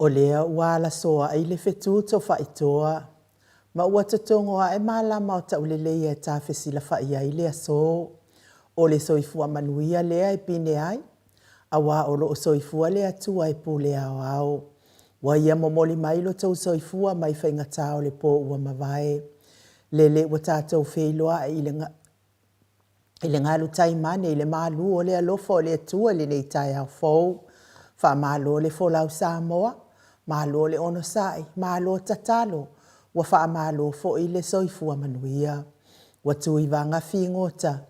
O lea ua alasoaʻi le fetu tofaʻitoa, ma ua totogo aʻe malama o tauleleia e tafesilafaʻi ai le aso. ʻO le soifua manuia lea e pine ai, auā o loʻo soifua le Atua e pule aoao. Ua ia momoli mai lo tou soifua mai faigata o le pō ua mavae. Lele ua tatou feiloaʻi i le i le galu taimane i le malū o le alofa o le Atua i lenei taeao fou. Faamalo le folau Samoa, malo le onosai, malo tatalo, ua faamalo foi le soifua manuia. Ua tu i vaga figota,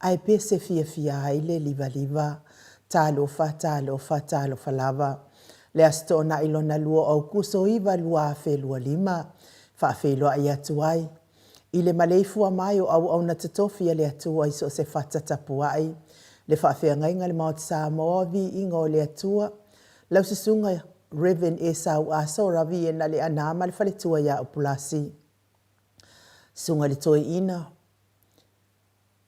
ae pese fiafia ai le livaliva. Talofa, talofa, talofa lava. Le Aso Toonai lona lua o Aokuso 9 2025, faafeiloai atu ai I le maleifua mai o auauna totofi a le Atua i so o se fata tapuai, le faafeagaiga le Maota Samoa, viiga o le Atua, lau susuga Rev. Esau Aso Raviena Leaana ma le faletua ia Upulasi. Susuga i le Toeaina,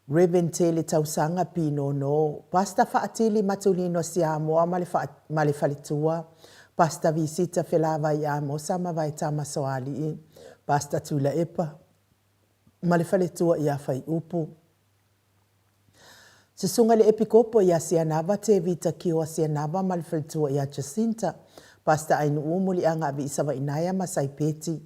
Rev. Tele Tausaga Pinono, Pastor Faatili Matulino Siamoa ma le ma le faletua, Pastor Visita Felavai Amosa ma Vaetama Soalii, Pastor Tuilaepa ma le faletua ia Faiupu. Susuga i le Epikopo ia Sianava Tevita Kioa Sianava ma le faletua ia Jacinta, Pastor Ainuu Muliaga Aviisavainaea ma Saipeti,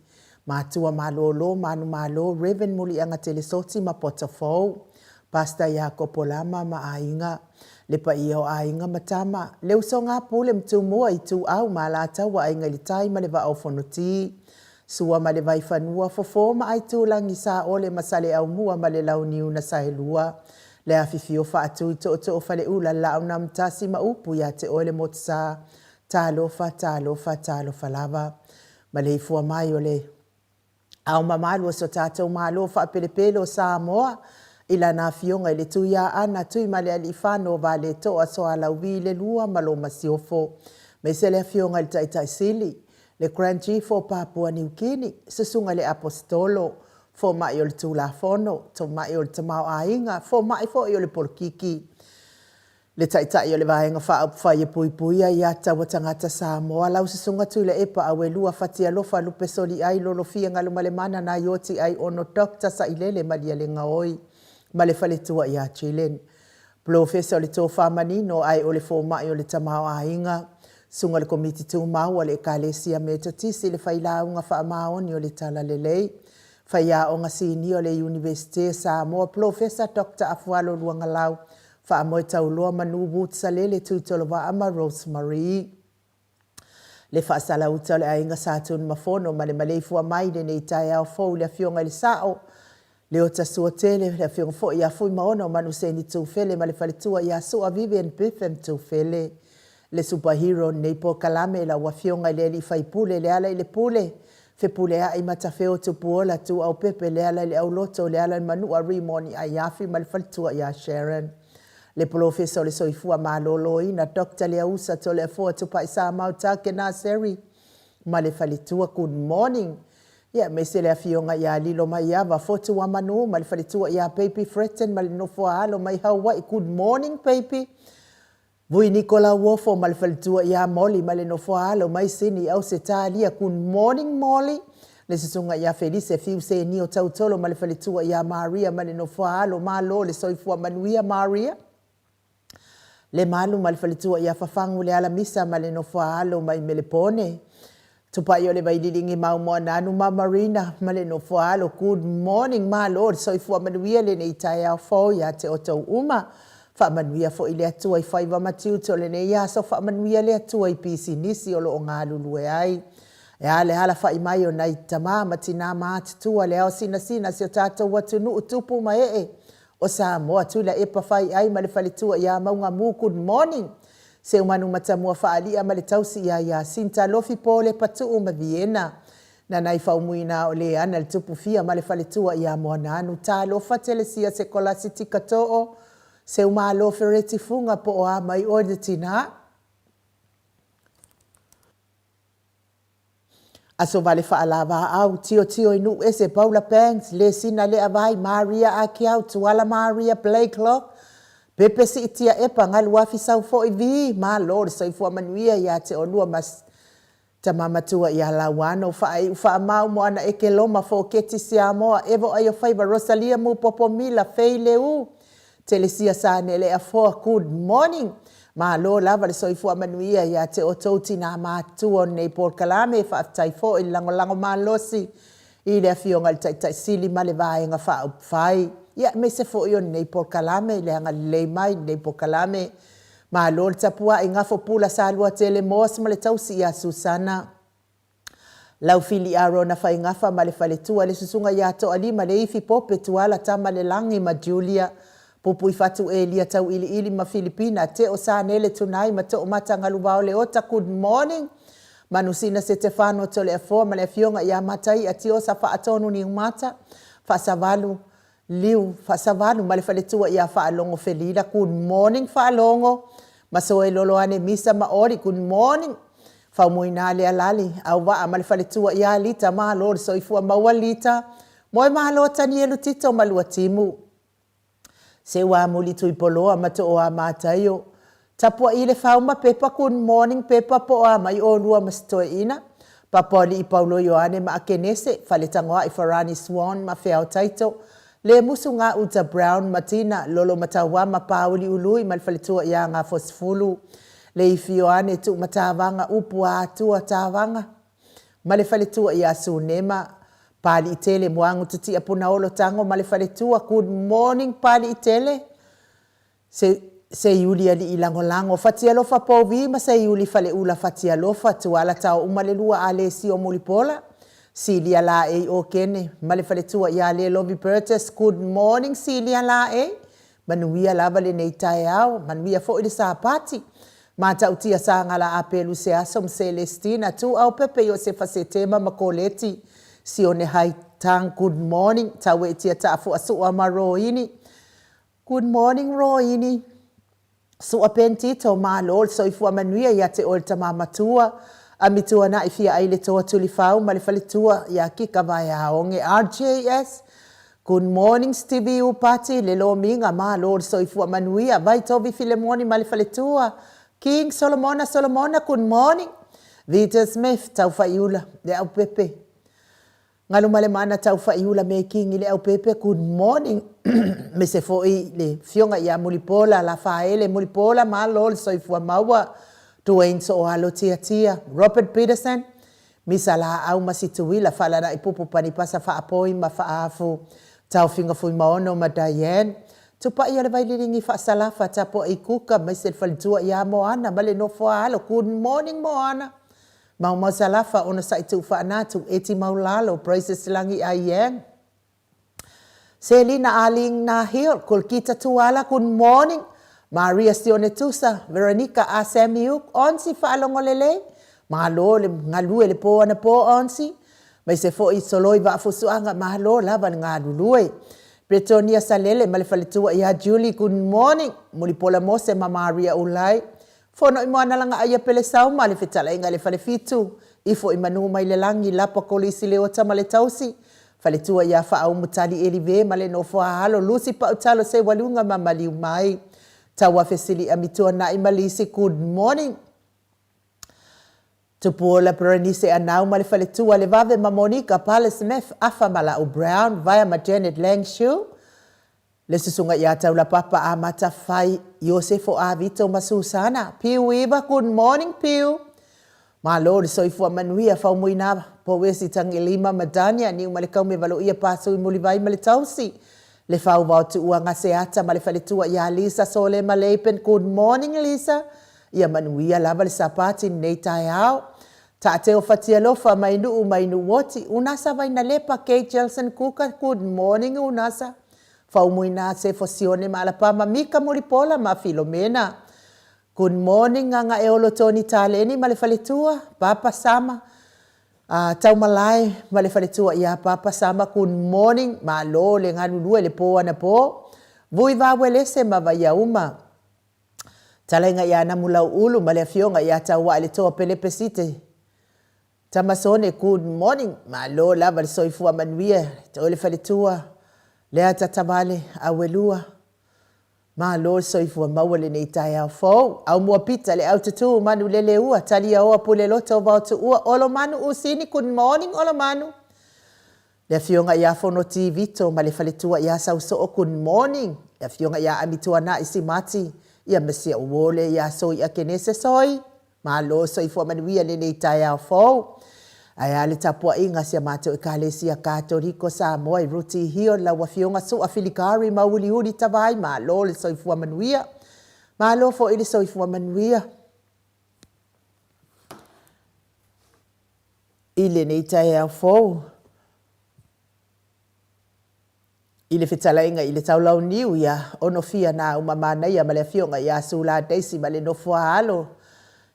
Matua malolo manumalo Rev Muliaga Telesoti ma Potafou, Pastor Iakopo Lama ma aiga, le paia o aiga ma tama, le usoga a Pule ma Tumua, Ituau ma Alataua, Aiga i le Tai ma le Vaa o Fonoti, Sua ma le Vaifanua, Fofo ma Aitulagi, Saole ma Saleaaumua ma le Launiu na Saelua, le afifio faatui tootoo Faleula, Laaunamtasi ma upu ia te oe le Motusa, Talofa, talofa, talofa lava. Maleifua mai o le Ao mamalu o so tatou Malo faapelepele o Samoa i lana Afioga i le Tuiaana Tuimalealiifano Vaaletoa Soalauvi le Lua ma lo Masiofo, aemaise le Afioga i le Taitai Sili, le Grand Chief o Papua Niu Kini, Susuga i le Aposetolo, Fomai o le Tulafono, Tomai o le Tamaoaiga, Fomai foi o le Polokiki. Le Taitai o le Vaega Faaupufai e Puipuia Ia Taua Tagata Samoa, lau Susuga Tuilaepa Auelua Fatialofa Lupesoliai Lolofia Galumalemana Naioti Aiono Doctor Sailele Malielegaoi ma le faletua ia Jillian. Polofesa o le Tofa Manino ae o le Fomai o le Tamaoaiga, Susuga i le Komiti Tumau a le Ekalesia Metotisi, le Failauga Faamaoni o le Talalelei, Faiaoga Sinia o le Iunivesite Samoa, Polofesa Doctor Afualo Luagalau Faamoe Tauloa Manu Woods Salele Tuitolovaa ma Rose Marie. Le faasalauta o le aiga Sa Tunumafono ma le maleifua mai i lenei taeao fou i le Afioga i le Sao, Leota Suatele, le Afioga foi ia Fuimaono Manuseni Tufele ma le faletua ia Sua Vivian Biffin Tufele. Le super hero o lenei polokalame, lau Afioga i le Alii Faipule, Lealailepule, Fepuleai Matafeo Tupuola Tuuaupepe Lealaileauloto Lealailemanua Rimoni Aiafi ma le faletua ia Sharon. Le Polofesa o le Soifua Maloloina Doctor Leausa Toleafoa Tupaisamau Takena Seri ma le faletua Good morning. Ia aemaise le Afioga ia Lilo Maiava Fotuamanu ma le faletua ia Baby Fretton ma le nofo a alo mai Hawaii Good morning baby. Vui Nikola Uofo ma le faletua ia Molly ma le nofo a alo mai Sini Ausetalia Good morning Molly. Le susuga ia Felise Fiu Senio Tautolo ma le faletua ia Maria ma le nofo a alo Malo le soifua manuia Maria. Le Malu ma le faletua ia Fafagu le Alamisa ma le nofo a alo mai Melepone. Tupai o le Vaililigi Maumoananu ma Marina ma le nofo a alo Good morning Malo le soifua manuia lenei taeao fou ia te outou uma. Faamanuia foi le Atua i faiva ma tiute o lenei aso Faamanuia le Atua i pisinisi o lo o galulue ai. E a le alafai mai o nai tama ma tina matutua le ao sinasina si o tatou atunuu tupu ma ee o Samoa Tuilaepa Faiai ma le faletua ia Maugamu Good morning Seumanu Matamua Faalia ma le tausi ia Iasinta Lofi Pole Patuu ma Viena Nanai Faumuina o Leana le Tupufia ma le faletua ia Moanaanu Talofa Telesia Sekolasi Tikatoo Seumalo Fereti Fuga po o a mai oe le tina Aso vale faalavaau, tiotio i nuu ese, Paula Banks, Lesina Leavai, Maria Akiau, Tuala Maria Blakelock, Pepe Siitia Epa, Galuafi Saufo'i vii, Malo le soifua manuia ia te oulua ma Tama matua ia Lauano, Faaiu Faamau, Moana Ekeloma, Foketi Siamoa, Evo Aiofaiva, Rosalia Mupopo Mila, Fei Leu, Telesia Sanele Afoa, Good morning! Malo lava le soifua manuia ia te outou tinā matutua o lenei polokalame, faafetai foi le lagolago malosi i le Afioga i le Taitai Sili ma le Vaega Faaupufai, ia aemaise foi o lenei polokalame i le agalelei mai i lenei polokalame. Malo le tapuai, gafo pula Saluatele Moss ma le tausi ia Susana. Laufili Arona Faigafa ma le faletua, le susuga ia Toalima Leifi Pope Tuala Tamalelagi ma Julia Pupuifatu Elia Tauiliili ma Filipina Teo Sanele Tunai ma Toomata Galuvao Leota Good morning Manusina Setefano Toleafoa ma le afioga ia Mataia Tiosa Faatonu Niumata Faasavalu Liu Faasavalu ma le faletua ia Faalogo Felila Good morning Faalogo Masoe Loloane Misa ma Oli Good morning Faumuina Lealali Auvaa ma le faletua ia Lita Malo le soifua maua Lita Moemalo Tanielu Tito ma Luatimu Seuamuli Tuipoloa ma Tooa Mataio Tapuai le fau ma Pepa Good morning Pepa po o a mai olua ma si toeaina Papaolii Paulo Ioane ma Akenese Faletagoai Farani Swan ma Feao Taito Lemusu Gauta Brown ma Tina Lolo Mataua ma Pauli Ului ma le faletua ia Gafosefulu Leifi Ioane Tuumatavaga Upu a Atua Tavaga ma le faletua ia Sunema Paliitele Muagututia Punaolo Tago ma le faletua Good morning Paliitele Se Seiuli Alii Lagolago Fatialofa Povi ma Seiuli Faleula Fatialofa Tuala Tao Uma le Lua Alesio Mulipola Silia Laei Okene ma le faletua ia Lelovi Burgess Good morning Silia Laei Manuia lava lenei taeao, manuia foi le Sapati. Matautia Sagala Apelu Seaso ma Celestina, Tuau Pepe Iosefa Setema ma Koleti, Sione Hai Tang Good morning, Tauetia Taafua Sua ma Roini. Good morning Roini. Sua Ben Tito, Malo le soifua manuia ia te oe le tama matua. Ami Tuanai Fia Ai le Toa Tulifau ma le faletua ia Kika Vaeaoge RJS. Good morning Stevie Upati, le lomiga, malo le soifua manuia, Vaitovi Filemoni ma le faletua, King Solomona Solomona, good morning. Vita Smith, Taufaiula, Leaupepe. Galumalemana Taufaiula me King Leaupepe, good morning. Aemaise foi le afioga ia Mulipola Lafaele Mulipola, malo le soifua maua. Duane Sooalo Tiatia, Robert Peterson, Misa laau ma Situila, Faalanai Pupu Panipasa Faapoi ma Faaafu, Taofiga Fuimaono ma Diane, Tupai o le Vaililigi Faasalafa, Tapuai Kuka maise le faletua ia Moana ma le nofo a alo, Good morning Moana, Maumau Salafa, Onosai Tuufaanatu, Eti Maulalo, Praises Lagi I Am. Selina Arlene Nahil, Kolkita Tuala, good morning. Maria Sione Tusa, Veronica A. Samiuk, Onsi Faalogo Lelei, malo le galue le po anapo Onsi, maise foi Soloi Vaafusuaga, malo lava le galulue. Bretonia Salele ma le faletua ia Julie, good morning. Mulipola Mose ma Maria Ulai, Fono i moana langa aia pele sauma le fetalaiga i le falefitu, ifo i manu mai le lagi, lapa kolisi le ota ma le tausi, faletua ia Faaumu tali elive ma le nofo a alo, lusi pautalo seualuga ma maliu mai, tauafe sili amituanai ma lisi good morning. Tupuola Berenice Anau ma le faletua le vave ma Monica Pale Smith afa ma Lau Brown vaea ma Janet Lang Shu, Le susuga ia Taulapapa Amata Fai Iosefo Avito ma Susana Piu Iva Good morning Piu Malo le soifua manuia Faumuina Pouesi Tagilima ma Dania Niu ma le Kaume Valoia Pasui Mulivai ma le Tausi Le Fauvao Tuua Gaseata ma le Faletua ia Lisa Solema Leipen Good morning Lisa Ia manuia lava le Sapati lenei taeao Taateo Fatialofa mai Nuu mai Nuuoti Unasa Vainalepa Kate Jelson Kuka Good morning Unasa Faumuina Sefo Sione ma Alapama Mika Mulipola ma Filomena Good morning Gagaeolo Tony Taleni ma le faletua Papa Sama a Taumalae ma le faletua ia Papa Sama Good morning Malo le galulue le po anapo Vui Vauelese ma Vaiauma Talaiga ia Namulauulu ma le afioga ia Tauae le Toa Pelepe Site Tamasone good morning malo lava le soifua manuia toe le faletua Leata Tavale Auelua. Malo le soifua maua lenei taeao fou. Aumua Pita le au tutū manu leleua Taliaoa Puleloto Vaotuua Olomanu Usini Good morning Olomanu. Le afioga ia Fonoti Vito ma le faletua ia Sausoo Good morning. Le afioga ia Amituanai Simati ia ma si au uo lea ia Soia Kenese Soi. Malo soifua manuia lenei taeao fou. Ae a le tapuaiga a si a matou Ekalesia Katoliko Samoa i Ruti Hill, lau Afioga Su'a Filikari Mauuliuli Tavai, malo le soifua manuia. Malo foi le soifua manuia i lenei taeao fou. I le fetalaiga i le Taulauniu ia Onofia Nauma Manaia ma le Afioga ia Sula Daisy ma le Nofoaalo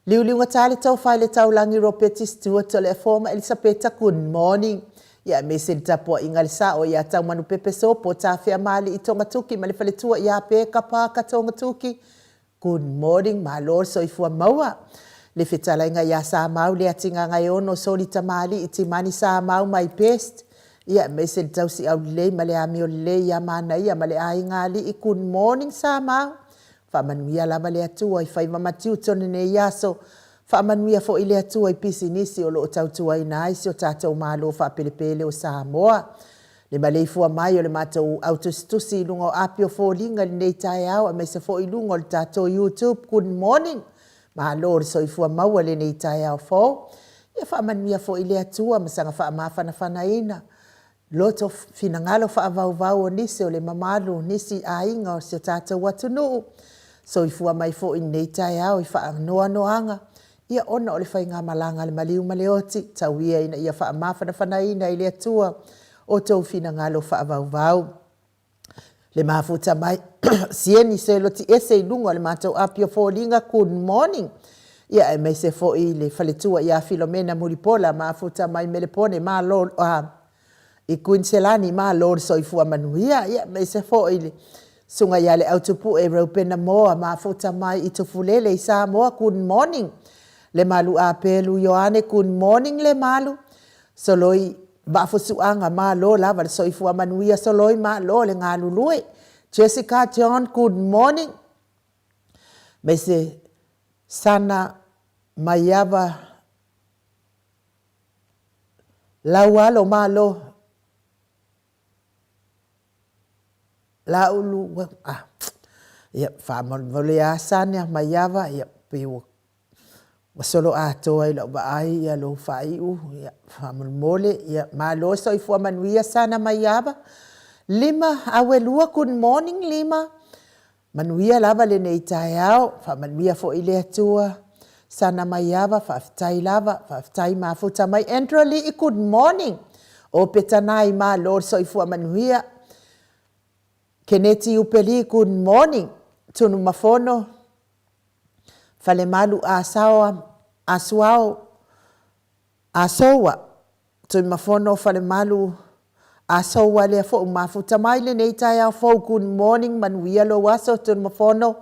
Liuliugata le tofa i le Taulagi Ropeti Stewart Toleafoa ma Elisapeta Good morning ia aemaise le tapuaiga a le Sao ia Taumanupepe Sopo Tafeamalii Togatuki ma le faletua ia Peka Parker Togatuki Good morning, malo le soifua maua. Le fetalaiga ia Samau Leatigagaeono Soli Tamalii Timani Samau my best. Ia aemaise le tausi aulelei ma le amio lelei ia Manaia ma le aiga alii Good morning Samau. Faamanuia lava le Atua i faiva ma tiute o lenei aso. Faamanuia foi le Atua i pisinisi o lo o tautuaina ai si o tatou Malo faapelepele o Samoa. Le maleifua mai o le matou au tusitusi i luga o api o foliga i lenei taeao aemaise foi i luga o le tatou YouTube. Good morning! Malo le soifua maua i lenei taeao fou. Ia faamanuia foi le Atua ma saga faamafanafanaina loto finagalo faavauvau o nisi o le mamalu, nisi aiga o si o tatou atunuu. Soifua mai foi i lenei taeao i faanoanoaga Ia ona o le faigamalaga a le maliu ma le oti, tau ia ina ia faamafanafanaina e le Atua outou finagalo faavauvau. Le mafuta mai Sieni Seloti ese i luga o le matou api o foliga good morning. Ia aemaise foi le faletua ia Filomena Mulipola mafuta mai Melepone malo i Kuiniselani, malo le soifua manuia. Ia aemaise foi le Susuga ia Leautupue Reupena Moa, mafuta mai i Tufulele i Samoa, good morning. Lemalu Apelu Ioane, good morning Lemalu. Soloi Vaafusuaga, malo lava le soifua manuia Soloi, malo le galulue. Jessica John, good morning. Aemaise Sana Maiava Laualo, malo. Laulu, ah, ia, faamolemole lava Sania Maiava, ia, pei ua, ua solo atoa i lau vaai ia lou faaiu, ia, faamolemole, ia, malo soifua manuia Sana Maiava. Lima, Auelua, good morning Lima. Manuia lava lenei taeao, faamanuia foi le Atua. Sana Maiava, faafetai lava, faafetai mafuta mai. Andrew Alii, good morning. O Petanai, malo le soifua manuia. Keneti Upeli, good morning. Tunumafono, Falemalu Asaoa, Asuao, Asoua, Tuimafono Falemalu Asoua lea foi mafuta mai lenei taeao fou good morning manuia lou aso Tuimafono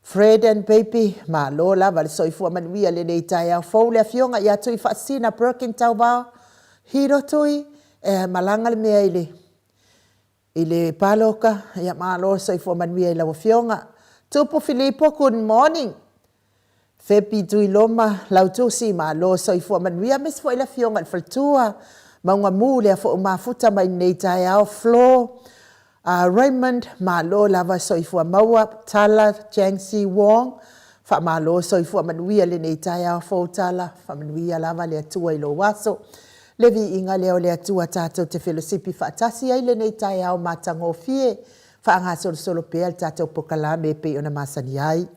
Fred and baby malo lava le soifua manuia lenei taeao fou le afioga ia Tuifaasisina Perkin Tauvao Hiro Tui e malaga le mea i le I le paloka, ia malo le soifua manuia i lau afioga. Tupu Filipo, good morning. Fepi Tuiloma, Lautusi, malo le soifua manuia. Aemaise foi le afioga i le faletua, Maugamu, lea foi ua mafuta mai lenei taeao. Flo, Raymond, malo lava le soifua maua. Tala, Changsi Wong, faamalo soifua manuia i lenei taeao fou Tala. Faamanuia lava le Atua i lou aso. Le viiga lea o le Atua tatou te felosipi faatasi ai lenei taeao matagofie, faagasolosolo pea le tatou pokalame e pei ona masani ai.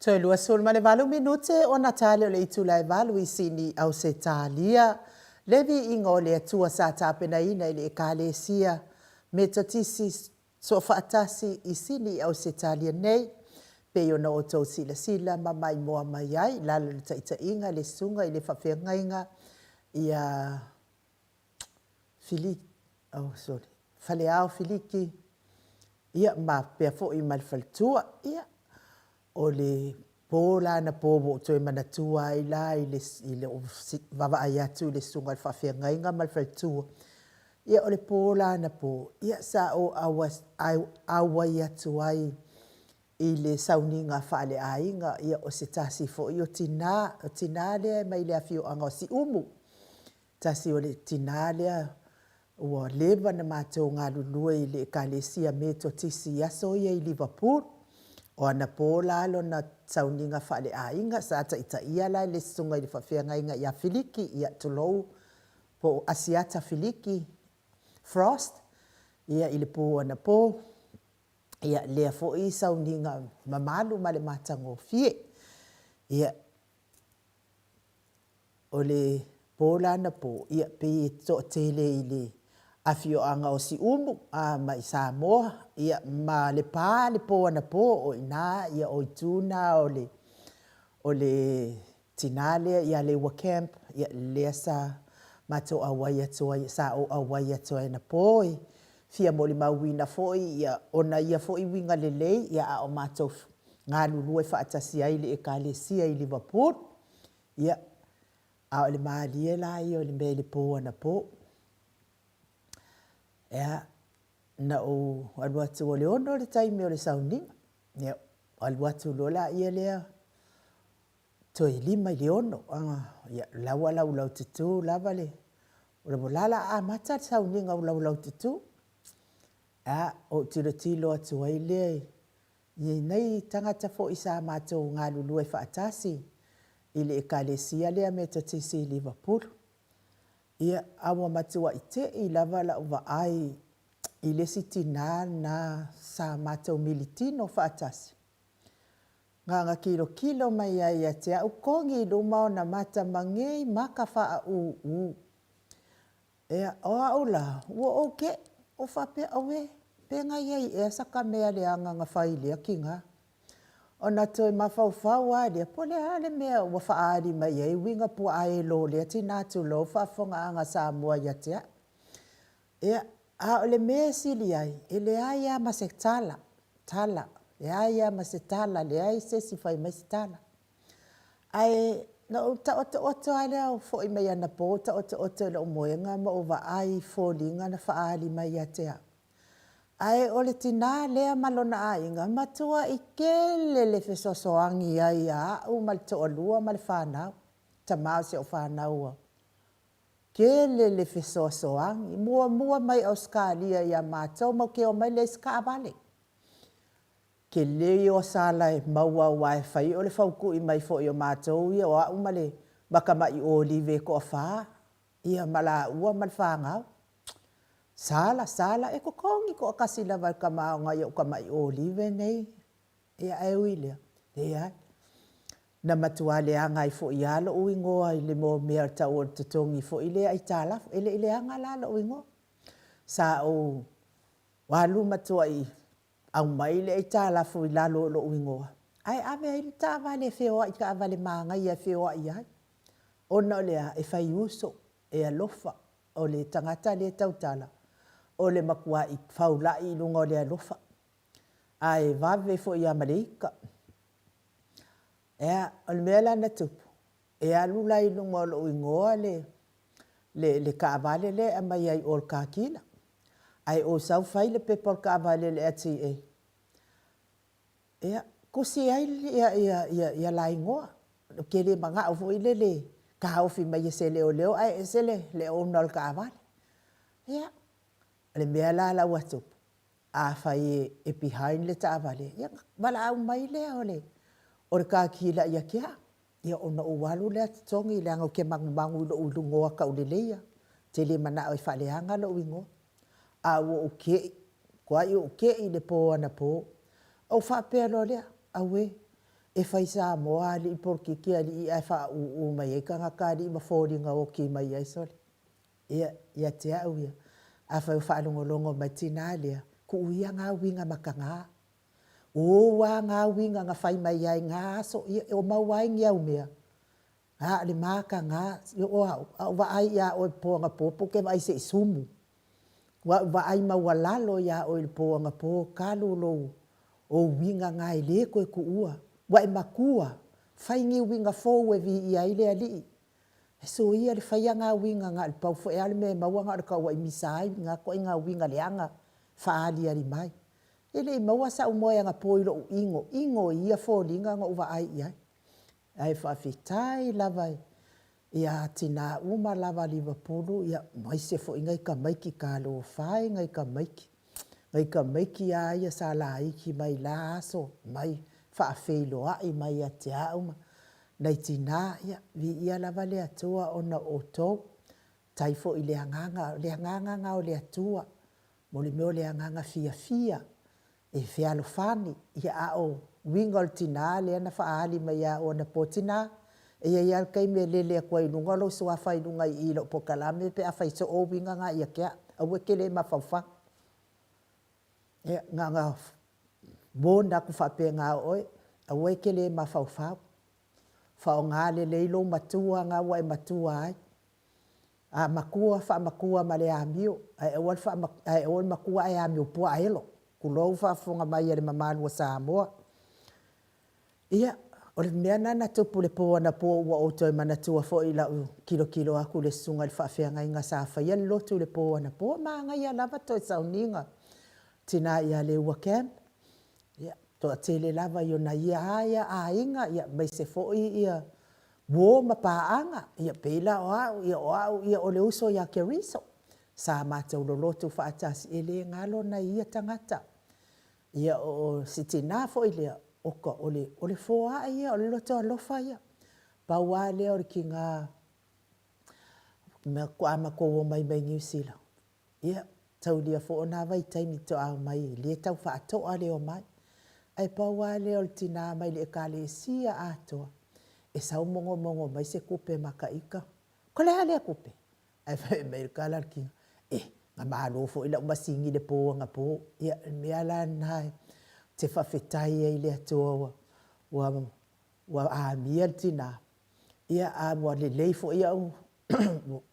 Toe 28 minute ona tali o le itula e 8 i Sini, Ausetalia. Le viiga o le Atua sa tapenaina i le Ekalesia Metotisi Soofaatasi i Sini i Ausetalia nei, pei ona outou silasila ma maimoa mai ai i lalo o le taitaiga a le Susuga i le Faafeagaiga ia Fili, oh sorry, Faleao Filiki, ia ma faapea foi ma le faletua. Ia, o le po la anapo ua ou toe manatua ai la i le, i lou vaavaai atu i le susuga i le faafeagaiga ma le faletua. Ia o le po la anapo, ia sa ou auai atu ai i le sauniga faaleaiga, ia o se tasi foi o tina, o tina lea mai le afioaga o Siumu, tasi o le tina lea ua leva ona matou galulue i le Ekalesia Metotisi i aso ia i Liverpool. O anapo la lona sauniga faaleaiga sa taitaia la e le susuga i le faafeagaiga ia Filiki, ia tulou, po o Asiata Filiki Frost, ia i le po anapo. Ia lea foi sauniga mamalu ma le matagofie. Ia, o le po la anapo, ia pei e toatele i le afioaga o Siumu a ma i Samoa, ia ma Lepa le po anapo, o i ina, ia o itu na o le o le tina lea i Aleua Camp, ia lea sa matou auai atu ai, sa ou auai atu ai anapo e fia molimauina foi ia ona ia foi uiga lelei, ia a o matou galulue faatasi ai i le Ekalesia i Liverpool. Ia, a o le malie la ia o le mea i le po anapo. Ia, na ou alu atu o le 6 le taimi o le sauniga. Ia, alu atu loa laia lea toe 5 i le 6. Ia, o la ua laulaututu lava le... o la o le a amata le sauniga ua laulaututu. Ia, ou tilotilo atu ai lea i nai tagata foi sa matou galulue faatasi i le Ekalesia lea Metotisi i Livapulu. Ia, a ua matuai te i lava lau vaai i le isi tinã lena sa matou militino faatasi, na ona tilotilo mai lava ia te au, togi i luma ona mata magei maka faaũũũ. Ia, o au la, ua ou te'i, ou faapea, auē, pe na i ai ea sata mea leaga na fai i lea tinã? Ona toe mafaufau lava lea, po o le a le mea ua faaali mai ai uiga puaaelo o lea tinã tulou le faafofogaaga a Samoa ia te au. Ia, a o le mea e sili ai, e leai lava ma se tala, tala, leai lava ma se tala, leai se isi fai mai se tala. Ae na ou taotooto lava lea ou foi mai anapo ou taotooto i lou moega ma ou vaai i foliga na faaali mai ia te au. Ae o le tina lea ma lona aiga, matuai tele le fesoasoani ai ia au ma le toalua ma le fanau, tama o si au fanau ua tele le fesoasoani. Muamua mai Ausetalia ia matou, matou te omai leai se taavale. Tele ia o sala e maua aua e fai o le fautui mai foi o matou ia, o au ma le matamai olive e toafa, ia ma laua ma le fanau. Sala, sala, e totogi toatasi lava e le tama o nai ou tamai olive nei. Ia ae ui i lea, leai. Na matua leaga ai foi lava lou igoa i le mea o le tau o le totogi foi lea aitalafu. E le i leaga la lou igoa. Sa ou alu matuai aumai le aitalafu i lalo o lou igoa, ae ave ai le taavale e feoai, taavale manaia e feoai ai. Ona o le a? E fai uso, e alofa, o le tagata lea e tautala, o le matuai faulai i luga o le alofa, ae vave foi lava ma le ita. Ia, o le mea la na tupu, e alu la i luga o lou igoa le le taavale lea e aumai ai i o i le car dealer. Ae ou sau fai le pepa o le taavale i le LTA, ia, tusi ai ia la igoa. Ou te le manao foi lele e taofi mai e se leoleo ae ese le owner o le taavale. Ia, o le mea la la ua tupu, afai e behind le taavale, ia ona valaau mai lea o le car dealer ia te au. Ia ona ou alu lea totogi leaga ou te manumanu i lou igoa tauleleia, ou te le manao e faaleaga lou igoa. A ua ou tei, matuai ou tei i le po anapo. Ou faapea loa lea, auē, E fai Samoa alii polokiki alii ae faauu mai ai tagata alii ma foliga oti mai ai sole. Ia, ia te au ia, afai o faalogologo mai le tina lea, tuu ia na uiga mataga. O ou lava na uiga na fai mai ai i na aso, ia o maua ai ni au mea, a o le mataga, o au, a ou vaai ia oe i le po anapo pe ou te vaai se i sumu. Ua ou vaai maualalo ia oe i le po anapo talu lou o uiga na e le toe tuua. Ua e matua, fai ni uiga fou e viia ai le Alii. E soia le faia na uiga na o le pau foi lava le mea e maua na o le tauai misa ai na ituaiga uiga leaga faaaliali mai. E le i maua sau moe anapo i lou ino ino i ia foliga na ou vaai i ai. Ae faafetai lava ia tina uma lava a Lilopulu aemaise foi nai tamaiti, talofa e i nai tamaiti, nai tamaiti lava ia sa laiti mai la aso mai faafeiloai mai ia te au ma nai tina, ia viia lava le Atua ona o outou. Faafetai foi i le agaga, o le agaga lena o le Atua, mo le mea o le agaga fiafia e fealofani, a o uiga o le tina lea na faaali mai ia au anapo. Tina, e i ai lava le taimi e lele atu ai i luga lou suafa i luga i i i lau polokalame pe a fai soo uiga na ia te au, aua e te le mafaufau. Ia, na ona warn atu faapena o oe, aua e te le mafaufau, faaaoga lelei lou matua lena ua e matua ai. A matua, faamatua ma le amio, ae aua le matua ae amio puaa elo, tulou le faafofoga mai a le mamalu o Samoa. Ia, o le mea lena na tupu i le po anapo ua ou toe manatua foi i lau tilotilo atu i le susuga i le faafeagaiga sa faia le lotu i le po anapo, manaia lava toe sauniga. Le tina ia Leua Camp, ia, toatele lava i ona ia aiga aemaise foi uo ma paaga, e pei la o au, o au o le uso ia Keriso sa matou lolotu faatasi, e le galo nai ia tagata. Ia o si tina foi lea, oka, o le foai ia, o le loto alofa ia. Pau lava lea o le tina faatoa matou omai mai Niu Sila, ia, taulia foi na vaitaimi faatoa omai e le tau faatoa le omai. Ae pau lava lea o le tina mai le Ekalesia atoa e sau mogomogo mai se tupe ma ta ita. Ko le a lea tupe? Ae fai mai le tala a le tina, Eh, na malo foi lau masini i le po anapo. Ia, o le mea la lena ou te faafetai ai i le Atua ua ua amia le tina, ia a ua lelei foi au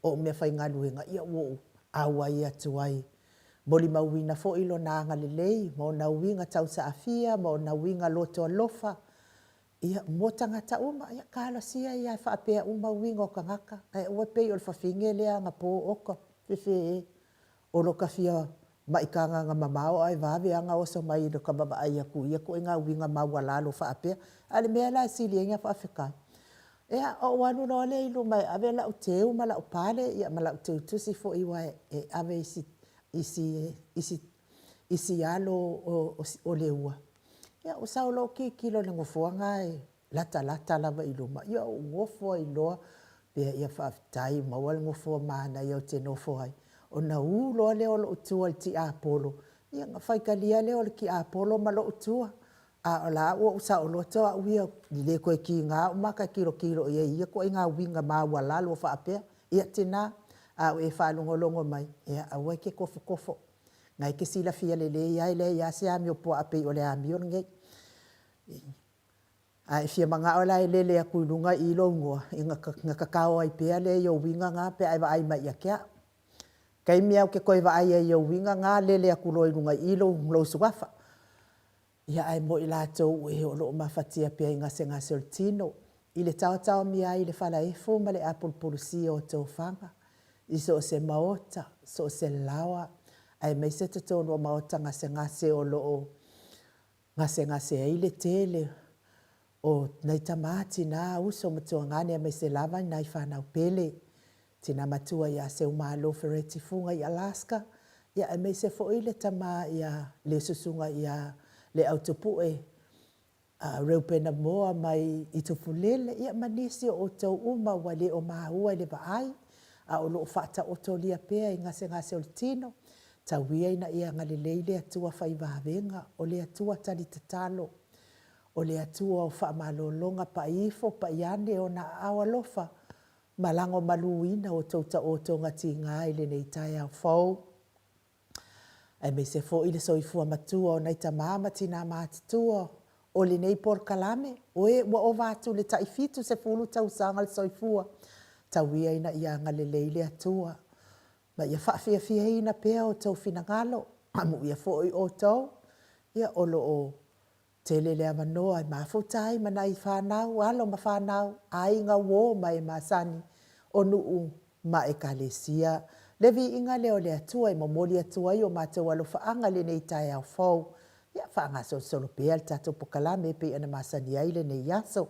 ou meafaigaluega, ia ua ou auai atu ai e molimauina foi lona agalelei ma ona uiga tausaafia ma ona uiga loto alofa, ia, mo tagata uma. Ia talosia ia faapea uma uiga o tagata, ae aua le pei o le fafine lea anapo, oka, fefe e, o lo ta fia maitaga na mamao ae vave lava ona oso mai i lo ta vaavaai atu i ia ituaiga uiga maualalo faapea. A o le mea la e sili ai ona faafetai, ia, ou alu loa lea i luma e ave lau teu ma lau pale ma lau teutusi foi aua e ave i si alo o Leua, ia ou sau loa ou tilotilo i le nofoa lena e latalata lava i luma, ia ou ofo ai loa, faapea, ia faafetai ua maua le nofoa manaia ou te nofo ai, ona ū loa lea o lou tua i le tiapolo, ia ona faitalia lea o le tiapolo ma lou tua, a o la e ua ou saoloto au ia, e le toe tiga ou mata e tilotilo i ai i ia ituaiga uiga maualalo faapea. Ia tina, a o e faalogologo mai, ia aua e te tofotofo, o lena e te silafia lelei lava e leai lava se amio puaa pei o le amio lenei. A e fia manao la e lele atu i luga i i lou igoa, ia ona tatao ai pea lea i ou uiga na pe a e vaai mai ia te au. O le taimi lava ou te toe vaai ai i ou uiga na, lele atu loa i luga i i lou suafa. Ia ae mo i latou e o lo o mafatia pea i gasegase o le tino, i le taotaomia ai i le falaefu ma le apulupulusia o tofaga, i so o se maota, so o se laoa, aemaise totonu o maota gasegase o lo o gasegase ai le tele o nai tama, tina, uso ma tuagane aemaise lava nai fanau pele, tina matua ia Seumalo Fereti Fuga i Alaska, ia aemaise foi le tama ia le susuga ia Leautupue Reupena Moa mai i Tufulele, ia ma nisi o outou uma ua le o maua i le vaai, a o lo o faataotolia pea i gasegase o le tino, tau ia ina ia agalelei le Atua fai vavega, o le Atua tali tatalo. O le Atua o faamalologa paʻi ifo paʻi ane ona aao alofa ma lagomaluina o tou taotoga tiga i lenei taeao fou. Aemaise foi le soifua matua o nai tama ma tina matutua o lenei polokalame, o e ua ova atu i le tai 70 tausaga le soifua, tau ia ina ia agalelei le Atua ma ia faafiafiaina pea outou finagalo, amuia foi outou ia o lo o tele le avanoa e mafuta ai ma nai fanau, alo ma fanau, aiga, uo ma e masani o nuu ma ekalesia. Le viiga lea o le Atua e momoli atu ai o matou alofaaga i lenei taeao fou. Ia faagasolosolo pea le tatou pokalame e pei ona masani ai lenei aso.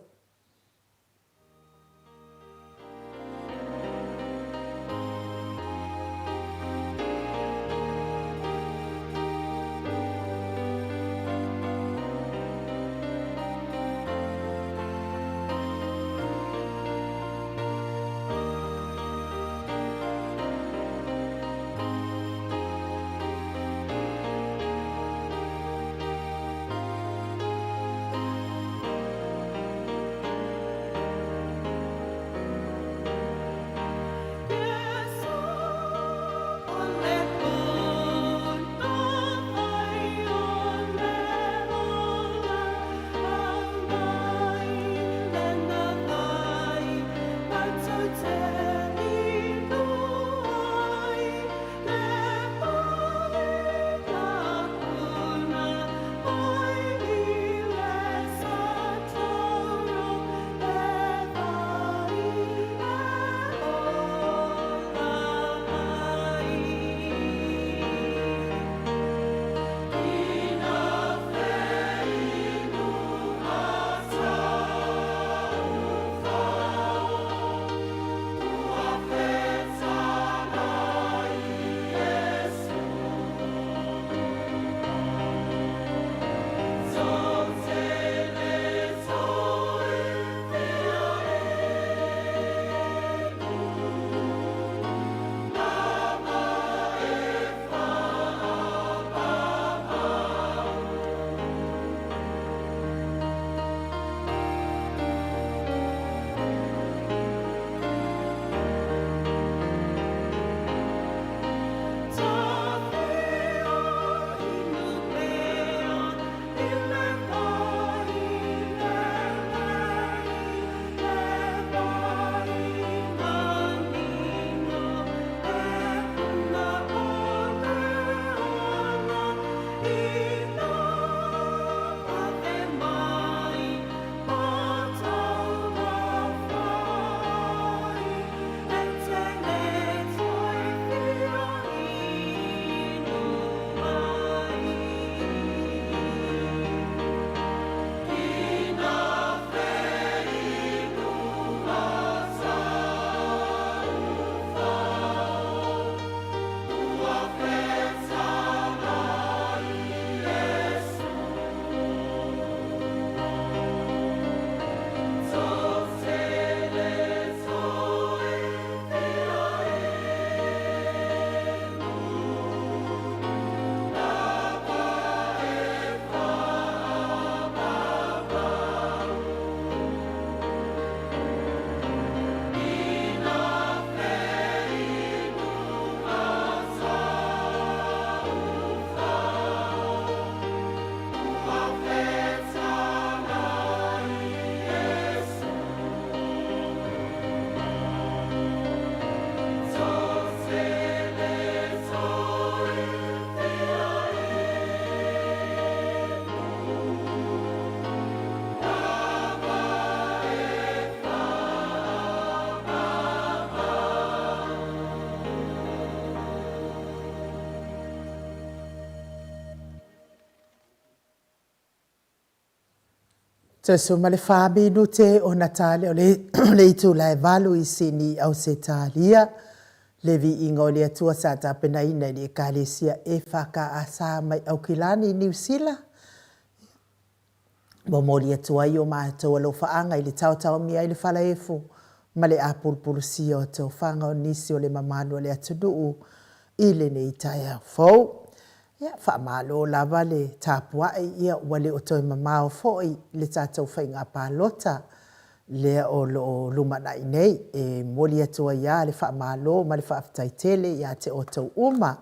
14 minute ona ta lea o le itula e 8 i Sini, Ausetalia. Le viiga o le Atua sa tapenaina e le Ekalesia EFKS mai Aukilani, Niu Sila. Momoli atu ai o matou alofaaga i le taotaomia ai le falaefu ma le apulupulusia o tofaga o nisi o le mamalu o le atunuu i lenei taeao fou. Ia, faamalo lava le tapuai, ia ua le o toe mamao foi le tatou faiga palota lea o lo o lumanai nei. E momoli atu ai lava le faamalo ma le faafetai tele ia te outou uma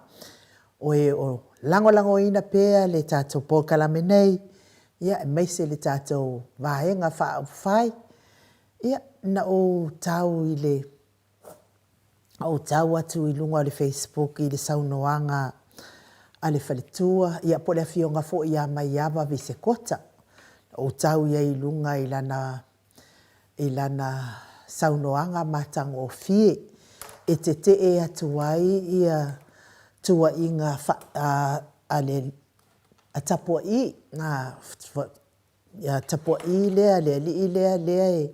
o e o lagolagoina pea le tatou polokalame nei, aemaise le tatou Vaega Faaupufai. Ia, na ou tau i le ou tau atu i luga o le facebook i le saunoaga a le faletua ia po o le afioga foi ia Maiava Visekota. Na ou tau i ai i luga i lana i lana saunoaga matagofie e tetee atu ai ia tuuaiga a le a Tapua'i, a Tapua'i lea le alii lea lea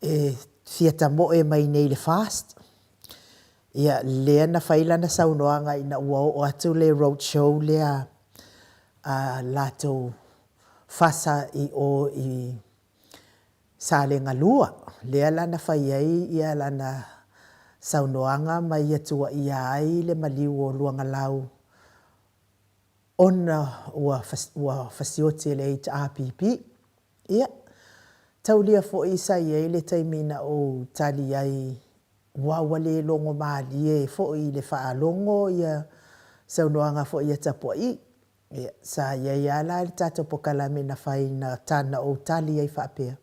e fia tamoe mai nei i le FAST. Ia lea na fai lana saunoaga ina ua oo atu le road show lea a latou FASA i o i Salega 2, lea la na fai ai lana saunoaga ma ia tuuaia ai le maliu o Luagalau ona ua fasioti e le HRPP. Ia, taulia foi sa i ai le taimi na ou tali ai aua ua le logomalie foi i le faalogo ia saunoaga foi a Tapua'i. Ia, sa i ai lava la le tatou polokalame na fai na ou tali ai faapea,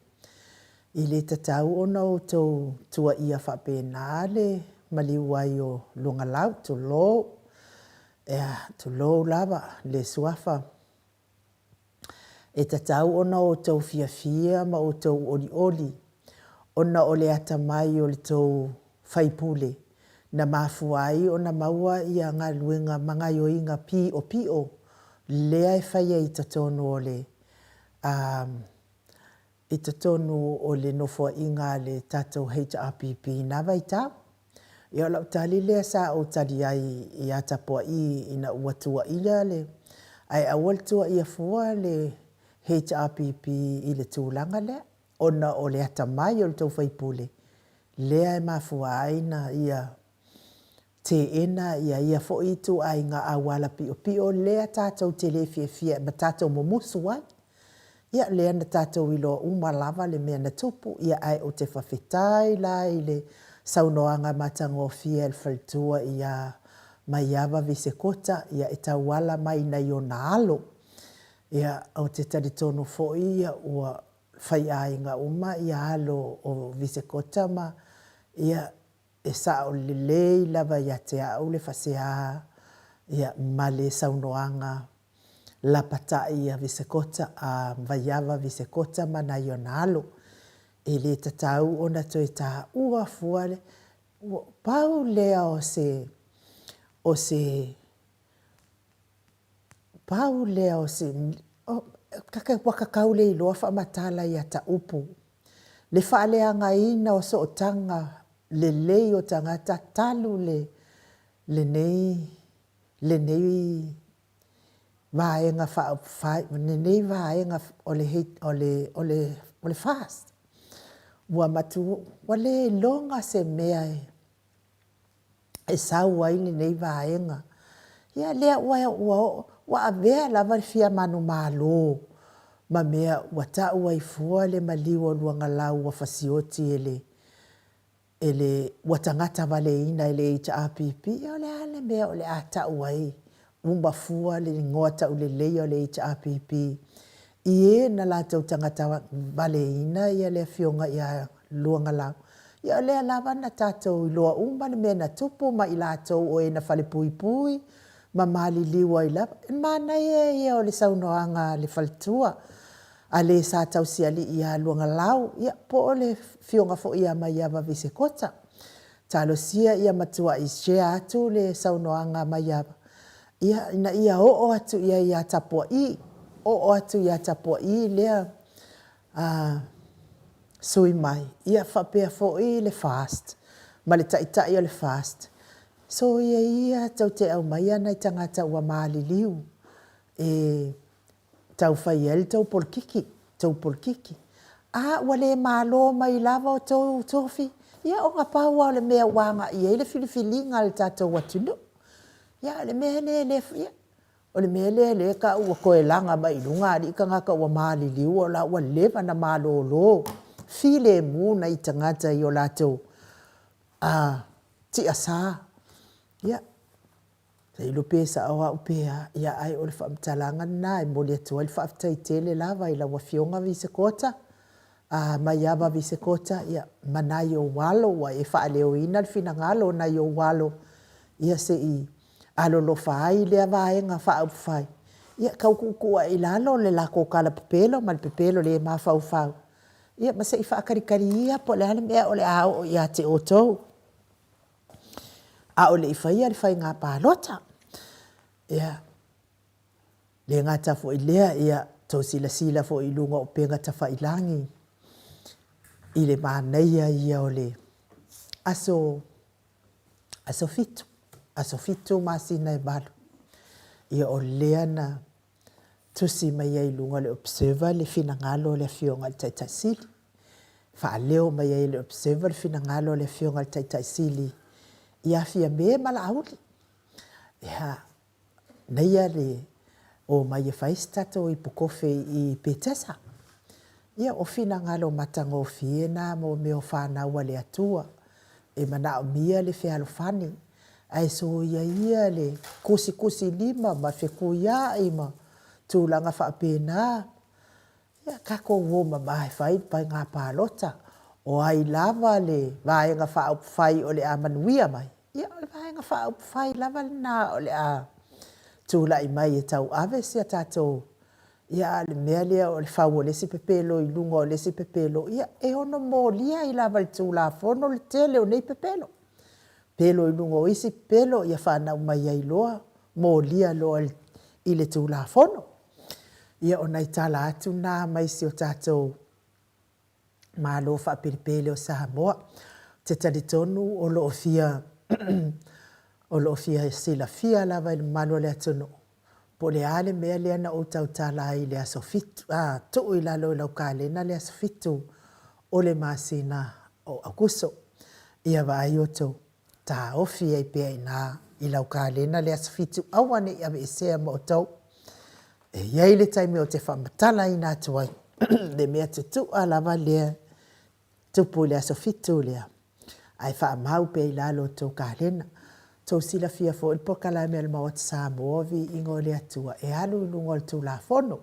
e le tatau ona outou tuuaia faapena le maliu ai o Luagalau, tulou, ea, tulou lava le suafa. E tatau ona outou fiafia ma outou olioli ona o le atamai o le tou faipule na mafua ai ona maua ia galuega ma gaoioiga piopio lea e faia i totonu o le i totonu o le nofoaiga a le tatou HRPP i na vaitau. Ia o lau tali lea sa ou tali ai ia Tapua'i ina ua tuuaia le, ae aua le tuuaia fua le HRPP i le tulaga lea, ona o le atamai o le tou sui usufono lea e mafua ai ona ia teena ia ia foi ituaiga auala piopio lea tatou te le fiafia ma tatou mumusu ai. Ia lea na tatou iloa uma lava le mea na tupu, ia ae ou te faafetai la i le saunoaga matagofie a le faletua ia Maiava Visekota, ia e tauala mai i nai ona alo. Ia ou te talitonu foi ua faiaiga uma ia alo o Visekota ma ia e sao lelei lava ia te au le faasea ia ma le saunoaga lapatai ia Visekota, a Vaiava Visekota ma nai ona alo. E le tatau ona toe taua fua le, ua pau lea o se, o se, pau lea o se, ua ta tau le iloa faamatala ia ta upu, le faaleagaina o sootaga lelei o tagata talu lenei lenei Vaega Faaupufai, lenei Vaega o le FAST. Ua matua, ua le iloga se mea e sau ai lenei vaega. Ia lea ua oo, ua avea lava le fia manumalo ma mea ua tau ai fua le maliu o Luagalau ua fasioti e le e le ua tagata valeina e le HRPP, ia o le a le mea o le a tau ai uma fua le igoa tauleleia o le HRPP i e na latou tagata valeina le afioga ia Luagalau? Ia o lea lava na tatou iloa uma le mea na tupu ma i latou o e na falepuipui ma maliliu ai lava. O le manaia ia o le saunoaga a le faletua a le sa tausialii ia Luagalau, ia po o le afioga foi ia Maiava Visekota. Talosia ia matuai share atu le saunoaga a Maiava, ia, ina ia oo atu i ai ia Tapua'i, oo atu ia Tapua'i lea sui mai, ia faapea foi le FAST ma le Taitai o le FAST, soia ia tou te aumaia nai tagata ua maliliu e tau fai ai le tou polokiki, tou polokiki. A ua le malo mai lava outou tofi, ia ona pau lava o le mea ua agai i ai le filifiliga a le tatou atunuu. Ia o le mea lea e le, ia. O le mea lea lea e tau ua toe laga mai i luga alii tagata ua maliliu o la ua leva ona malolo filemu nai tagata i o latou tiasa. Ia, tailo pe sao au pe a, ia ae o le faamatalaga lena e momoli atu ai le faafetai tele lava i lau Afioga Visekota, Maiava Visekota ma nai ou alo ua e faaleoina le finagalo o nai ou alo, ia se i alolofa ai lea Vaega Faaupufai, ia tau tuutuu ane i lalo le latou tala pepelo ma le pepelo le mafaufau, ia ma se i faatalitali ia po o le a le mea o le a oo ia te outou a o le i faia le faiga palota. Ia, e le gata foi i lea, ia tou silasila foi i luga o upega tafailagi i le manaia ia o le aso aso Fitu, aso Fitu masina e 8. Ia o lea na tusi mai ai i luga o le Observer le finagalo o le Afioga i le Taitai Sili. Faaleo mai ai e le Observer le finagalo o le Afioga i le Taitai Sili ia Fiame ma Laauli. Ia, naia le omai e fai se tatou ipu kofe i Petesa. Ia, o finagalo matagofie na mo mea o fanau a le Atua e manaomia le fealofani, ae soia ia le tusitusilima ma fetuiai ma tulaga faapena. Ia, tatou o mama e fai le faiga palota, o ai lava le Vaega Faaupufai o le a manuia mai, ia o le Vaega Faaupufai lava lena o le a tulai mai e tauave si a tatou. Ia, a o le mea lea o le fau o le isi pepelo i luga o le isi pepelo, ia, e ono molia ai lava i le Tulafono le tele o nei pepelo. Pepelo i luga o isi pepelo, ia fanau mai ai loa, molia loa i le Tulafono. Ia, o nai tala atu na mai si o tatou Malo faapelepele o Samoa. Ou te talitonu o lo o fia o lo o fia silafia lava e le mamalu o le atunuu po o le a le mea lea na ou tautala ai i le aso Fitu, a, tuu i lalo i lau kalena le aso Fitu o le masina o Aokuso. Ia vaai outou, taofi ai pea i ina i lau kalena le aso Fitu, aua ne i aveesea ma outou. E i ai le taimi ou te faamatalaina atu ai le mea tutu'a lava lea tupu i le aso Fitu lea, ae faamau pea i lalo o tou kalena. Tou silafia foi le polokalame a le Maota Samoa o Viiga o le Atua e alu i luga o le Tulafono,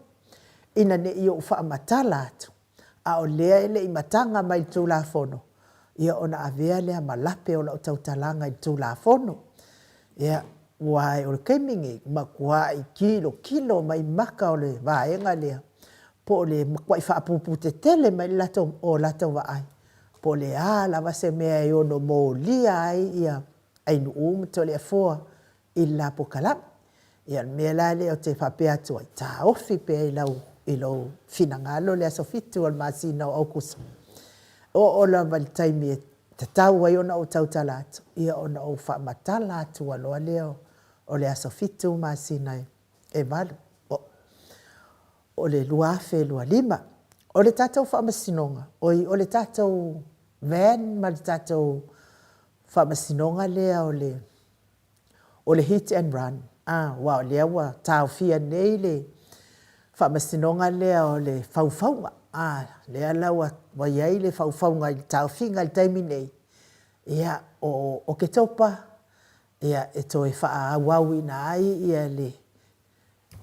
ina ne i ou faamatala atu, a o lea e le i mataga mai i le Tulafono, ia ona avea lea ma lape o lau tautalaga i le Tulafono. Ia, aua o le taimi nei, matuai tilotilo mai maka o le vaega lea, po o le matuai faapupu tetele mai le latou, o latou vaai, po o le a lava se mea e ono molia ai ia Ainuu ma Toleafoa i le la polokalame. Ia o le mea la lea ou te faapea atu ai, taofi pea i lau, i lou finagalo le aso 7 o le masina o Aokuso. Oo lava i le taimi e tatau ai ona ou tautala atu, ia ona ou faamatala atu loa lea o le aso 7 masina e 8 o le 2025. O le tatou faamasinoga, oi o le tatou van ma le tatou faamasinoga lea o le o le hit and run, aua o lea ua taofia nei le faamasinoga lea o le faufauga, a, lea la ua i ai le faufauga i le taofiga i le taimi nei, ia, o Oketopa, ia, e toe faaauauina ai ia le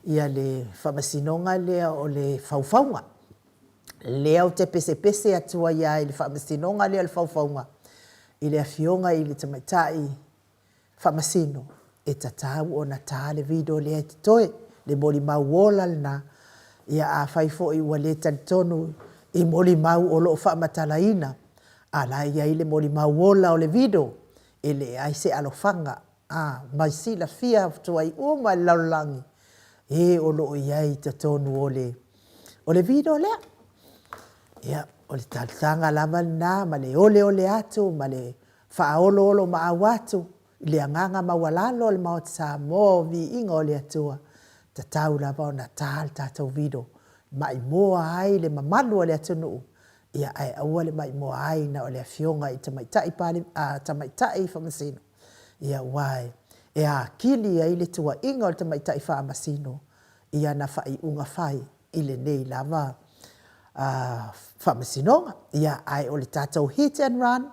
ia le faamasinoga lea o le faufauga. Lea ou te pesepese atu ai lava i le faamasinoga lea o le faufauga i le Afioga i le Tamaitai Faamasino, e tatau ona ta le video lea e totoe, le molimau ola lena. Ia afai foi ua le talitonu i molimau o lo o faamatalaina, a la e i ai le molimau ola o le video, e leai se alofaga a, ma silafia atu ai uma e le lalolagi e o lo o i ai i totonu o le, o le video lea. Ia, o le talosaga lava lena ma le oleole atu ma le faaoloolomaau atu i le agaga maualalo o le Maota Samoa o Viiga o le Atua, tatau lava ona ta le tatou video, maimoa ai le mamalu o le atunuu, ia ae aua le maimoa ai na o le Afioga i le Tamaitai Tamaitai Faamasino, ia aua e akili ai le tuuaiga o le Tamaitai Faamasino i ana faaiuga fai i lenei lava faamasinoga. Ia, ae o le tatou hit and run,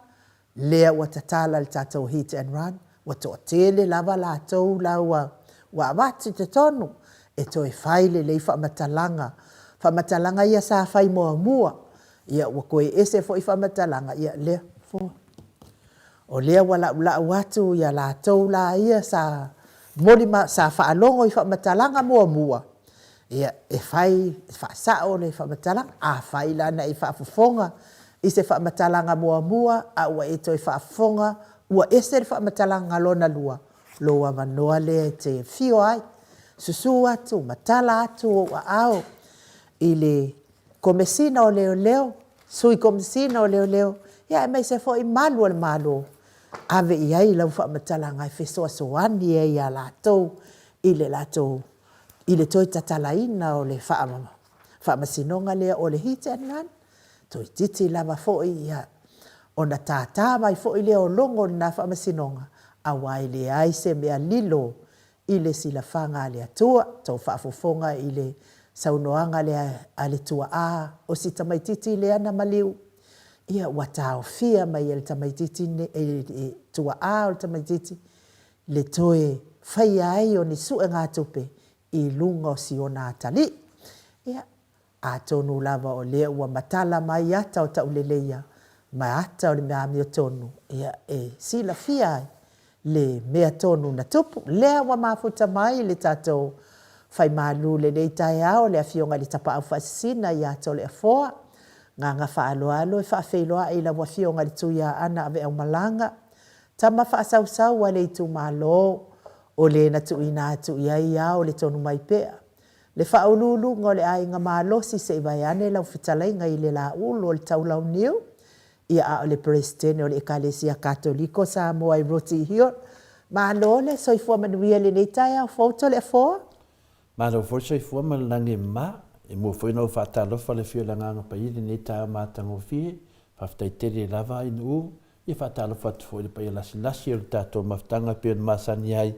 lea ua tatala le tatou hit and run, ua toatele lava latou la ua ua avatu i totonu e toe fai lelei faamatalaga, faamatalaga ia sa fai muamua, ia ua toe ese foi faamatalaga, ia lea foi. O lea ua laulau atu ia latou la ia sa molima, sa faalogo i faamatalaga muamua, ia e fai, e faasao le faamatalaga. Afai la na e faafofoga i se faamatalaga muamua a ua e toe faafofoga ua ese le faamatalaga lona lua, lou avanoa lea e te afio ai, susu atu ma tala atu ou aao i le Komesina o Leoleo, Sui Komesina o Leoleo, ia aemaise foi malu o le Malo, ave i ai lau faamatalaga e fesoasoani ai ia latou i le latou, i le toe tatalaina o le faamasinoga lea o le Hit and Run, toeitiiti lava foi ia ona tata mai foi lea o logo o lena faamasinoga, aua e leai se mea lilo i le silafaga a le Atua. Tou faafofoga i le saunoaga lea a le tuaa o si tamaititi lea na maliu, ia ua taofia mai e le tamaititi e le tuaa o le tamaititi le toe faia ai o ni suegatupe i luga o si ona atalii. Ia, Atonu lava o lea ua matala mai ata o tauleleia ma ata o le mea amiotonu, ia, e silafia ai le mea tonu na tupu. Lea ua mafuta mai le tatou Faimalu i lenei taeao, le Afioga i le Tapaau Faasisina ia Toleafoa. Agaga faaaloalo e faafeiloai i lau Afioga i le Tuiaana Aveaumalaga, tama faasausau a le itumalo, o le na tuuina atu i ai ao le Tonumaipea, Le faauluuluga o le aiga malosi se i vaeane lau fetalaiga i le Laulu o le Taulauniu, ia a o le Peresetene o le Ekalesia Katoliko Samoa i Roti Hill. Malo le soifua manuia i lenei taeao fou Toleafoa. Malo foi le soifua ma le lagi e mama. E mua foi ona ou faatalofa i le afio o le Agaga Paia i lenei taeao matagofie. Faafetai tele lava Ainuu. Ia faatalofa atu foi i le paia lasilasi o le tatou mafutaga e pei ona masani ai,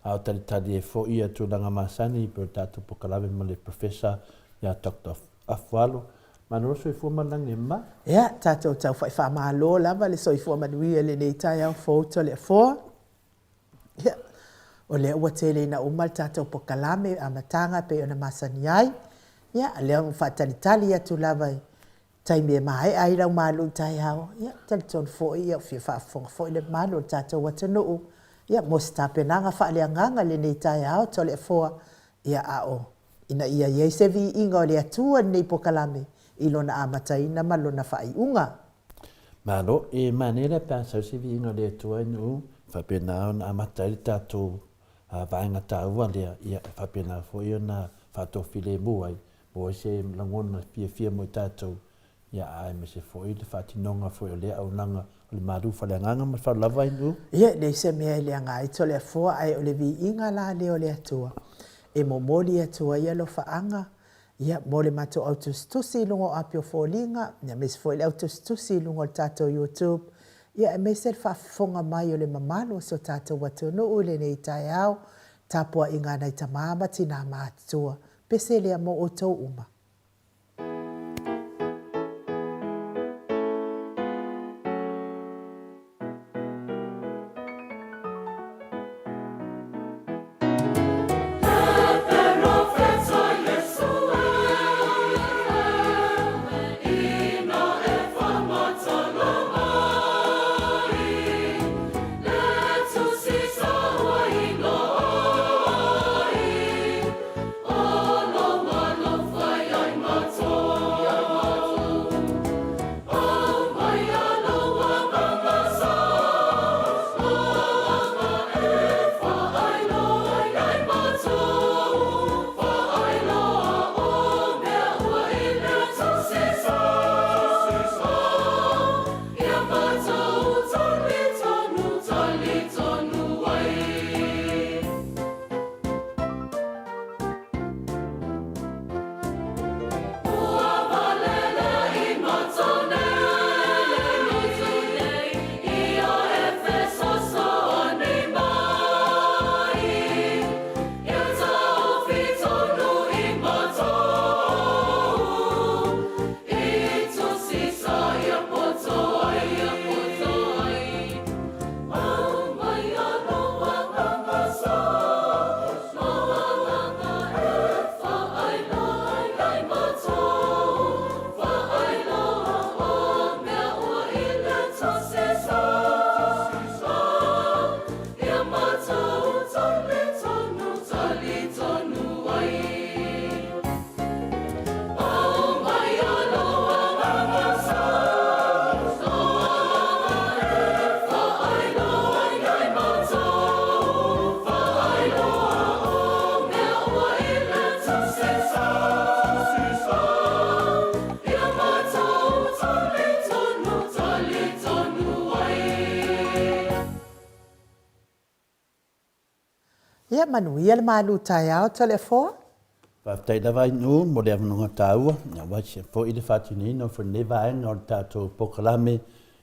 a o talitali ai foi ia tulaga masani e pei o le tatou pokalame ma le Professor ia Doctor Afualo. Malo le soifua ma le lagi e mama. Ia, tatou tau faamalo lava le soifua manuia i lenei taeao fou Toleafoa. Ia, o lea ua tele ina uma le tatou pokalame amataga e pei ona masani ai. Ia, o lea ua faatalitali atu lava i taimi e maea ai lau malu taeao, ia, talitonu foi ia ua fia faafofoga foi le mamalu o le tatou atunuu, ia, mo se tapenaga faaleagaga i lenei taeao Toleafoa, ia, a o ina ia i ai se viiga o le Atua i lenei pokalame i lona amataina ma lona faaiuga. Malo, e manaia lea pe a sau se viiga o le Atua i nuu, faapena ona amata ai le tatou vaega taua lea, ia, e faapena foi ona faatofilemu ai Maua ai se lagona fiafia mo i tatou, ia aemaise foi le faatinoga foi o lea auaunaga o le malu faaleagaga ma le faaaloalo lava Inu. Ia, e leai se mea e leaga ai Toleafoa, ae o le viiga la lea o le Atua e momoli atu ai alofaaga, ia, mo le matou au tusitusi i luga o api o foliga, ia, aemaise foi le au tusitusi i luga o le tatou YouTube, ia, aemaise le faafofoga mai o le mamalu o si o tatou atunuu i lenei taeao, tapuaiga a nai tama ma tinā matutua. Pese lea mo outou uma. Ia manuia le malu taeao Toleafoa. Faafetai lava Ainuu mo le avanoa taua aua foi le faatinoina o lenei vaega o le tatou polokalame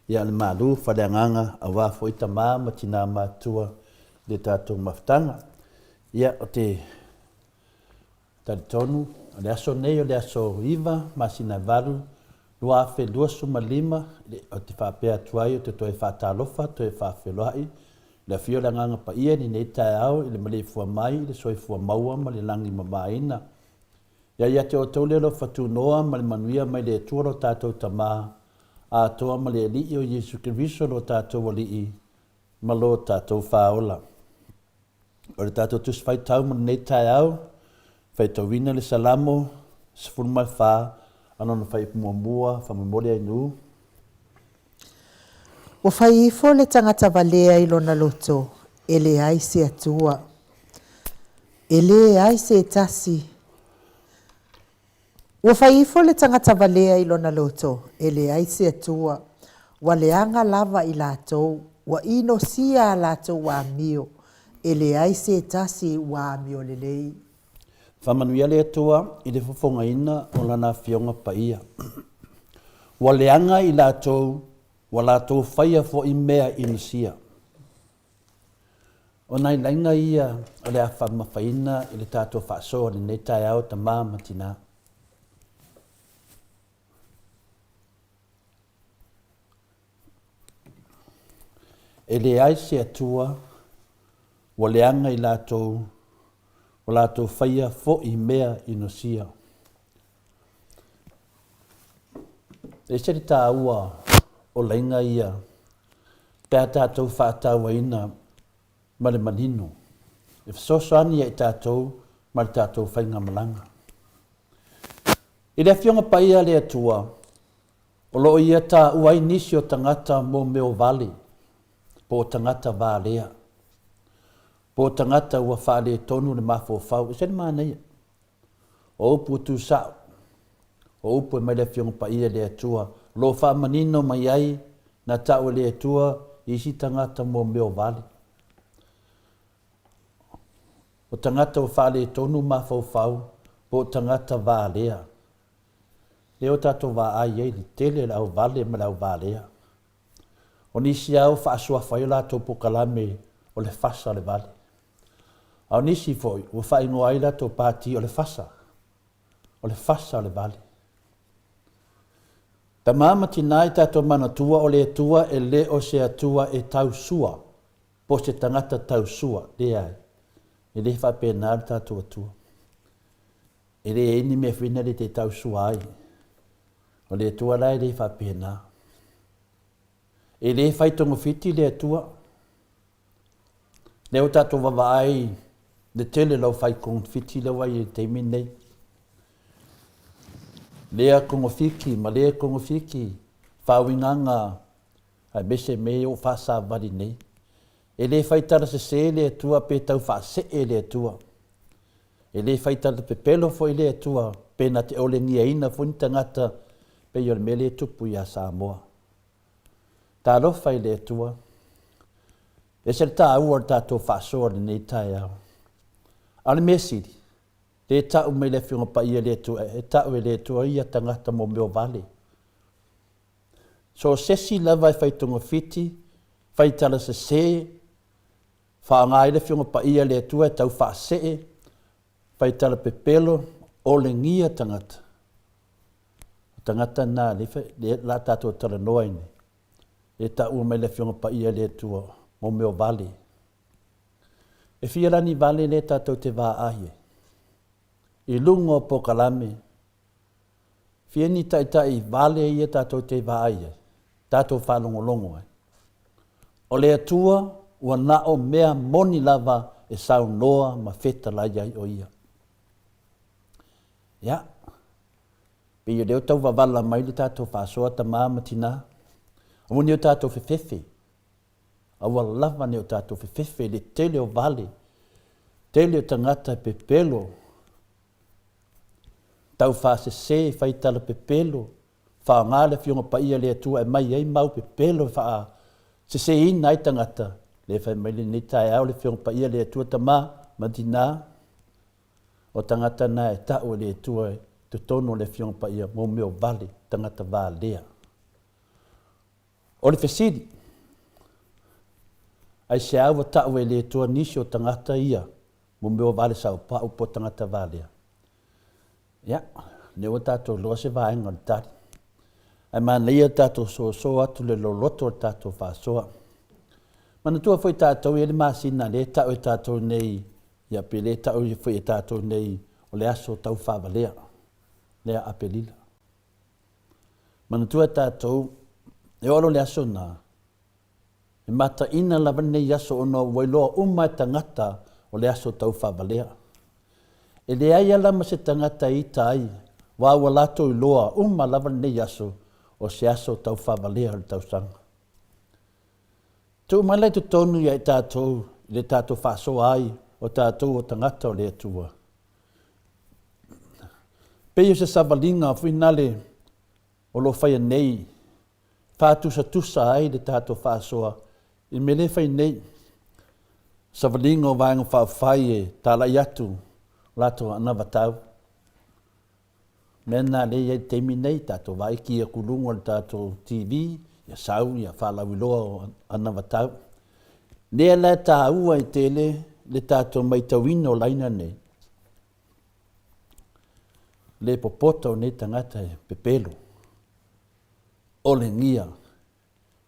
ia o le malu faaleagaga aua foi tama ma tina matutua i le tatou mafutaga. Ia ou te talitonu o le aso nei o le aso 9 masina e 8 2025, ou te faapea atu ai ou te toe faatalofa toe faafeiloai Le afio o le Agaga Paia i lenei taeao i le maleifua mai i le soifua maua ma le lagi mamaina. Ia ia te outou le alofa tunoa ma le manuia mai le Atua lo tatou Tama atoa ma le Alii o Iesu Keriso lo tatou Alii ma lo tatou Faaola. O le tatou Tusi Faitau mo lenei taeao, faitauina le Salamo 14 a lona fuaiupu muamua, faamolemole Ainuu. Ua fai ifo le tagata valea i lona loto, e leai se Atua, e leai se tasi. Ua fai ifo le tagata valea i lona loto, e leai se Atua. Ua leaga lava i latou, ua inosia a latou amio, e leai se tasi ua amio lelei. Faamanuia le Atua i le fofogaina o Lana Afioga Paia. Ua leaga i latou, ua latou faia foi mea inosia. O nai laina ia o le a faamamafaina i le tatou faasoa i lenei taeao tama ma tina. E leai se Atua ua leaga i latou, ua latou faia foi mea inosia. E ese le taua o laina ia pe a tatou faatauaina ma le manino e fesoasoani ia i tatou ma le tatou faigamalaga. I le Afioga Paia a le Atua, o lo o ia taua ai nisi o tagata mo mea o vale, po o tagata valea, po o tagata ua faaletonu le mafaufau. E ese le manaia. O upu tusao, o upu e mai le Afioga Paia le Atua, o lo o faamanino mai ai na tau e le Atua i isi tagata mo mea o vale. O tagata ua faaletonu mafaufau po o tagata valea. Lea ua tatou vaai ai i le tele o le au vale ma le au valea. O nisi lava ua faasuafa ai o latou polokalame o le fasa o le vale. A o nisi foi ua faaigoa ai latou pati o le fasa, o le fasa o le vale. Tama ma tina i tatou manatua o le Atua e le o se Atua e tausua po o se tagata tausua, leai, e le faapena le tatou Atua. E leai ni mea foi na le te tausua ai. O le Atua la e le faapena. E le fai togafiti le Atua. Lea ua tatou vavaai le tele o le aufai kogafiti lea ua i ai i le taimi lenei. Lea kogafiti ma lea kogafiti, faauigaga aemaise mea ia ua faasavali nei. E le fai tala sese le Atua pe tau faasee le Atua. E le fai tala pepelo foi le Atua pe na te olegiaina foi ni tagata pei o le mea lea e tupu ia Samoa. Talofa i le Atua. E ese le taua o le tatou faasoa i lenei taeao. A o le mea sili, lea e tau mai le Afioga Paia e le Atua, e tau e le Atua ia tagata mo mea o vale. So o se isi lava e fai togafiti, fai tala sese, faaaoga ai le Afioga Paia e le Atua e tau faasee, fai tala pepelo, olegia tagata. O tagata na lea la tatou talanoa ai nei, e taua mai le Afioga Paia e le Atua mo mea o vale. E fia la ni vale lea tatou te vaai ai i luga o polokalame, fia ni taitai vale ia tatou te vaai ai, tatou faalogologo ai. O le Atua ua na o mea moni lava e saunoa ma fetalai ai o Ia. Ia, pei o lea ua tau vavala mai le tatou faasoa tama ma tina, aua ne i o tatou fefefe, aua lava ne i o tatou fefefe i le tele o vale, tele o tagata e pepelo, taufaasese, fai tala pepelo, Faaaoga le Afioga Paia a le Atua e aumai ai mau pepelo e faaseseina ai tagata, lea e fai mai lenei taeao le Afioga Paia a le Atua Tama, ma tinā, o tagata na e ta'u e le Atua i totonu o le Afioga Paia mo mea o vale, tagata valea. O le fesili, Aisea ua ta'u e le Atua nisi o tagata ia mo mea o vale saopa'u po o tagata valea? Ia, lea ua tatou iloa se vaega o le tali. Ae manaia le tatou soso atu le loloto o le tatou faasoa. Manatua foi tatou e i ai le masina lea e ta'u e tatou nei, ia pe le ta'u foi e tatou nei o le aso tau faavalea, lea Aperila. Manatua tatou, e oo loa le aso na, e mataina lava lenei aso ona ua iloa uma e tagata o le aso tau faavalea. E leai ala ma se tagata e ita ai, aua ua latou iloa uma lava lenei aso o se aso tau faavalea o le tausaga. Tuu mai la i totonu ia i tatou i le tatou faasoa ai o tatou o tagata o le Atua. Pei o se savaliga fuinale o lo o faia nei, faatusatusa ai le tatou faasoa i mea lea e fai nei. Savaliga o Vaega Faaupufai e talai atu latou anavatau. Mea lena lea e i ai i le taimi nei, tatou vaai ki atu i luga o le tatou TV, ia sau ia faalauiloa o anavatau. Lea la e taua ai tele le tatou maitauina o laina nei, le popota o nei tagata e pepelo, olegia,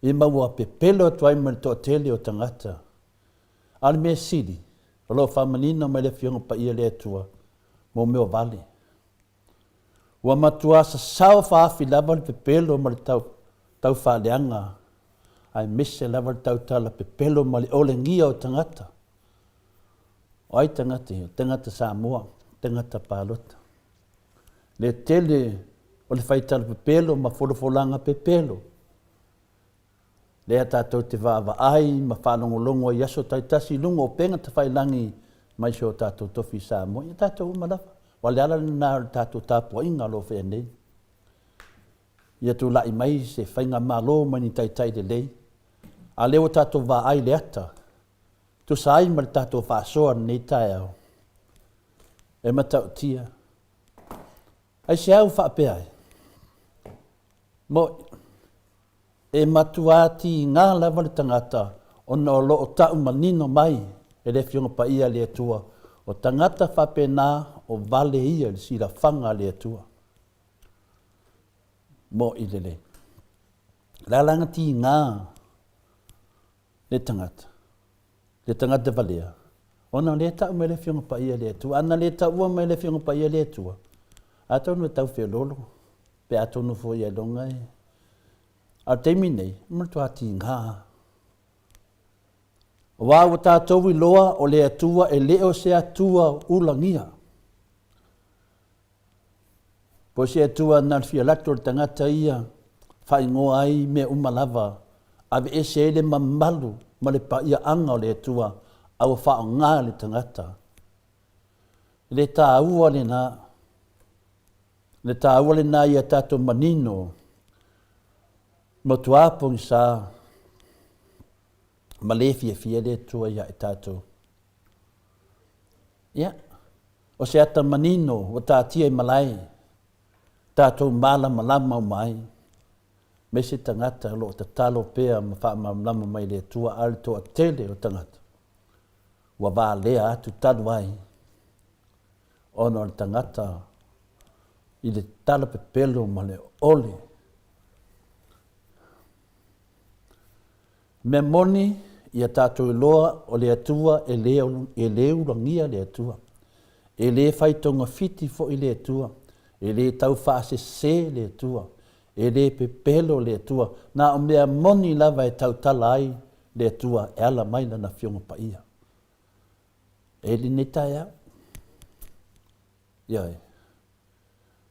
ima ua pepelo atu ai ma le toatele o tagata. A o le mea sili, o lo o faamanino mai le Afioga Paia le Atua mo mea o vale. Ua matua sasao faafi lava le pepelo ma le tau, tau faaleaga, aemaise lava le tautala pepelo ma le olegia o tagata. O ai tagata ia? O tagata Samoa, tagata palota. Le tele o le faitala pepelo ma folafolaga pepelo, lea tatou te vaavaai ma faalogologo ai i aso taitasi i luga o upega tafailagi mai si o tatou tofi i Samoa, ia tatou uma lava. Aua o le ala lena o le tatou tapuaiga o lo o faia nei. Ia tulai mai se faigamalo mai ni taitai lelei, a o lea ua tatou vaai i le ata, tusa ai ma le tatou faasoa i lenei taeao, e matautia. Aisea ua faapea ai? Moʻi, e matua tiga lava le tagata ona o lo o ta'u manino mai e le Afioga Paia a le Atua, o tagata faapena o vale ia i le silafaga a le Atua. Moʻi lelei. O le a la na tiga le tagata, le tagata valea, ona o lea e ta'u mai le Afioga Paia a le Atua. Ana le ta'ua mai le Afioga Paia a le Atua, atonu e tau feoloolo, pe atonu foi ailoga e... A o le taimi nei, e matua tiga. Aua ua tatou iloa o le Atua e le o se Atua ulagia. Po o se Atua na o le fia lato o le tagata ia faaigoa ai mea uma lava, aveese ai le mamalu ma le paiaaga o le Atua, a ua faaaoga le tagata. E le taua lena. Le taua lena ia tatou manino, matua pogisa ma le fiafia le Atua ia i tatou. Ia, o se ata manino ua taatia i malae, tatou malamalama uma ai, me se tagata o lo o tatalo pea ma faamalamalama mai le Atua, a o le toatele o tagata ua valea atu talu ai ona o le tagata i le tala pepelo ma le ole. Mea moni, ia tatou iloa o le Atua e le, e le ulagia le Atua. E le fai togafiti foi le Atua. E le tau faasese le Atua. E le pepelo le Atua. Na o mea moni lava e tautala ai le Atua e ala mai Lana Afioga Paia. E lenei taeao. Ioe.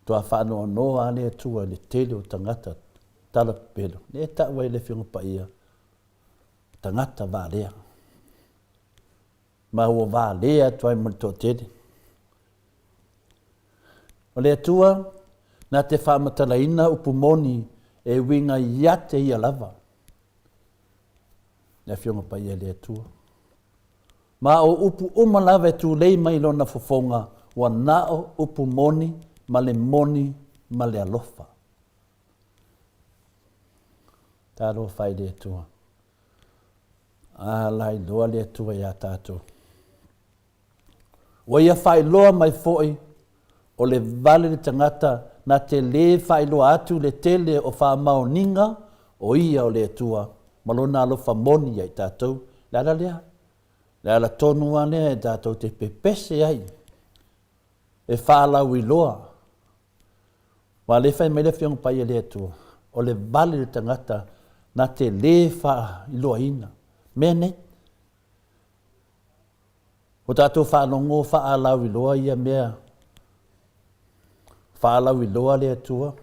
Toa faanoanoa a le Atua i le tele o tagata tala pepelo, lea e tau ai le Afioga Paia, tagata valea. Ma ua valea atu ai ma le toatele. O le Atua, na te faamatalaina upu moni e uiga ia te ia lava. Le Afioga Paia le Atua. Ma o upu uma lava e tulei mai lona fofoga, ua na o upu moni ma le moni ma le alofa. Talofa i le Atua. A lailoa le Atua iā tatou. Ua ia faailoa mai foi, o le vale le tagata na te lē faailoa atu le tele o faamaoniga o ia o le Atua ma Lona alofa moni ia i tatou. Le ala lea, le ala tonu lava lea e tatou te pepese ai, e faalauiloa. Aua o lea e fai mai le Afioga Paia a le Atua, o le vale le tagata na te lē faailoaina mea nei. Ua tatou faalogo faalauiloa ia mea, faalauiloa le Atua.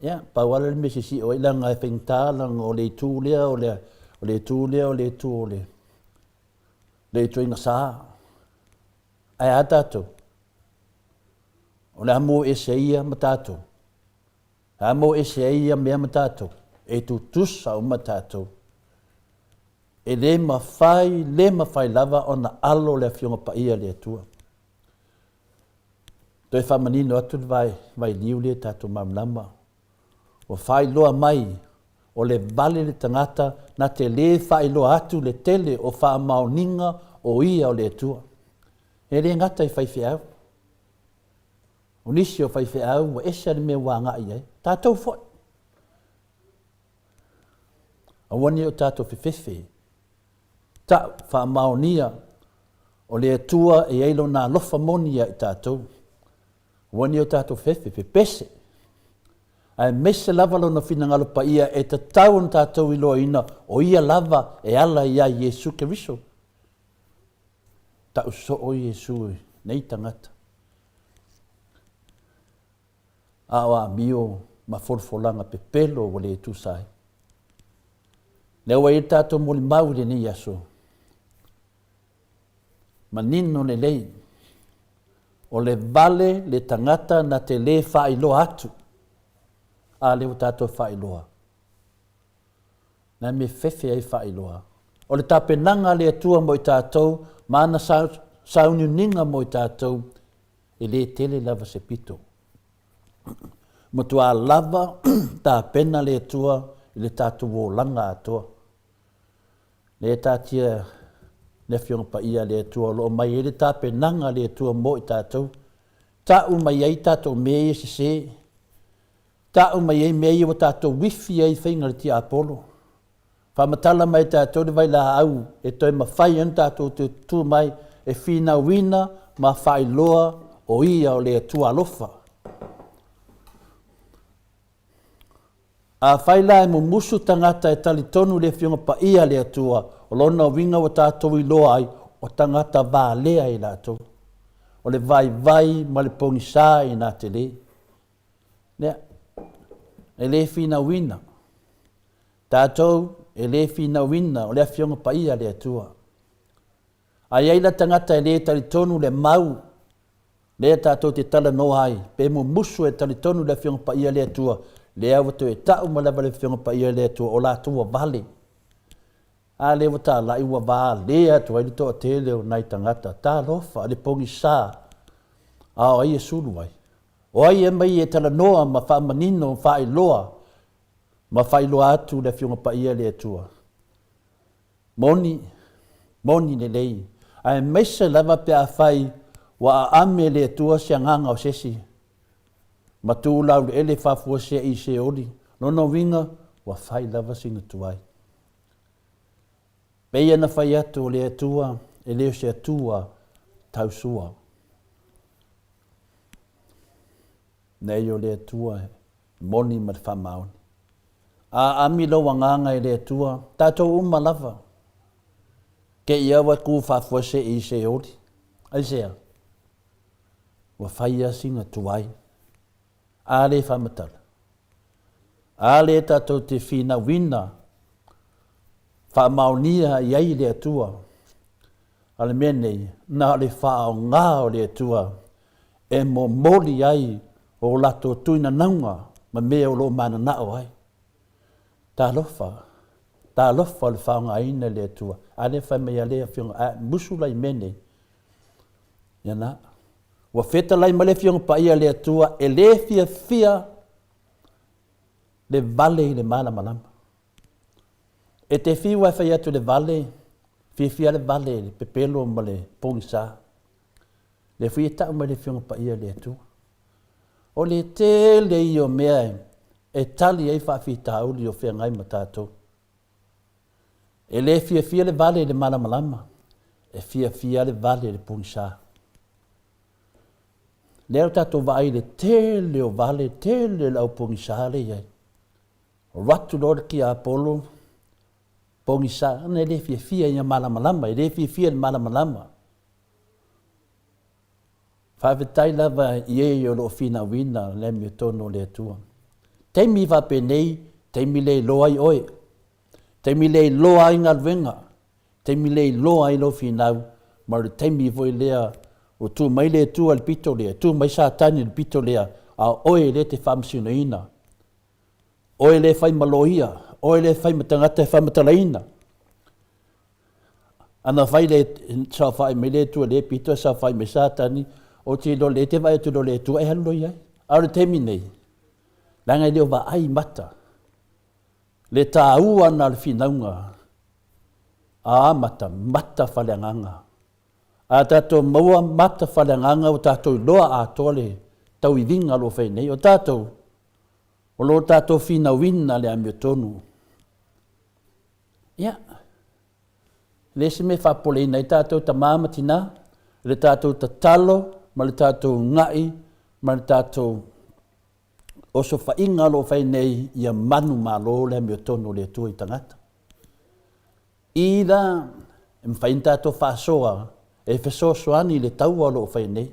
Ia, pau lava le mea sisio ai leaga e faigata leaga o le itu lea o le, o le itu lea o le itu o le, le ituaiga sa. Ae a tatou? O le a mo ese ai ia ma tatou? A mo ese ai ia mea ma tatou? E tutusa uma tatou. E le mafai, le mafai lava ona alo le Afioga Paia a le Atua. Toe faamanino atu le vai, vailiu lea tatou malamalama. Ua faailoa mai, o le vale le tagata na te le faailoa atu le tele o faamaoniga o ia o le Atua. E le gata i faifeau. O nisi o faifeau ua ese le mea ua agai i ai. Tatou foi. Aua ne i o tatou fefefe. Ta'u, faamaonia, o le Atua e i ai Lona alofa moni ia i tatou. Aua ne i o tatou fefefe, pepese. Aemaise lava Lona finagalo paia e tatau ona tatou iloaina o Ia lava e ala ia Iesu Keriso. Ta'u soo Iesu i nei tagata. A o amio ma folafolaga pepelo ua le tusa ai. Lea ua i ai le tatou molimau i lenei aso, manino lelei, o le vale le tagata na te le faailoa atu, a lea ua tatou faailoa. Na mea fefe ai faailoa. O le tapenaga a le Atua mo i tatou ma ana sauniuniga mo i tatou, e le tele lava se pito. Matua lava tapena le Atua i le tatou olaga atoa. Lea e taatia le Afioga Paia a le Atua o lo o mai ai le tapenaga a le Atua mo i tatou. Ta'u mai ai tatou mea ia sese. Ta'u mai ai mea ia ua tatou uifi ai i faiga a le tiapolo. Faamatala mai e tatou le vailaau e toe mafai ai ona tatou toe tutū mai e finauina ma faailoa o Ia o le Atua alofa. Afai la e mumusu tagata e talitonu i le Afioga Paia a le Atua, o lona uiga ua tatou iloa ai o tagata valea i latou. O le vaivai ma le pogisa ina tele. Lea, e le finauina. Tatou e le finauina o le Afioga Paia a le Atua. A i ai la tagata e le talitonu le mau lea tatou te talanoa ai, pe mumusu e talitonu le Afioga Paia a le Atua, lea ua toe ta'u mai lava le Afioga Paia a le Atua, o latou ua vale. A lea ua talai ua valea atu ai le toatele o nai tagata. Talofa, le pogisa, a o ai e sulu ai? O ai e mai e talanoa ma faamanino, faailoa ma faailoa atu le Afioga Paia le Atua? Moni, moni lelei, aemaise lava pe afai ua aame le Atua se agaga o se isi ma tu lauleele faafuaseai i Seoli, lona uiga ua fai lava sina tuai. Pei ona fai atu o le Atua e le o se Atua tausua. Nei o le Atua e moni ma le faamaoni. A ami lou agaga i le Atua, tatou uma lava, ke i au e ku faafuasei i Seoli. Aisea? Ua fai a sina tuai. A le faamatala. A le tatou te finauina faamaonia i ai le Atua. A o le mea nei, na o le faaaoga o le Atua e momoli ai o latou tuinanauga ma mea o lo o mananao ai. Talofa! Talofa o le faaaogaina e le Atua. A lea fai mai a le Afioga, ae musu la i mea nei. Ia na. Ua fetalai mai le Afioga Paia a le Atua, e le fiafia le vale i le malamalama. E te fiu e fai atu i le vale, fiafia le vale i le pepelo ma le pogisa. Lea foi e tau mai le Afioga Paia a le Atua. O le tele ia o mea e tali ai faafitauli o feagai ma tatou. E le fiafia le vale i le malamalama, e fiafia le vale i le pogisa. Lea o tatou vaai i le tele o vale, tele o le au pogisa lea e i ai. Alu atu loa le tiapolo, pogisa, ona e le fiafia ia malamalama, e le fiafia i le malamalama. Faafetai lava i e o lo o finauina le amiotonu o le Atua. Taimi faapenei, taimi le iloa ai oe, taimi le iloa ai galuega, taimi le iloa ai lou finau, ma o le taimi foi lea ua tu mai le Atua i le pito lea, tu mai Satani i le pito lea, a o oe lea e te faamasinoina. Oe lea e fai ma loia, oe lea e fai ma tagata e faamatalaina. Ana fai le saofai mai le Atua i lea pito, saofai mai Satani, ou te iloa lea e te vaai atu loa i le Atua e alu loa i ai. A o le taimi nei, leaga e le o vaai mata le taua na o le finauga a mata, mata faaleagaga. A tatou maua mata faaleagaga ua tatou iloa atoa le tauiviga o lo o fai nei. O tatou, o lo o tatou finauina le amiotonu. Ia, le isi mea e faapopoleina ai tatou tama ma tina, le tatou tatalo ma le tatou una'i ma le tatou osofaiga o lo o fai nei ia manumalo le amiotonu o le Atua i tagata. Either e mafai ona tatou faasoa e fesoasoani i le taua o lo o fai nei.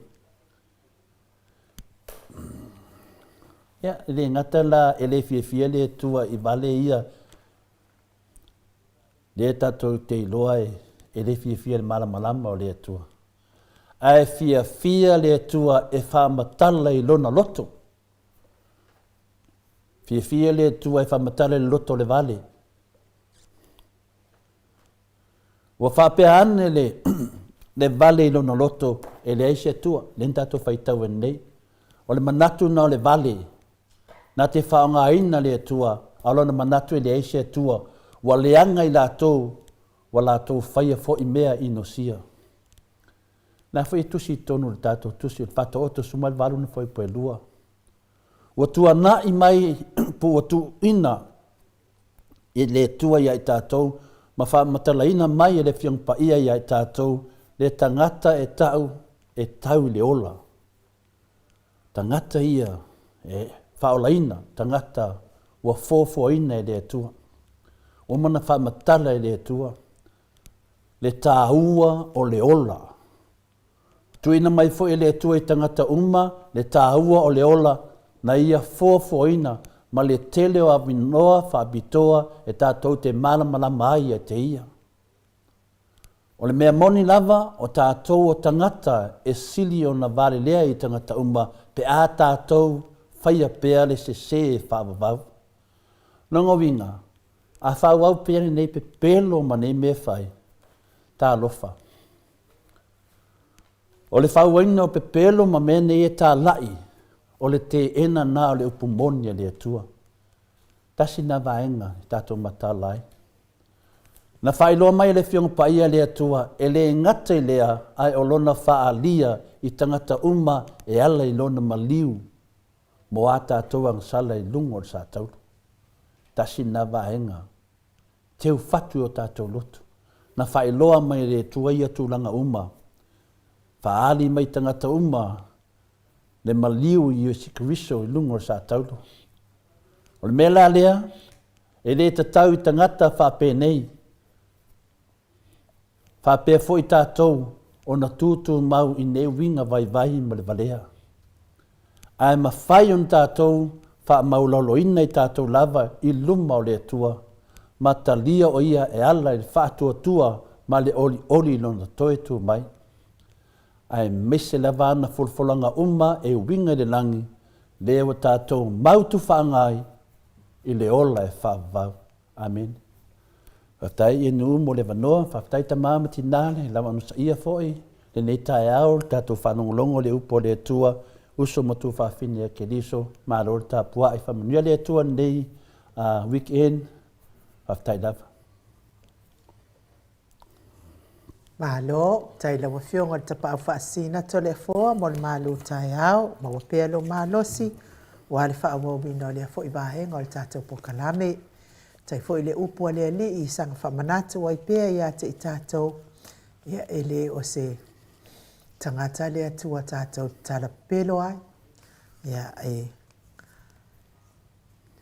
Ia, e le gata la e le fiafia le Atua i vale ia lea tatou te iloa e le fiafia i le malamalama o le Atua. Ae fiafia le Atua e faamatala i lona loto. Fiafia le Atua e faamatala i le loto o le vale. Ua faapea ane le, le vale i lona loto, e leai se Atua, lea na tatou faitau ai nei. O le manatu na o le vale, na te faaaogaina le Atua, a o lona manatu e leai se Atua, ua leaga i latou, ua latou faia foi mea inosia. La foi e tusi i totonu o le tatou tusi o le Faataoto 18 na fuaipua e lua. Ua tuanai mai po ua tuuina i le Atua ia i tatou ma faamatalaina mai e le Afioga Paia ia i tatou le tagata e ta'u e tau i le ola. Tagata ia e faaolaina, tagata ua foafoaina e le Atua. Ua uma ona faamatala e le Atua le tāua o le ola. Tuuina mai foi e le Atua i tagata uma le tāua o le ola na ia foafoaina ma le tele o avinoa faapitoa e tatou te malamalama ai ia te ia. O le mea moni lava, o tatou o tagata e sili ona valelea i tagata uma pe a tatou faia pea le sese e faavavau. Lona uiga, a faaauau pea lenei pepelo ma nei mea fai, talofa. O le fauaina o pepelo ma mea nei e talai, o le teena na o le upu moni a le Atua. Tasi na vaega e tatou mataala ai. Na faailoa mai e le Afioga Paia a le Atua, e le gata i lea, ae o Lona faaalia i tagata uma e ala i Lona maliu mo a tatou agasala i luga o le satauro. Tasi lena vaega teu fatu i o tatou loto. Na faailoa mai e le Atua ia tulaga uma, faaali mai i tagata uma le maliu i Iesu Keriso i luga o le satauro. O le mea la lea, e le tatau i tagata faapenei, faapea foi tatou ona tutumau i nei uiga vaivai ma le valea. Ae mafai ona tatou faamaulaloina i tatou lava i luma o le Atua, ma talia o Ia e ala i le faatuatua ma le olioli i Lona toe tu mai. Aemaise lava ana folafolaga uma e uiga i le lagi, lea ua tatou mautu faaaga ai i le ola e faavavau. Amene. Faafetai i nuu mo le avanoa, faafetai tama ma tina le lava onosaia foi lenei taeao le tatou faalogologo i le upu a le Atua, uso ma tuafafine a Keriso, malo le tapuai, faamanuia le Atua i lenei weekend, faafetai lava. Malo, tai lau Afioga i le Tapaau Faasisina Toleafoa mo le malu taeao, maua pea lou malosi aua le faaauauina o lea foi vaega o le tatou polokalame. Tai foi le upu a le Alii i saga faamanatu ai pea ia te i tatou, ia e le o se tagata le Atua tatou te tala pepelo ai, ia e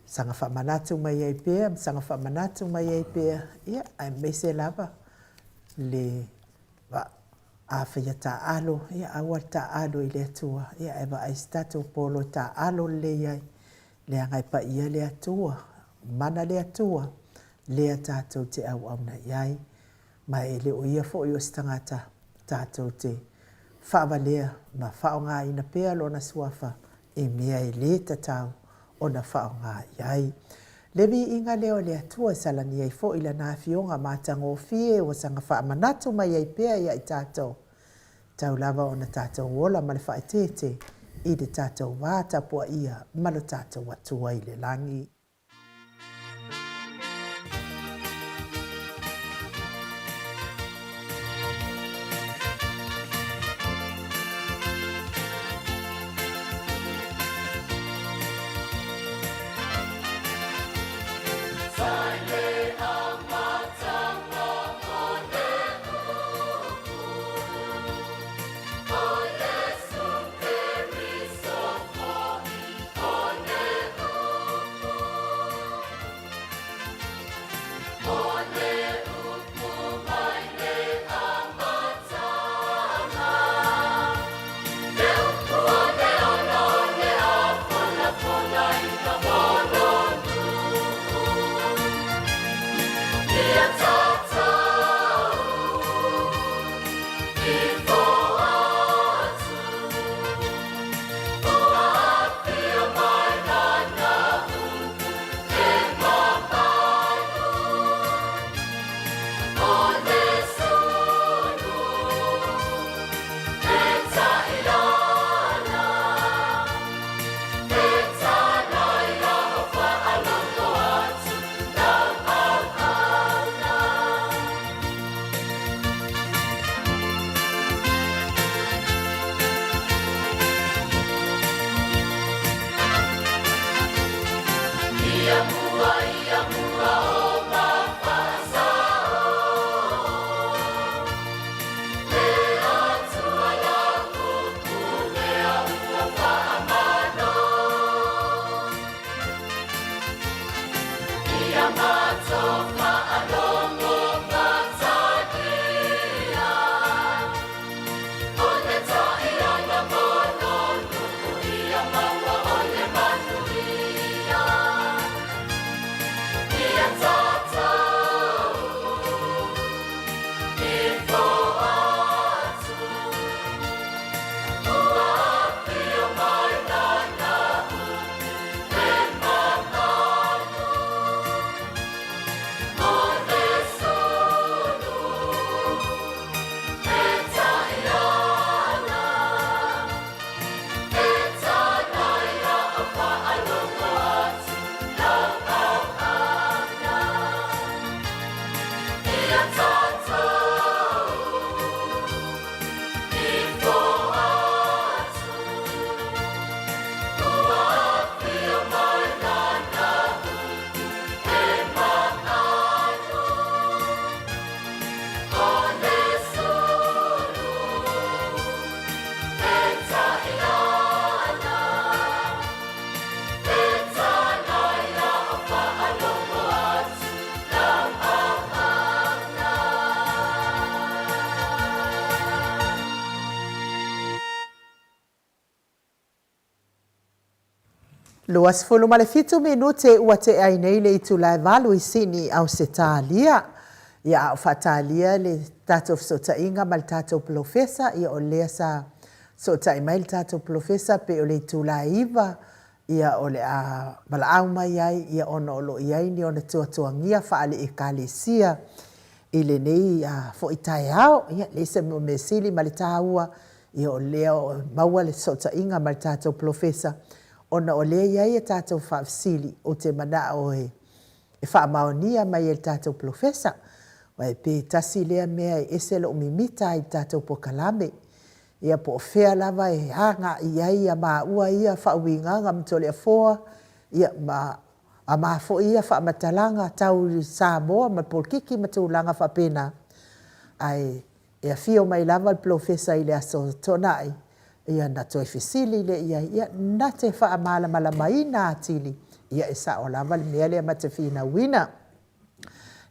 saga faamanatu mai ai pea ma saga faamanatu mai ai pea, ia aemaise lava le afai e taaalo, ia aua le taaalo i le Atua, ia ae vaai se tatou polo e taaalo lelei ai, leaga e paia le Atua, mana le Atua, lea tatou te auauna i ai. Ma e le o ia foi o se tagata tatou te faavalea ma faaaogaina pea lona suafa i mea e lē tatau ona faaaoga i ai. Le viiga lea o le Atua e salani ai foi Lana Afioga matagofie ua saga faamanatu mai ai pea ia i tatou, tau lava ona tatou ola ma le faaeteete i le tatou va tapuaia ma lo tatou Atua i le lagi. 27 minute ua tea ai nei le itula e valu i Sini, Ausetalia. Ia, a o faatalia le tatou fesootaiga ma le tatou polofesa, ia o lea sa fesootai mai le tatou polofesa pei o le itula e 9. Ia, o le a valaau mai ai, ia, ona o lo o i ai ni ona tuatuagia faale-Ekalesia i lenei foi taeao. Ia, e leai se mea sili ma le taua, ia o lea ua maua le fesootaiga ma le tatou polofesa, ona o lea e i ai a tatou faafesili ou te manao e faamaonia mai e le tatou polofesa. Aua pe tasi lea mea e ese lou mimita ai i le tatou polokalame. Ia po o fea lava e agai i ai a maua ia faauigaga ma Toleafoa, ia ma a ma foi ia faamatalaga tau i Samoa ma le polokiki ma tulaga faapena, ae e afio mai lava le polofesa i le Aso Toonai, ia ona toe fesili lea i ai, ia na te faamalamalamaina atili, ia e sao lava le mea lea ma te finauina.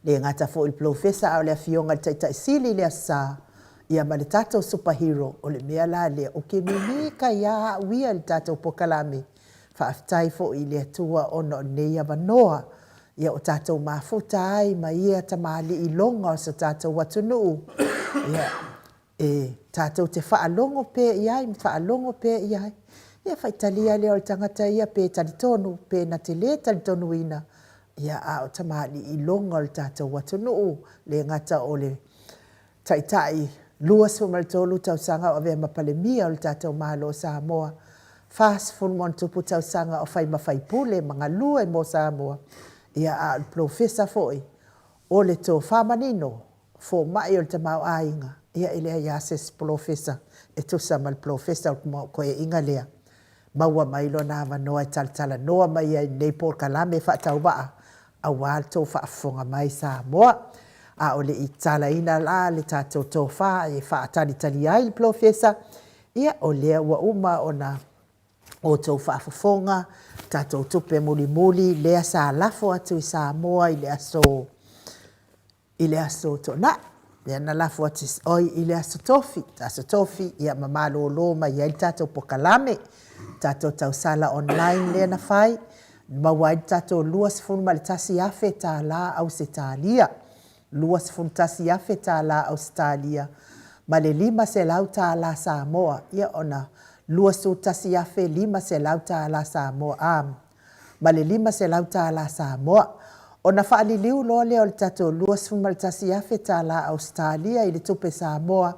E le gata foi i le polofesa a o le afioga i le Taitai Sili i le Aso Sa, ia ma le tatou Super Hero, o le mea la lea, ou te mimita ai lava au ia i le tatou polokalame. Faafetai foi i le Atua ona o lenei avanoa, ia ua tatou mafuta ai ma ia tamalii iloga o si o tatou atunuu, ia, e tatou te faalogo pea i ai ma faalogo pea i ai. Ia faitalia lea o le tagata ia pe talitonu pe na te le talitonuina, ia a o tamalii iloga o le tatou atunuu, le gata o le Taitai 23 tausaga o avea ma Palemia o le tatou Malo o Samoa, 40+ tausaga o fai ma faipule ma galue mo Samoa, ia a o le polofesa foi o le tofa manino, fomai o le tamaoaiga, ia e leai lava se isi polofesa e tusa ma le polofesa o le toeaina lea. Maua mai lona avanoa e talatalanoa mai ai i lenei polokalame faatauvaa aua le tou faafofoga mai Samoa. A o le i tatalaina la le tatou tofa e faatalitalia ai le polofesa, ia o lea ua uma ona outou faafofoga tatou tupe mulimuli lea sa lafo atu i Samoa i le aso i le aso Toonai, lea na lafo atu, oi, i le aso Tofi, aso Tofi, ia ma malolo mai ai le tatou polokalame, tatou tausala online lea na fai, maua ai le tatou $21,000 Ausetalia, $21,000 Ausetalia ma le $500 Samoa, ia ona $21,500 Samoa, a, ma le $500 Samoa. Ona faaliliu loa lea o le tatou $21,000 Ausetalia i le tupe Samoa,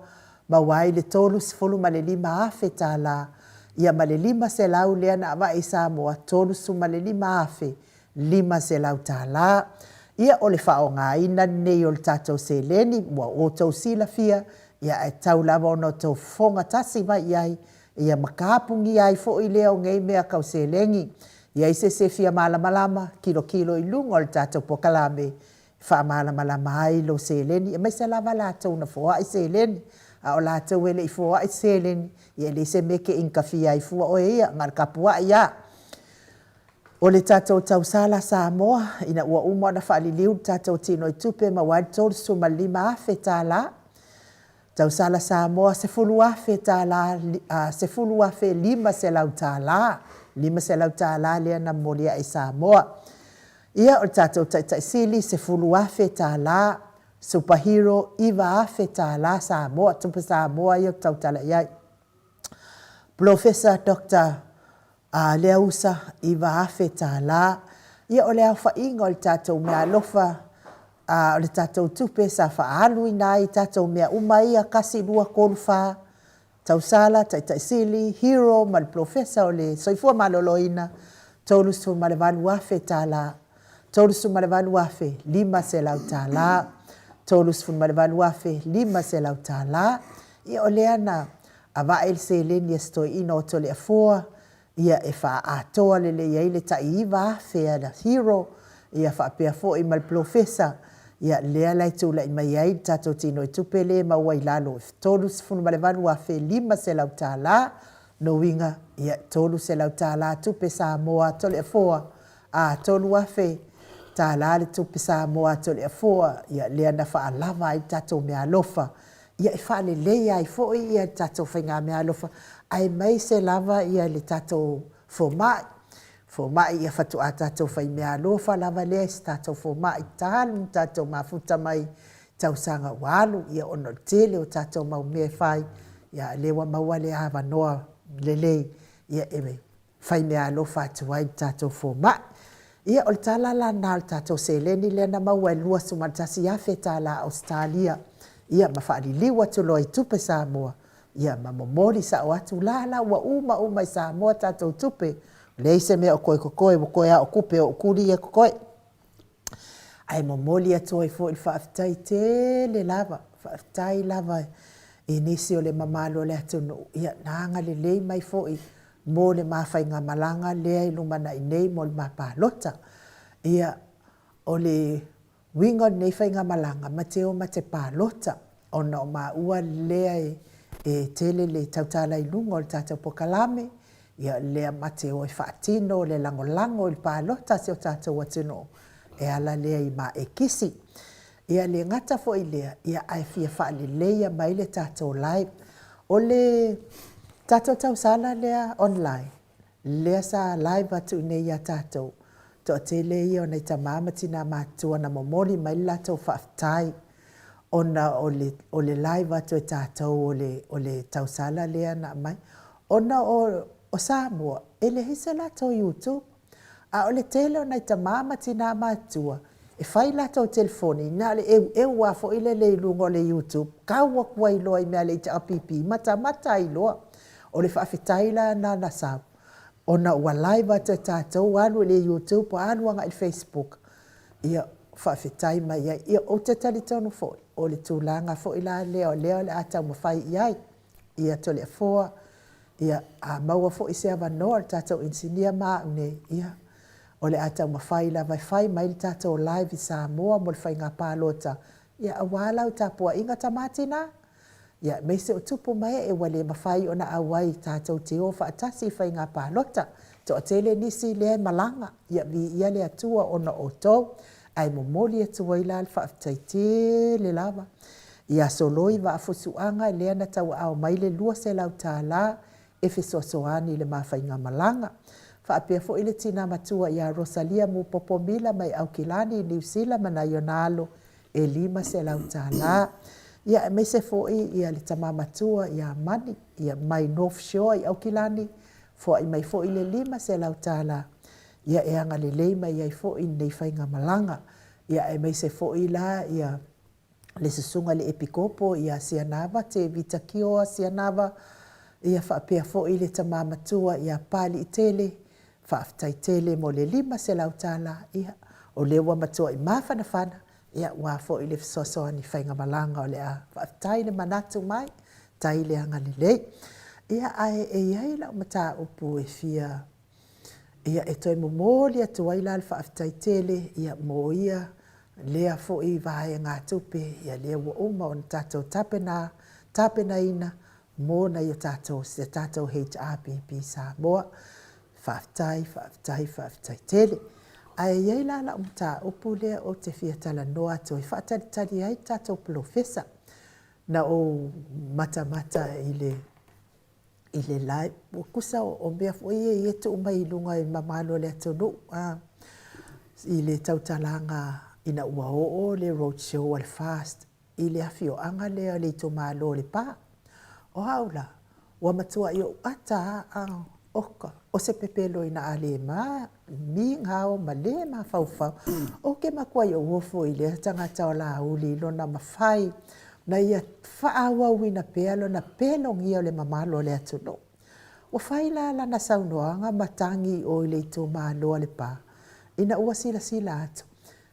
maua ai le $35,000, ia ma le $500 lea na avae i Samoa, $35,500. Ia o le faaaogaina lenei o le tatou seleni ua outou silafia, ia ae tatau lava ona outou fofoga tasi mai i ai, ia ma tapunia ai foi lea o nei mea tau seleni. I ai se isi e fia malamalama, tilotilo i luga o le tatou polokalame e faamalamalama ai lou seleni, aemaise lava latou na foai seleni. A o latou e le i foai se seleni, ia e leai se mea e te initafia ai fua oe ia, na o le tapuai lava. O le tatou tausala Samoa, ina ua uma ona faaliliu le tatou tinoitupe e maua ai le $35,000, Tausala Samoa, $10,000 tala, $10,500, $500 lea na momoli ae i Samoa. Ia, o le tatou Taitai Sili, $10,000, Super Hero, $9,000 Samoa, tupe Samoa ia ou te tautala i ai. Polofesa Doctor A Leausa, $9,000. Ia, o le aofaiga o le tatou meaalofa, a o le tatou tupe sa faaaluina ai i tatou mea uma ia, 1, 2, 3, 4, tausala, Taitai Sili, Hero ma le Polofesa o le Soifua Maloloina, $38,000, $38,500, $38,500. Ia, o lea na Avae le seleni a si toeaina o Toleafoa, ia e faaatoa lelei ai le tai 9,000 a le Hero, ia faapea foi ma le Polofesa, ia lea la e tulai mai ai le tatou tinoitupe lea e maua i lalo e $38,500, lona uiga, ia e $300 tupe Samoa a Toleafoa, a $3,000 le tupe Samoa a Toleafoa, ia lea na faalava ai le tatou meaalofa ia e faaleleia ai foi le tatou faigameaalofa aemaise lava le tatou fomai. Fomai ia faatoa tatou faimeaalofa lava lea i se tatou fomai talu ona tatou mafuta mai i tausaga ua alu ia ona o le tele o tatou mau mea e fai, a o lea ua maua le avanoa lelei e. fai meaalofa atu ai i le tatou fomai. Ia, o le tala la lena o le tatou seleni lea na maua e $21,000 Ausetalia, ia ma faaliliu atu loa i tupe Samoa, ia ma momoli sao atu la la ua uma uma i Samoa tatou tupe, leai se mea o toe totoe, ua toe lava o tupe o utuli ia e totoe. Ae momoli atu ai foi le faafetai tele lava, faafetai lava i nisi o le mamalu o le atunuu, ia na agalelei mai foi mo le ma faigamalaga lea e lumanai nei mo le ma palota. Ia, o le uiga o lenei faigamalaga, ma te o ma te palota, ona o maua lea e tele le tautala i luga o le tatou polokalame, ia lea ma te o e faatino le lagolago i le palota a si o tatou atunuu e ala lea i ma ekisi. Ia le gata foi i lea, ia ae fia faaleleia mai le tatou live. O le tatou tausala lea online, lea sa live atu i inei ia tatou, toatele ia o nai tama ma tina matutua na momoli mai le latou faafetai ona o le, o le live atu e tatou o le, o le tausala lea na aumai. Ona o, o Samoa, e leai se latou YouTube. A o le tele o nai tama ma tina matutua, e fai latou telefoni, na o le eueu lava foi lele i luga o le YouTube, tau atu ai loa i mea a le HRPP, matamata ai loa. O le faafetai la lena na sau, ona ua live atu e tatou, alu i le YouTube, alu agai i le Facebook, ia faafetai mai ai. Ia, ou te talitonu foi, o le tulaga foi la lea o lea o le a taumafai i ai, ia Toleafoa, ia, a maua foi se avanoa o le tatou inisinia ma au nei, ia, o le a taumafai lava e fai mai le tatou live i Samoa mo le faiga palota, ia, aua lau tapuaiga tama tina, ia, aemaise o tupu ma ee ua le mafai ona auai tatou te o faatasi i faiga palota. Toatele nisi lea e malaga, ia viia le Atua ona o outou, ae momoli atu ai la le faafetai tele lava ia Soloi Vaafusuaga lea na tauaao mai le $200 e fesoasoani i le ma faigamalaga. Faapea foi le tina matua ia Rosalia Mupopo Mila mai Aukilani i Niu Sila ma nai ona alo e $500. Ia aemaise foi ia le tama matua ia Mani ia mai North Shore i Aukilani, foai mai foi le $500 ia e agalelei mai ai foi i lenei faigamalaga. Ia aemaise foi la ia le susuga i le Epikopo ia Sianava, Tevita Kioa Sianava, ia faapea foi le tama matua ia Paliitele, faafetai tele mo le $500, ia o lea ua matuai mafanafana, ia aua foi le fesoasoani faigamalaga o le a faafetai le manatu mai, tai le agalelei. Ia ae e i ai lau mataupu e fia Ia, e toe momoli atu ai la le faafetai tele ia mo ia lea foi vaegatupe ia lea ua uma ona tatou tapena, tapenaina mo nai o tatou, se tatou HRPP Samoa. Faafetai, faafetai, faafetai tele. Ae i ai la lau mataupu lea ou te fia talanoa atu ai, faatalitali ai le tatou polofesa. Na ou matamata i le i le live, ua tusa o mea foi ia e tuu mai i luga i mamalu o le atunuu a, i le tautalaga ina ua oo le road show a le FAST i le afioaga lea o le itumalo o Lepa. O au la, ua matuai ou ata a, oka, o se pepelo ina a le ma, migao ma le mafaufau. Ou te matuai ou ofo i lea tagata o Laauli i lona mafai na ia faaauauina pea lona pelogia o le mamalu o le atunuu. Ua fai la lana saunoaga ma tagi i o i le itumalo a Lepa, ina ua silasila atu,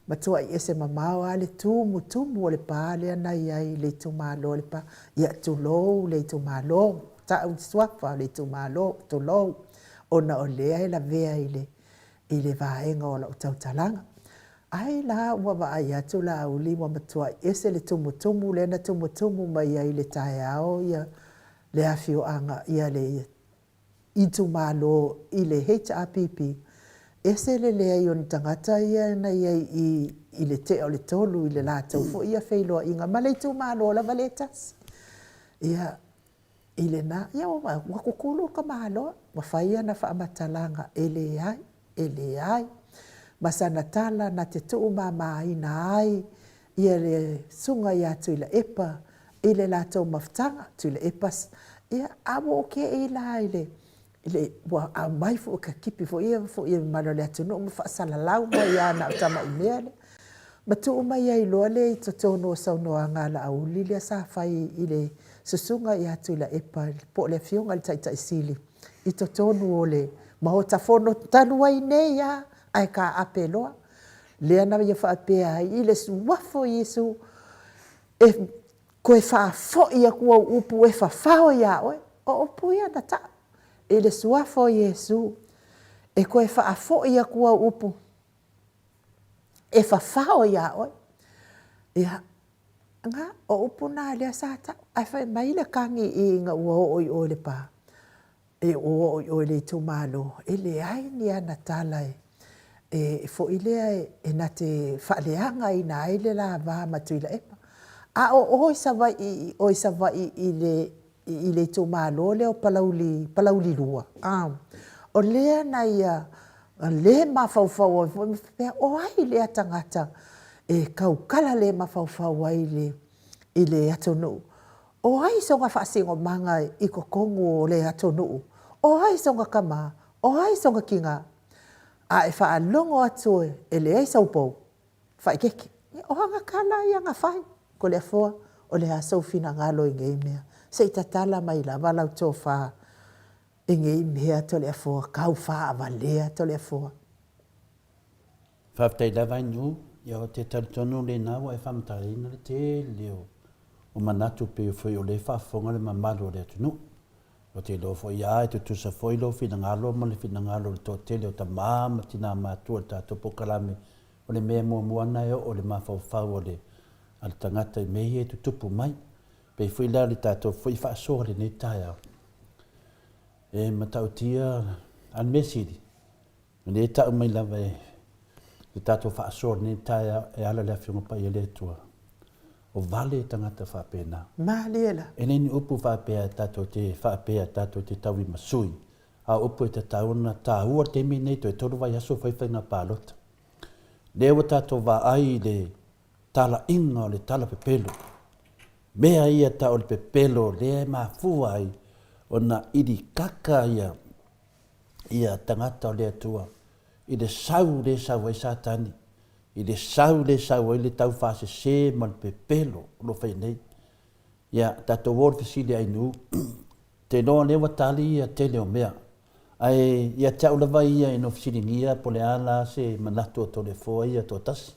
matuai ese mamao lava le tumutumu o le pa lea na i ai i le itumalo o Lepa. Ia, tulou le itumalo, tau le suafa o le itumalo, tulou, ona o lea e lavea i le i le vaega o lau tautalaga. Ai la ua vaai atu Laauli ua matuai ese le tumutumu lea na tumutumu mai ai i le taeao ia le afioaga ia le itumalo i le HRPP, ese le leai o ni tagata ia na i ai i i le tea o le tolu i le latou foi ia feiloaiga ma le itumalo lava lea e tasi. Ia, i lena, ia ua kukulu le tamaloa, ua fai ana faamatalaga, e leai, e leai. Ma sana tala na te tuumamaina ai ia le susuga ia Tuilaepa i le latou mafutaga, Tuilaepa, ia, a ua ou te'i la i le. Le, ua aumai foi ka kipi foi ia foi e mamalu o le atunuu ma faasalalau mai lava na o tamai mea lea. Ma tuu mai ai loa lea i totonu o saunoaga a Laauli lea sa fai i le Susuga ia Tuilaepa po o le Afioga i le Taitai Sili i totonu o le Maota Fono talu ai nei lava ae taape loa. Lea na ia faapea ai, i le Suafa o Iesu e toe faafoi atu au upu e fafao ia oe. O upu ia na tau, i le Suafa o Iesu e toe faafoi atu au upu e fafao ia oe. Ia, na, o upu na lea sa tau, ae fai mai le tagi ina ua oo i o i Lepa, ua oo i o i le itumalo, e leai ni ana tala e foi lea e na te faaleagaina ai le la va ma Tuilaepa. A o o i Savaii, o i Savaii i le itumalo lea o Palauli, Palauli 2, o lea na ia le mafaufau ai foi ma faapea, o ai lea tagata e tautala le mafaufau ai i le atunuu? O ai sona faasinomaga i totonu o le atunuu? O ai sona tama? O ai sona tina? A e faalogo atu e leai sou pou, faaeteete. O ana tala ia na fai. Toleafoa, o le a sou finagalo i nei mea? Se i tatala mai lava lau tofa i nei mea Toleafoa, tau faaavalea Toleafoa. Faafetai lava Inu, ia ou te talitonu lena ua e faamatalaina le tele o manatu pei foi o lea e faafofoga le mamalu o le atunuu. Ou te iloa foi a e tutusa foi lou finagalo ma le finagalo o le toatele o tama ma tina matua i le tatou polokalame, o le mea muamua lena e oo i le mafaufau o le a le tagata i mea ia e tutupu mai. Pei foi la le tatou foi faasoa i lenei taeao, e matautia a le mea sili, O lea e tau mai lava e le tatou faasoa i lenei taeao e ala i le Afioga Paia a le Atua, o vale tagata faapena. Malie la. E le ni upu faapea tatou te faapea tatou te tauimasui, a o upu e tatau ona taua i le taimi lenei, toe tolu vaiaso fai faiga palota. Lea ua tatou vaai i le talaiga o le tala pepelo. Mea ia tau o le pepelo lea e mafua ai ona ilikaka ia ia tagata o le Atua i le sau lea e sau ai Satani, i le sau lea e sau ai le taufaasese ma le pepelo o lo o faia nei. Ia, tatou o i le fesili a Inu, te iloa o lea ua tali ia tele o mea. Ae ia te au lava ia ina ua fesiligia po o le a la se manatu o Toleafoa ia toatasi.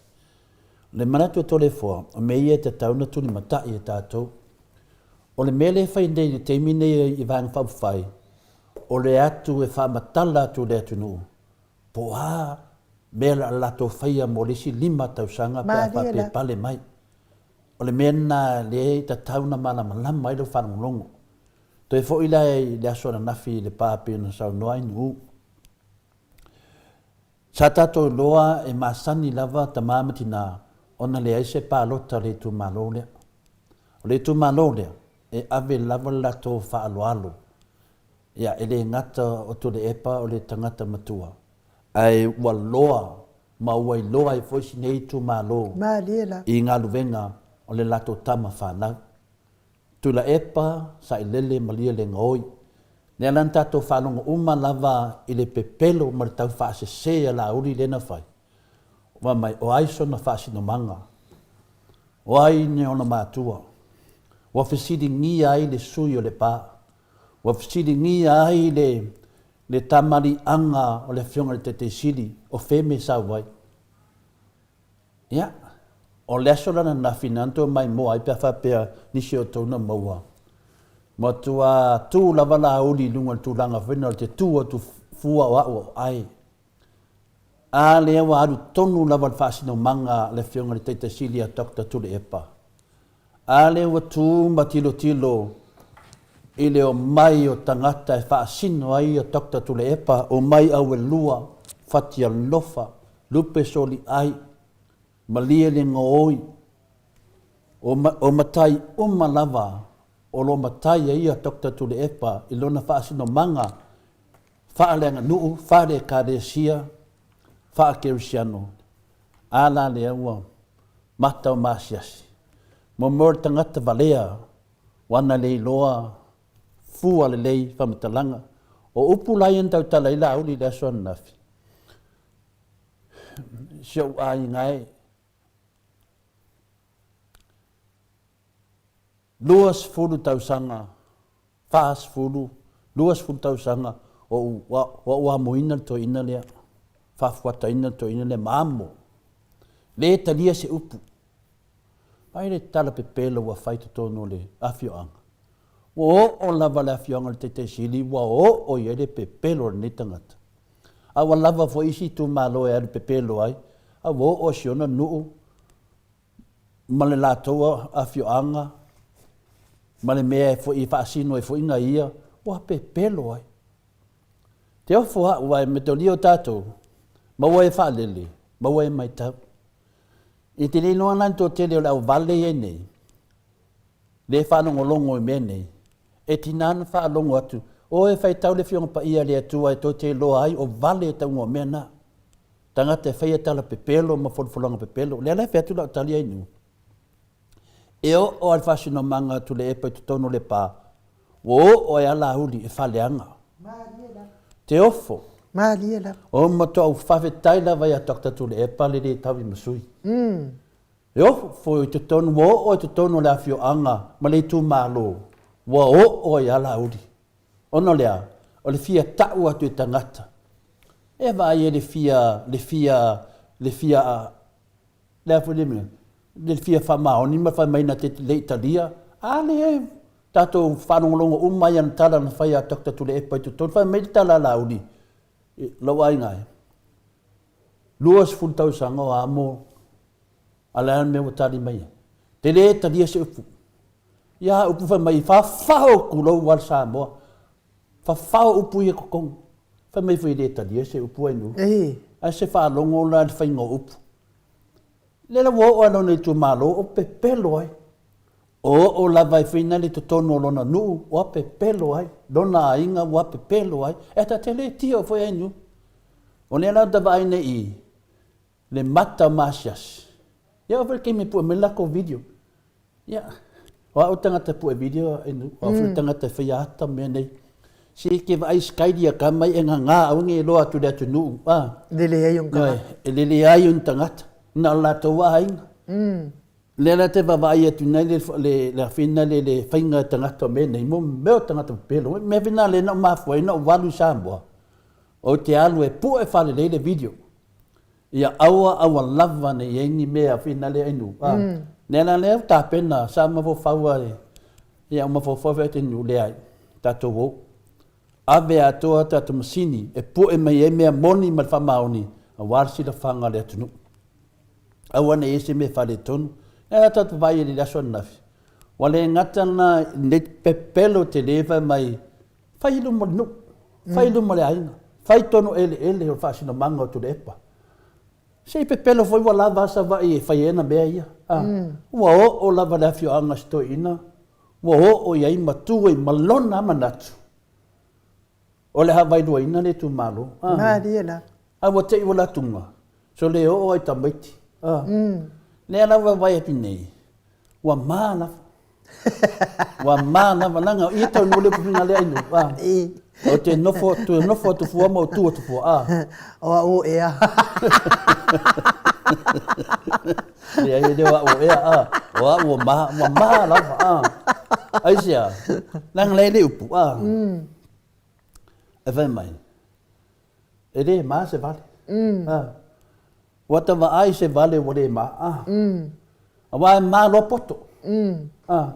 O le manatu o Toleafoa, o mea ia e tatau ona tulimatai e tatou. O le mea lea e fai nei i le taimi nei i Vaega Faaupufai, o le atu e faamatala atu i le atunuu po o a mea o le a latou faia mo le isi lima tausaga pe a faapea e pale mai. O le mea lena lea e tatau ona malamalama ai lau faalogologo. Toe foi la i le aso ananafi i le pa pei ona saunoa ai Nu'u. Sa tatou iloa e masani lava tama ma tina ona leai se palota a le itumalo lea. O le itumalo lea, e ave lava le latou faaaloalo. Ia, e le gata o Tuilaepa o le tagata matua, ae ua loa ma ua iloa ai foi si nei itumalo i galuega o le latou tama fanau. Tuilaepa, Sailele, Malielegaoi. Lea la na tatou faalogo uma lava i le pepelo ma le taufaasese a Laauli lea na fai, fai mai, o ai sona faasinomaga? O ai ni ona matua? Ua fesiligia ai le sui o Lepa. Ua fesiligia ai le, le tamaliiaga o le Afioga i le Taitaisili, o fea mea sau ai? Ia, o le aso la ananafi na toe maimoa ai pe a faapea nisi o outou na maua. Matua tu lava Laauli i luga o le tulaga foi lena o le te tu atu fua o au o ai. A lea ua alu tonu lava le faasinomaga a le Afioga i le Taitaisili a Doctor Tuilaepa. A lea ua tu ma tilotilo i le omai o tagata e faasino ai a Doctor Tuilaepa, omai auelua, fatialofa, lupe soliai, malie le gaoi, o matai uma lava o lo o matai ai a Doctor Tuilaepa i lona faasinomaga faaleaganuu, faale-Ekalesia, faa-Kerisiano, a la lea ua mata o maasiasi. Momoe o le tagata valea ua ana le iloa fua lelei faamatalaga. O upu la ia na tautala ai Laauli i le aso ananafi, si ou aiga e, 20 tausaga, 40, 20 tausaga o ou amoina le toeaina lea, faafuataina le toeaina lea ma amo. Le talia se upu. Vaai le tala pepelo ua fai i totonu o le afioaga. Ua oo lava le afioaga i le Taitai Sili ua oo i ai le pepelo o lenei tagata. A ua lava foi isi itumalo e alu pepelo ai, a ua oo i si ona nuu ma le latou afioaga ma le mea foi e faasino ai foi na ia, ua pepelo ai. Te ofo au aua e metolia o tatou, maua e faalele, maua e matau. I te le iloa la le toatele o le auvale ia nei, le faalogologo i mea nei, e tiga ona faalogo atu, o e faitau le Afioga Paia a le Atua e tou te iloa ai o vale e tauga o mea na. Tagata e faia tala pepelo ma folafolaga pepelo. O lea la e fai atu lau tali Ainuu. E oo lava i le faasinomaga a Tuilaepa i totonu o Lepa, ua oo ai lava Laauli e faaleaga. Te ofo. Malie lava. O matuai faafetai lava ia Doctor Tuilaepa le le taui ma sui. E ofo i totonu, ua oo i totonu o le afioaga ma le itumalo, ua oo ai lava Laauli. Ona o le a? O le fia tau atu i tagata. E vaai ai le fia, le fia, le fia, le a foi le mea, le fia faamaoni ma fai mai na te le i talia. A lea tatou faalogologo uma ai i ana tala na fai a Doctor Tuilaepa i totonu, fai mai le tala a Laauli, lou aiga e, 20 tausaga o amo, a o le a le mea ua tali mai ai? Te le talia se upu. Ia upu fai mai, fafao tulou lava le Samoa. Fafao upu ia i totonu. Fai mai foi e le talia se upu Ainuu. Ae se faalogo la i le faiga o upu. Lea la ua oo lava i lona itumalo o pepelo ai. O oo lava i fina i totonu o lona nuu ua pepelo ai, lona aiga ua pepelo ai. E ta te le tio foi Ainuu. O lea la ou te vaai nei i le mata maasiasi. Ia oo foi i le taimi e pue mai le latou video. Ia, o au le tagata e pue video Ainuu, o au foi le tagata e faia ata ma mea nei. Se e te vaai Skydy ia tama ia e gaga aua ne i iloa atu i le atunuu, a. Lele ai ona tagata. E lele ai ona tagata, na o latou lava aiga. Lea la te vaavaai atu nei le, le, le afina le, le faiga tagata o mea nei, mo mea o tagata pepelo. Mea fina lea na ou mafua ai na ou alu i Samoa, ou te alu e pue faalelei le video. Ia aua aua lava ne i ai ni mea fina lea inu. A, lea la lea ua tapena, sa mafaufau a ia ua mafaufau foi te nu leai, tatou o. Ave atoa tatou masini e pue mai ai mea moni ma le faamaoni aua le silafaga a le atunuu. Aua ne i i ai se mea faaletonu. Lea la tatou vaai i le aso ananafi, ua le gata lena i lenei pepelo tele fai mai, fai i luma o le nuu, fai i luma o le aiga, fai tonu eleele o le faasinomaga o Tuilaepa. Se i pepelo foi ua lava a Savaii e fai ai ana mea ia. A, ua oo lava le afioaga a si toeaina, ua oo i ai ma tu ai ma lona manatu. O le a vailuaina le itumalo. Ah. Malie la. A ua te i ua latuga, so le oo ai tamaiti. Ah. Lea la ua vaai atu nei, ua ma lava. Ua ma lava, leaga o i e taunuu le upu lea inu. Ah. O te nofo, tu nofo atu fua ma o tu atu fua. Ah. O au ea. Leai, e le o au o ea, ah. O au ua ma, ua ma lava. Ah. Aisea, leaga lea e le upu. Ah. E fai mai, e le ma se vale. Ah. Ua ta vaai se vale ua le ma. Ah. Aua e ma loa poto. Ah.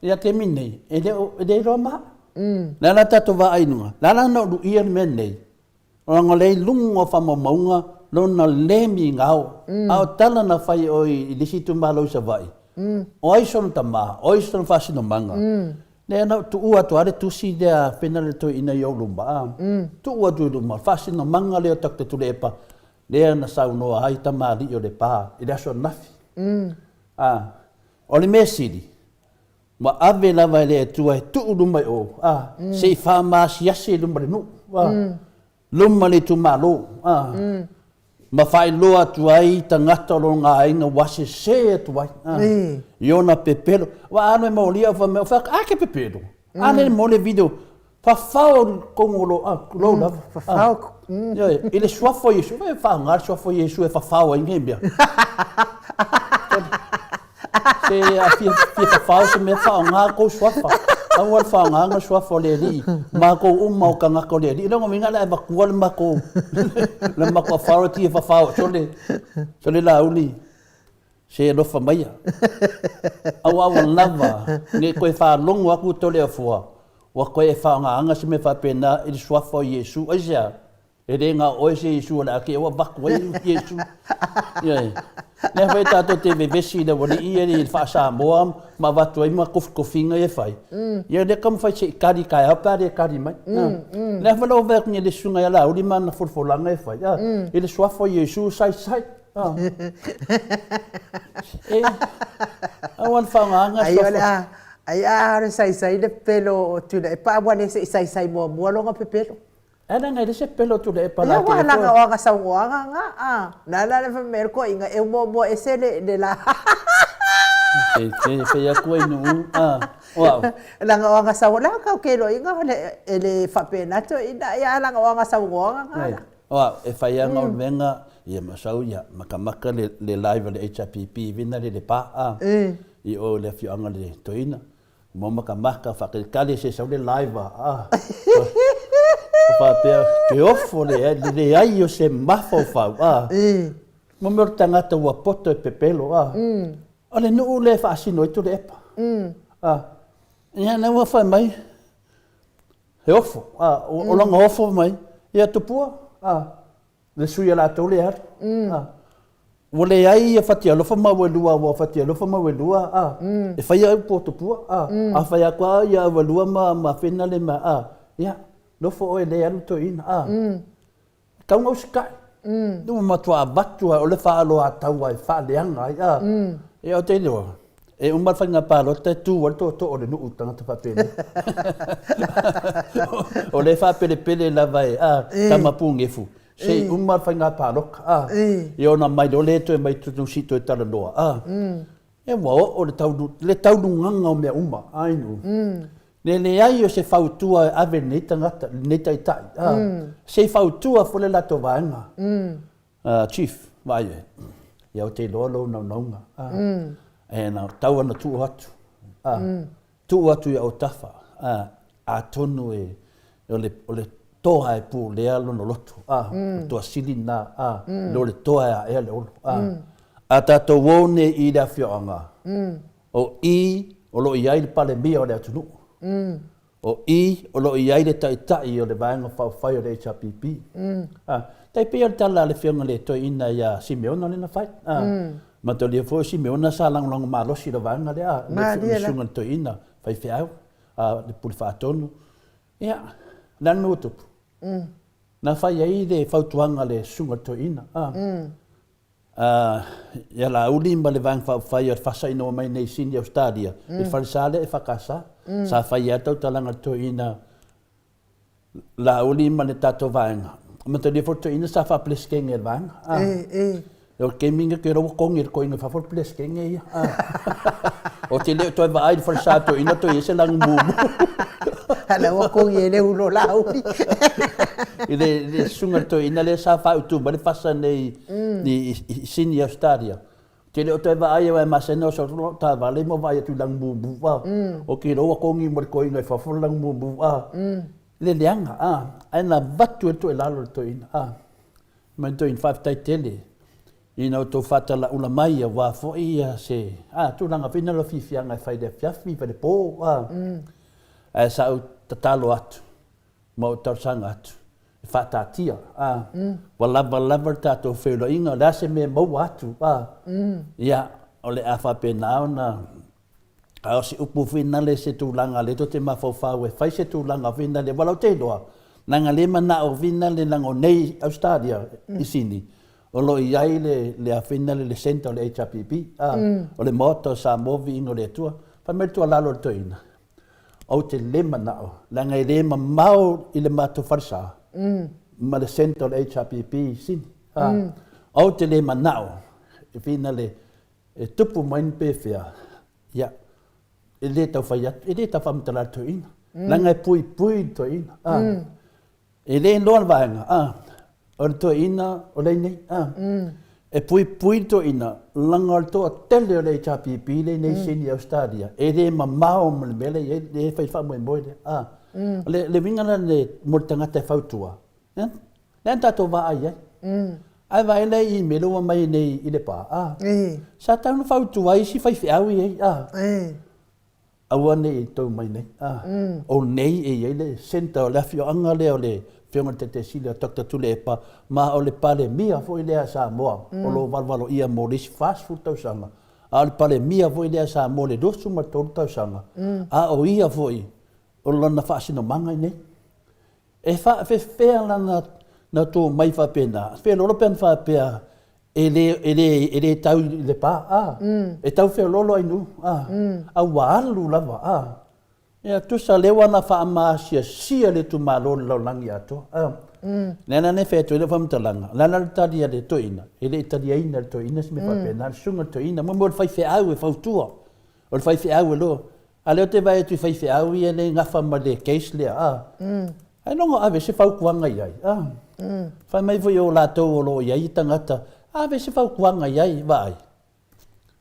Ia taimi nei, e le, e le iloa ma. Le a la tatou vaai i luga? Le a la na ou luia le mea nei? Leaga o lea i luga o faamaumauga lona le migao. A o tala na fai e oe i le isi itumalo i Savaii, o ai sona tama, o ai sona faasinomaga. Lea na ou tuua atu lava le tusi lea pena le toeaina i ou luma, a, tuu atu i luma, faasinomaga lea o Doctor Tuilaepa, lea na saunoa ai tamalii o Lepa i le aso ananafi. A, o le mea sili, Ua ave lava e le Atua e tuu luma i o, a, se i faamaasiasi i luma le nuu, a, luma le itumalo, a, ma faailoa atu ai tagata o lona aiga ua sese atu ai, a, i ona pepelo. Ua alu e molia, fai mai, a ke pepelo? A lele mo le video. Fafao tonu o lou, lou lava. Fafao. Ioe, i le suafa o Iesu, e faaaoga le suafa o Iesu e fafao ai nei mea. Se a fia, fia fafao se mea, faaaoga kou suafa. Aua le faaaogaina suafa o le Alii. Matou uma o tagata o le Alii. Lona uiga o le a avatua le matou, le matou authority e fafao ai. Sole, sole Laauli, Se alofa maia. Aua ua lava, ne i toe faalogo atu Toleafoa, ua toe e faaaogaina se mea faapena i le suafa o Iesu. Aisea? E le na o oe se Iesu o le a te ua avatu ai Iesu. Ioe. Lea foi tatou te vevesi i le aualii ia i le faa-Samoa ma avatu ai ma tofitofiga ia e fai. Ia lea taumafai se i tali taeao pe a le tali mai. Lea foi la ua vaai atu nei i le susuga ia Laauli ma ana folafolaga e fai, i le suafa o Iesu saisai. E, aua le faaaogaina Ai o le a, ai a le saisai le pepelo o Tuilaepa, a ua le se i saisai muamua lona pepelo. Ae leaga e le se pepelo o Tuilaepa la te. Ia, leaga o aga saunoaga nga, a. Na la le fai mai le toeaina, e muamua ese le, le la. Te, te, fai atu ai nuu, a, o au. Leaga o aga saunoaga, leaga kau ke iloa ina e le faapena toeaina, ia leaga o aga saunoaga nga la. O au, e fai ana o le mea ia ma sau ia makamaka le le live a le HRPP vina le le pa a i o le afioaga le toeaina mo makamaka faakalikali se sau le live a a faapea ke ofo le le leai o se mafaufau a mo mea o le tagata ua poto e pepelo a o le nuu lea e faasino ai Tuilaepa a ia lea ua fai mai He ofo, a, o lona ofo mai, ia Tupua, a, le sui a latou le alu, a, ua leai ia Fatialofa ma Auelua, aua o Fatialofa ma Auelua, a, e fai ai upu o Tupua, a, a fai atu lava ia Auelua ma, ma Fena le ma, a, ia, nofo oe le alu toeaina, a. Tau na usitai. Ua matua avatu lava o le faaaloataua e faaleaga ai, a. Ia ou te iloa, e uma le faiga palota e tu ai le tootoo o le nuu i tagata faapenei. O lea e faapelepele lava e, a, tama punefu, se i uma le faiga palota, a. Ia ona mai loa lea toe mai totonu se i toe talanoa, a. Ia ua oo le taunu, le taunugaga o mea uma, a inu. Le leai o se fautua e ave i lenei tagata, lenei taitai, a. Se i fautua foi le latou vaega. Chief, vaai e, ia ou te iloa lou naunauga, a. E na tau ona tuu atu, a. Tuu atu i autafa, a, atonu e, o le, o le toa e pulea lona loto, a, o le toa sili lena, a, i lo le toa e aea le olo, a. A tatou o nei i le afioaga, o i o lo o i ai le Palemia o le atunuu, o i o lo o i ai le Taitai o le Vaega Faaupufai o le HRPP. A, tai pei o le tala a le Afioga i le Toeaina ia Simeona lea na fai, a, Mataulia foi o Simeona sa lagolago malosi i le vaega lea, le susuga i le toeaina faifeau, a le Pule Faatonu. Ia, o le a le mea ua tupu? Na fai ai le fautuaga a le susuga i le toeaina, a, ia Laauli ma le Vaega Faaupufai o le Fasa ina ua mai nei i Sini Ausetalia, i le falesa lea EFKS, sa fai ai le tautalaga a le toeaina Laauli ma le tatou vaega. Mataulia foi le toeaina sa faa-Peresetene e le vaega. A. E, e. O le taimi lenei ou te iloa ua togi e le toeaina i fafo le Peresetene ia. A. Ou te le o toe vaai i le falesa toeaina toe i ai se lanu mumu. A la ua togi e Leulo Laauli. I le, le susuga i le toeaina lea sa faautu mai le fasa nei i, i, i Sini, Ausetalia. Ou te le o toe vaai aua e masani ona oso atu lau taavale ma vaai atu i lanu mumu a. Ou te iloa ua togi mo le toeaina i fafo le lanu mumu a. Le leaga a, ae na avatu e le toelalo le toeaina a. Mai le toeaina, faafetai tele ina outou faatalaula mai aua foi ia se a tulaga foi na o fiafiaga e fai i le afiafi, fai i le po a. Ae sa ou tatalo atu ma ou talosaga atu e faataatia, a, ua lava lava le tatou feiloaiga, o le a se mea e maua atu, a, ia, o le a faapena ona, a o se upu foi nale se tulaga lea tou te mafaufau e fai se tulaga foi nale, aua o lau te iloa, leaga lea manao foi nale leaga o nei Ausetalia i Sini, o lo o i ai le, le a foi nale le centre o le HRPP, a, o le Maota o Samoa Viiga o le Atua. Fai mai le tuualalo a le toeaina, Ou te le manao, leaga e le mamao i le matou falesa ma le centre o le HRPP i Sini. Ou te le manao e finale e tupu mai ni pefea, ia, e le tau fai atu, e le tau faamatala le toeaina. Leaga e puipui le toeaina, a. E le iloa le vaega, a. O le toeaina o lea i inei, a. E puipui le toeaina, leaga o le toatele o le HRPP lea i inei i Sini Ausetalia, e le mamao ma le mea lea e i ai, lea e fai le faamoemoe lea, a. O le uiga la mo le tagata e fautua, ia, lea na tatou vaai ai. Ae vaai la i email ua aumai nei i Lepa, a. Sa tatau ona fautua ai isi faifeau ia i ai, a. Aua ne i tou mai nei. A, o nei e i ai le centre o le afioaga lea o le Afioga i le Taitaisili o Doctor Tuilaepa, ma o le Palemia foi lea a Samoa o lo o valevaloia mo le isi 40 tausaga, a o le Palemia foi lea a Samoa i le 23 tausaga, a o ia foi o lona faasinomaga i nei. E faafefea la na tou omai faapena? Feololo pe ana faapea e le, e le, e le tau i le pa, a? E tau feololo ai nuu, a? A ua alu lava, a? Ia, tusa lea ua na faamaasiasia le itumalo i le lalolagi atoa, a? Lea la na fai atu ai lau faamatalaga, o le a la le tali a le toeaina? E le i taliaina e le toeaina se mea faapena, le susuga i le toeaina, mo le faifeau e fautua, o le faifeau e loa. A lea ou te vaai atu i faifeau ia lea e gafa ma le case lea, a. Ailoga o ave se fautuaga i ai, a. Fai mai foi o latou o lo o i ai tagata, ave se fautuaga i ai, vaai.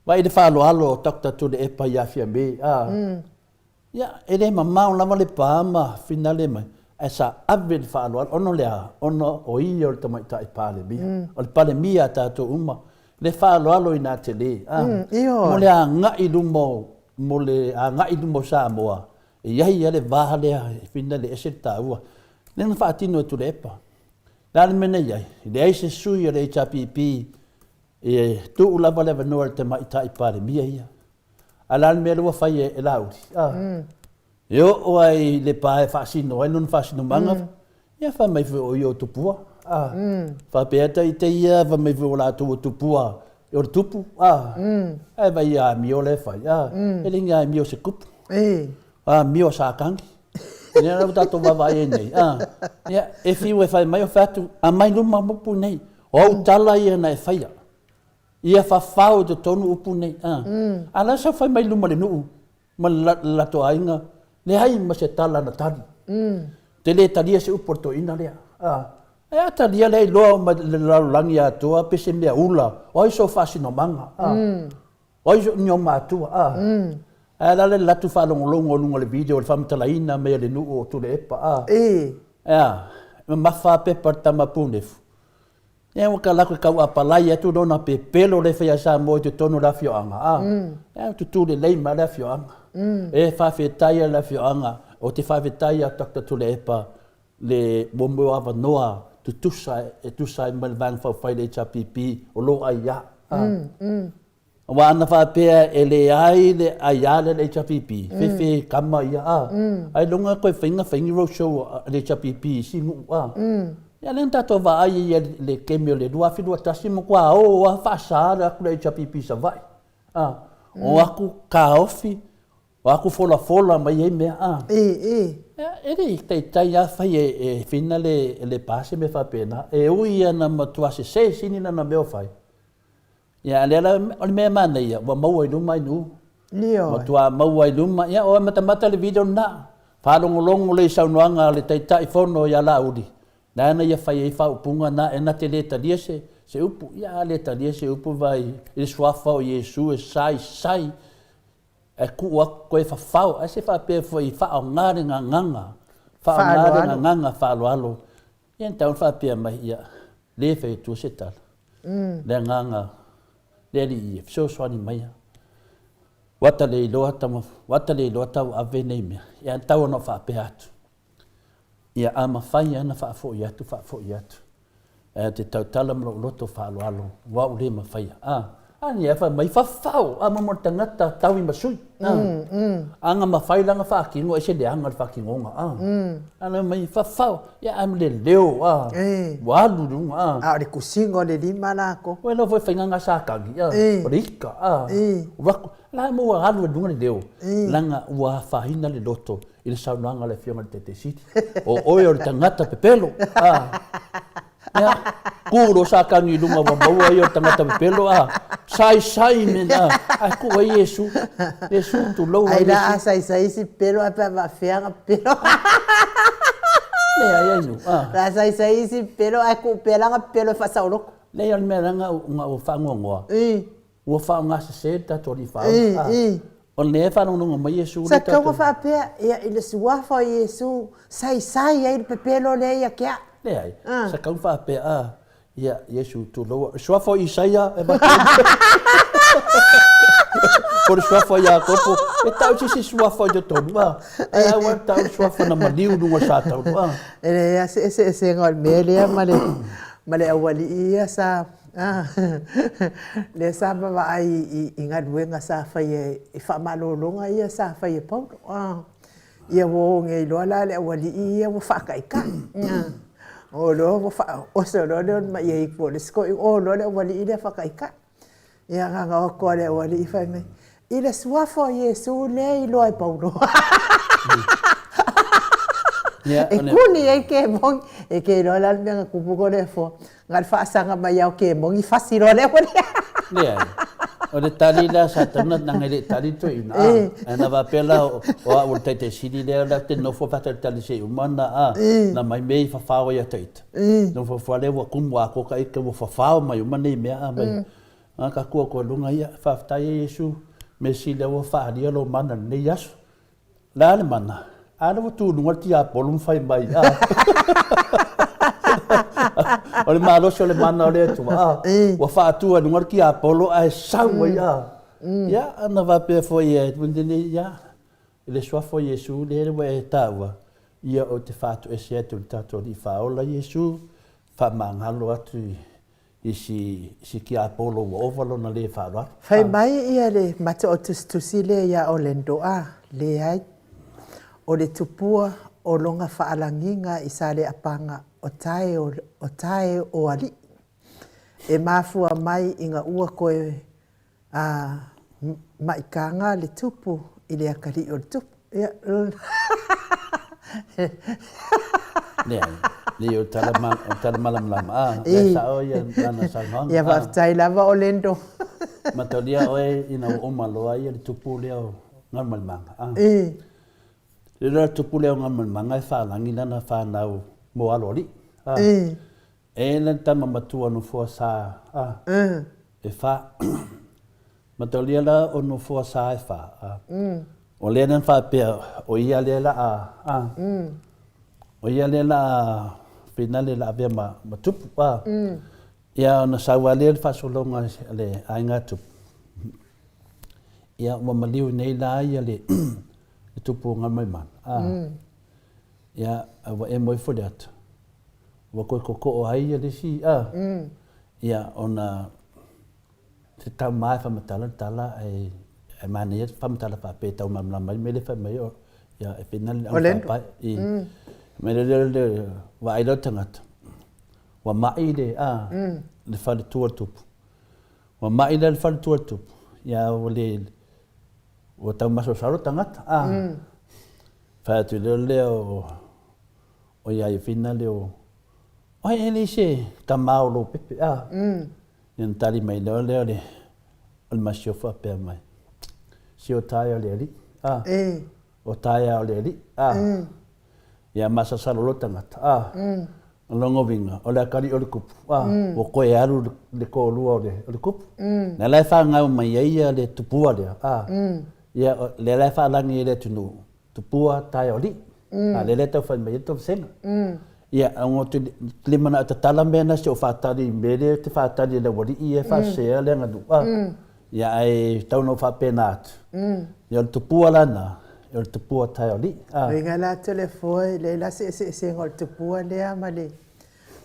Vaai i le faaaloalo o Doctor Tuilaepa ia Fiame, a. Ia, e le mamao lava le pa ma finale mai, ae sa ave le faaaloalo, ona o le a? Ona o ia o le tamaitai Palemia. O le Palemia a tatou uma. Le faaaloalo ina tele, a. Mo le agai i luma o mo le agai i luma o Samoa, e i ai lava le va lea e finale ese le taua. Lea na faatino e Tuilaepa. O le a le mea na i ai? E leai se sui o le HRPP e tuu lava le avanoa i le Tamaitai Palemia ia. A o le a le mea lea ua fai e Laauli? E oo lava i Lepa e faasino ai lona faasinomaga, ia fai mai foi o ia o Tupua. Faapea ita ita ia fai mai foi o latou o Tupua o le tupu, ae vaai ia amio la e fai, e le ni amio a se tupu, amio a Satani. Lea la ua tatou vaavaai ai nei, ia, e fiu e fai mai o fai atu, aumai luma upu nei, o au tala ia na e faia. Ia fafao i totonu upu nei, a o la e sau fai mai luma o le nuu, ma le latou aiga, leai ma se tala na tali. Te le talia se upu a le toeaina lea. Ae a talia lea iloa ma le lalolagi atoa pe se mea ula, o ai sou faasinomaga? O ai ni ou matua? Ae a la le latou faalogologo i luga o le video i le faamatalaina mai a le nuu o Tuilaepa? Ae a? E mamafa lava pepa a le tama punefu. Ia ua tala atu e tau apalai atu lona pepelo lea e fai a Samoa i totonu o le afioaga, a, ia tutū lelei mai le afioaga. E faafetai a le afioaga, ou te faafetai ia Doctor Tuilaepa le mo mea o avanoa tutusa e tusa ai ma le Vaega Faaupufai le HRPP o lo o aia. Aua ana faapea e leai le aia lea le HRPP, fefe kama ia a. Ailoga toe faiga fai ni road show a le HRPP i isi nuu a. Ia lea na tatou vaai ai i le taimi o le 2021 matua o lava faasa atu le HRPP i Savaii a. O atu taofi, o atu folafola mai ai mea a. Ia e le i taitai lava fai e Fina le pa se mea faapena. E ui lava ina matua sese sini lana mea o fai, Ia, a lea la, o le mea manaia, ua maua i luma ai nuu. Ioe. Matua maua i luma. Ia, o matamata le video lena. Faalogologo lea i saunoaga a le Taitai Fono ia Laauli, lena na ia fai ai faaupuga na, e na te le talia se, se upu. Ia, a le talia se upu, vaai i le suafa o Iesu e saisai, ae tuu atu toe fafao. Ae se faapea foi, faaaoga le gagana, faaaoga le gagana faaaloalo. Ia na tau faapea mai, ia, le fai atua se tala. Le agaga, le Alii e fesoasoani maia. Ua ta le iloa tama, ua ta le iloa tau ave nei mea. Ia tau ona faapea atu. Ia a mafai lava ona faafoi atu, faafoi atu. Ae te tautala ma lou loto faaaloalo, ua ou le mafaia. A, a nia fai mai, fafao, a mo le tagata tau i masui. A, aga mafai la ona faatino, ese leaga le faatinoga. A, a la mai, fafao, ia a le leo, a, ua alu i luga, a. A o le tusiga o le lima lako. Ua iloa foi faiga na sa tagi, a, o le ika, a, ua atu, la mo ua alu i luga le leo, leaga ua afaina le loto i le saunoaga a le Afioga i le Taitaisili. O oe o le tagata pepelo, a, ia, Tu loa Satani i luga ua maua ia o le tagata pepelo a, saisai me na, ae tuu ai Iesu. Iesu, tulou a Iesu. Ai la a saisai isi pepelo ae pe a faafefea ona pepelo. Leai ai nu, a. La saisai isi pepelo ae tuu pea la ona pepelo e faasaoloto. Leai o le mea leaga na ou faanoanoa. Ua faaaoga sese le tatou Alii Faaola. O lea e faalogologo mai Iesu lea tatou. Sa tatau ona faapea, ia, i le suafa o Iesu, saisai ai le pepelo lea ia te au. Leai, sa tatau ona faapea, a, ia, Iesu, tulou, le suafa o Isaia e avatu ai. Po o le suafa o Iakopo, e tau se isi suafa i totonu, a, ae aua le tau le suafa na maliu i luga o le sa taulu, a. E leai lava se eseesega o le mea lea ma le aualii ia sa Lea sa vaavaai i galuega sa faia i faamalologa ia sa faia e Paulo. Ia ua o nei loa la le aualii ia ua faataitai. O loa ua faaoso loa le mai ai o le isi toeaina, o loa le aualii lea faataitai. Ia gagau atu lava i le aualii fai mai, I le suafa o Iesu lea e iloa e Paulo. E kuni ai kemoni. E ke iloa la le mea na tupu ko le fua. Na le faasaga mai ao kemoni fasi loa le aualii. Leai. O le tali lea sa tatau ona leaga e le i tali le toeaina, a. Ae na faapea la o au o le taitai sili lea la ou te nofo faatalitali se i uma ona, a, na aumai mea ia fafao ai ia ita. Ona fuafua lea ua tumu atoa ta ita ua fafao mai uma nei mea a mai. A ta tua atu i luga, ia, faafetai e Iesu, mea sili lea ua faaalia lou mana i lenei aso. O le a le mana? A lea ua tu i luga le tiapolo ma fai mai, a. O le malosi o le mana o le Atua, a. Ua faatu ai i luga le tiapolo ae sau ai, a. Ia, ona faapea foi e, ia, i le suafa o Iesu lea ua e taua, ia ou te faatoese atu i le tatou Alii Faaola Iesu, faamagalo atu i i si, si tiapolo ua ova lona le faaaloalo. Fai mai ia le mataoa tusitusi lea ia Orlando, A, leai. O le tupua o lona faalagiga i Saleapaga o tae o, o tae o alii. E mafua mai ina ua toe A maikaga le tupu i le atalii o le tupu. Ia, Leai, leai o tala, ma, o tala malamalama. A, lea sao ia lana saunoaga. Ia, faafetai lava Orlando. Mataulia oe ina ua uma loa ia le tupu lea o Galumalemana. A. Le loa le tupu lea o Galumalemana e faalagi lana fanau mo aloalii. A. E le tama matua nofoa sa a e fa. Mataulia la o nofoa sa e fa a. O lea na faapea o ia lea la a a. O ia lea la a finale la avea ma ma tupu a. Ia ona sau lava lea le faasologa a le aiga tupu. Ia ua maliu nei la ia le le tupu o Galumalemana a. Ia ua emo ifo le ata. Ua toe totoo ai ia le isi a, ia ona se tau ma e faamatala le tala ae ae manaia le faamatala faapea e tau malamalama ai le mea lea e fai mai ia e pei na le augafaapae i mea lea le vaai lea o le tagata ua mai le a le faletua o le tupu ua mai la le faletua o le tupu ia ua le ua tau masalosalo le tagata a fai atu lea lea o O ia ia whina le o, Ai e leai se tama o Lopepe, a? Ia na tali mai loa lea o le, o le masiofo faapea mai, Se o taea o le alii, a? O taea o le alii, a? Ia masalosalo loa le tagata, a? O lona uiga, o le atalii o le tupu, a? Ua toe alu le toalua o le, o le tupu. Lea la e fanau mai ai ia le tupua lea, a? Ia, lea la e faalagi e le atunuu, Tupua tae o alii. A lea lea tau fai mai ai le toesega. Ia, ona ou te le manao e tatala mea na si ou faatali i mea lea te faatali e le aualii ia e faasea le aganuu. A, ia ae tau na ou faapena atu. Ia o le tupua la na, o le tupua tae o alii. A. Uiga la Toleafoa, e leai la se eseesega o le tupua lea ma le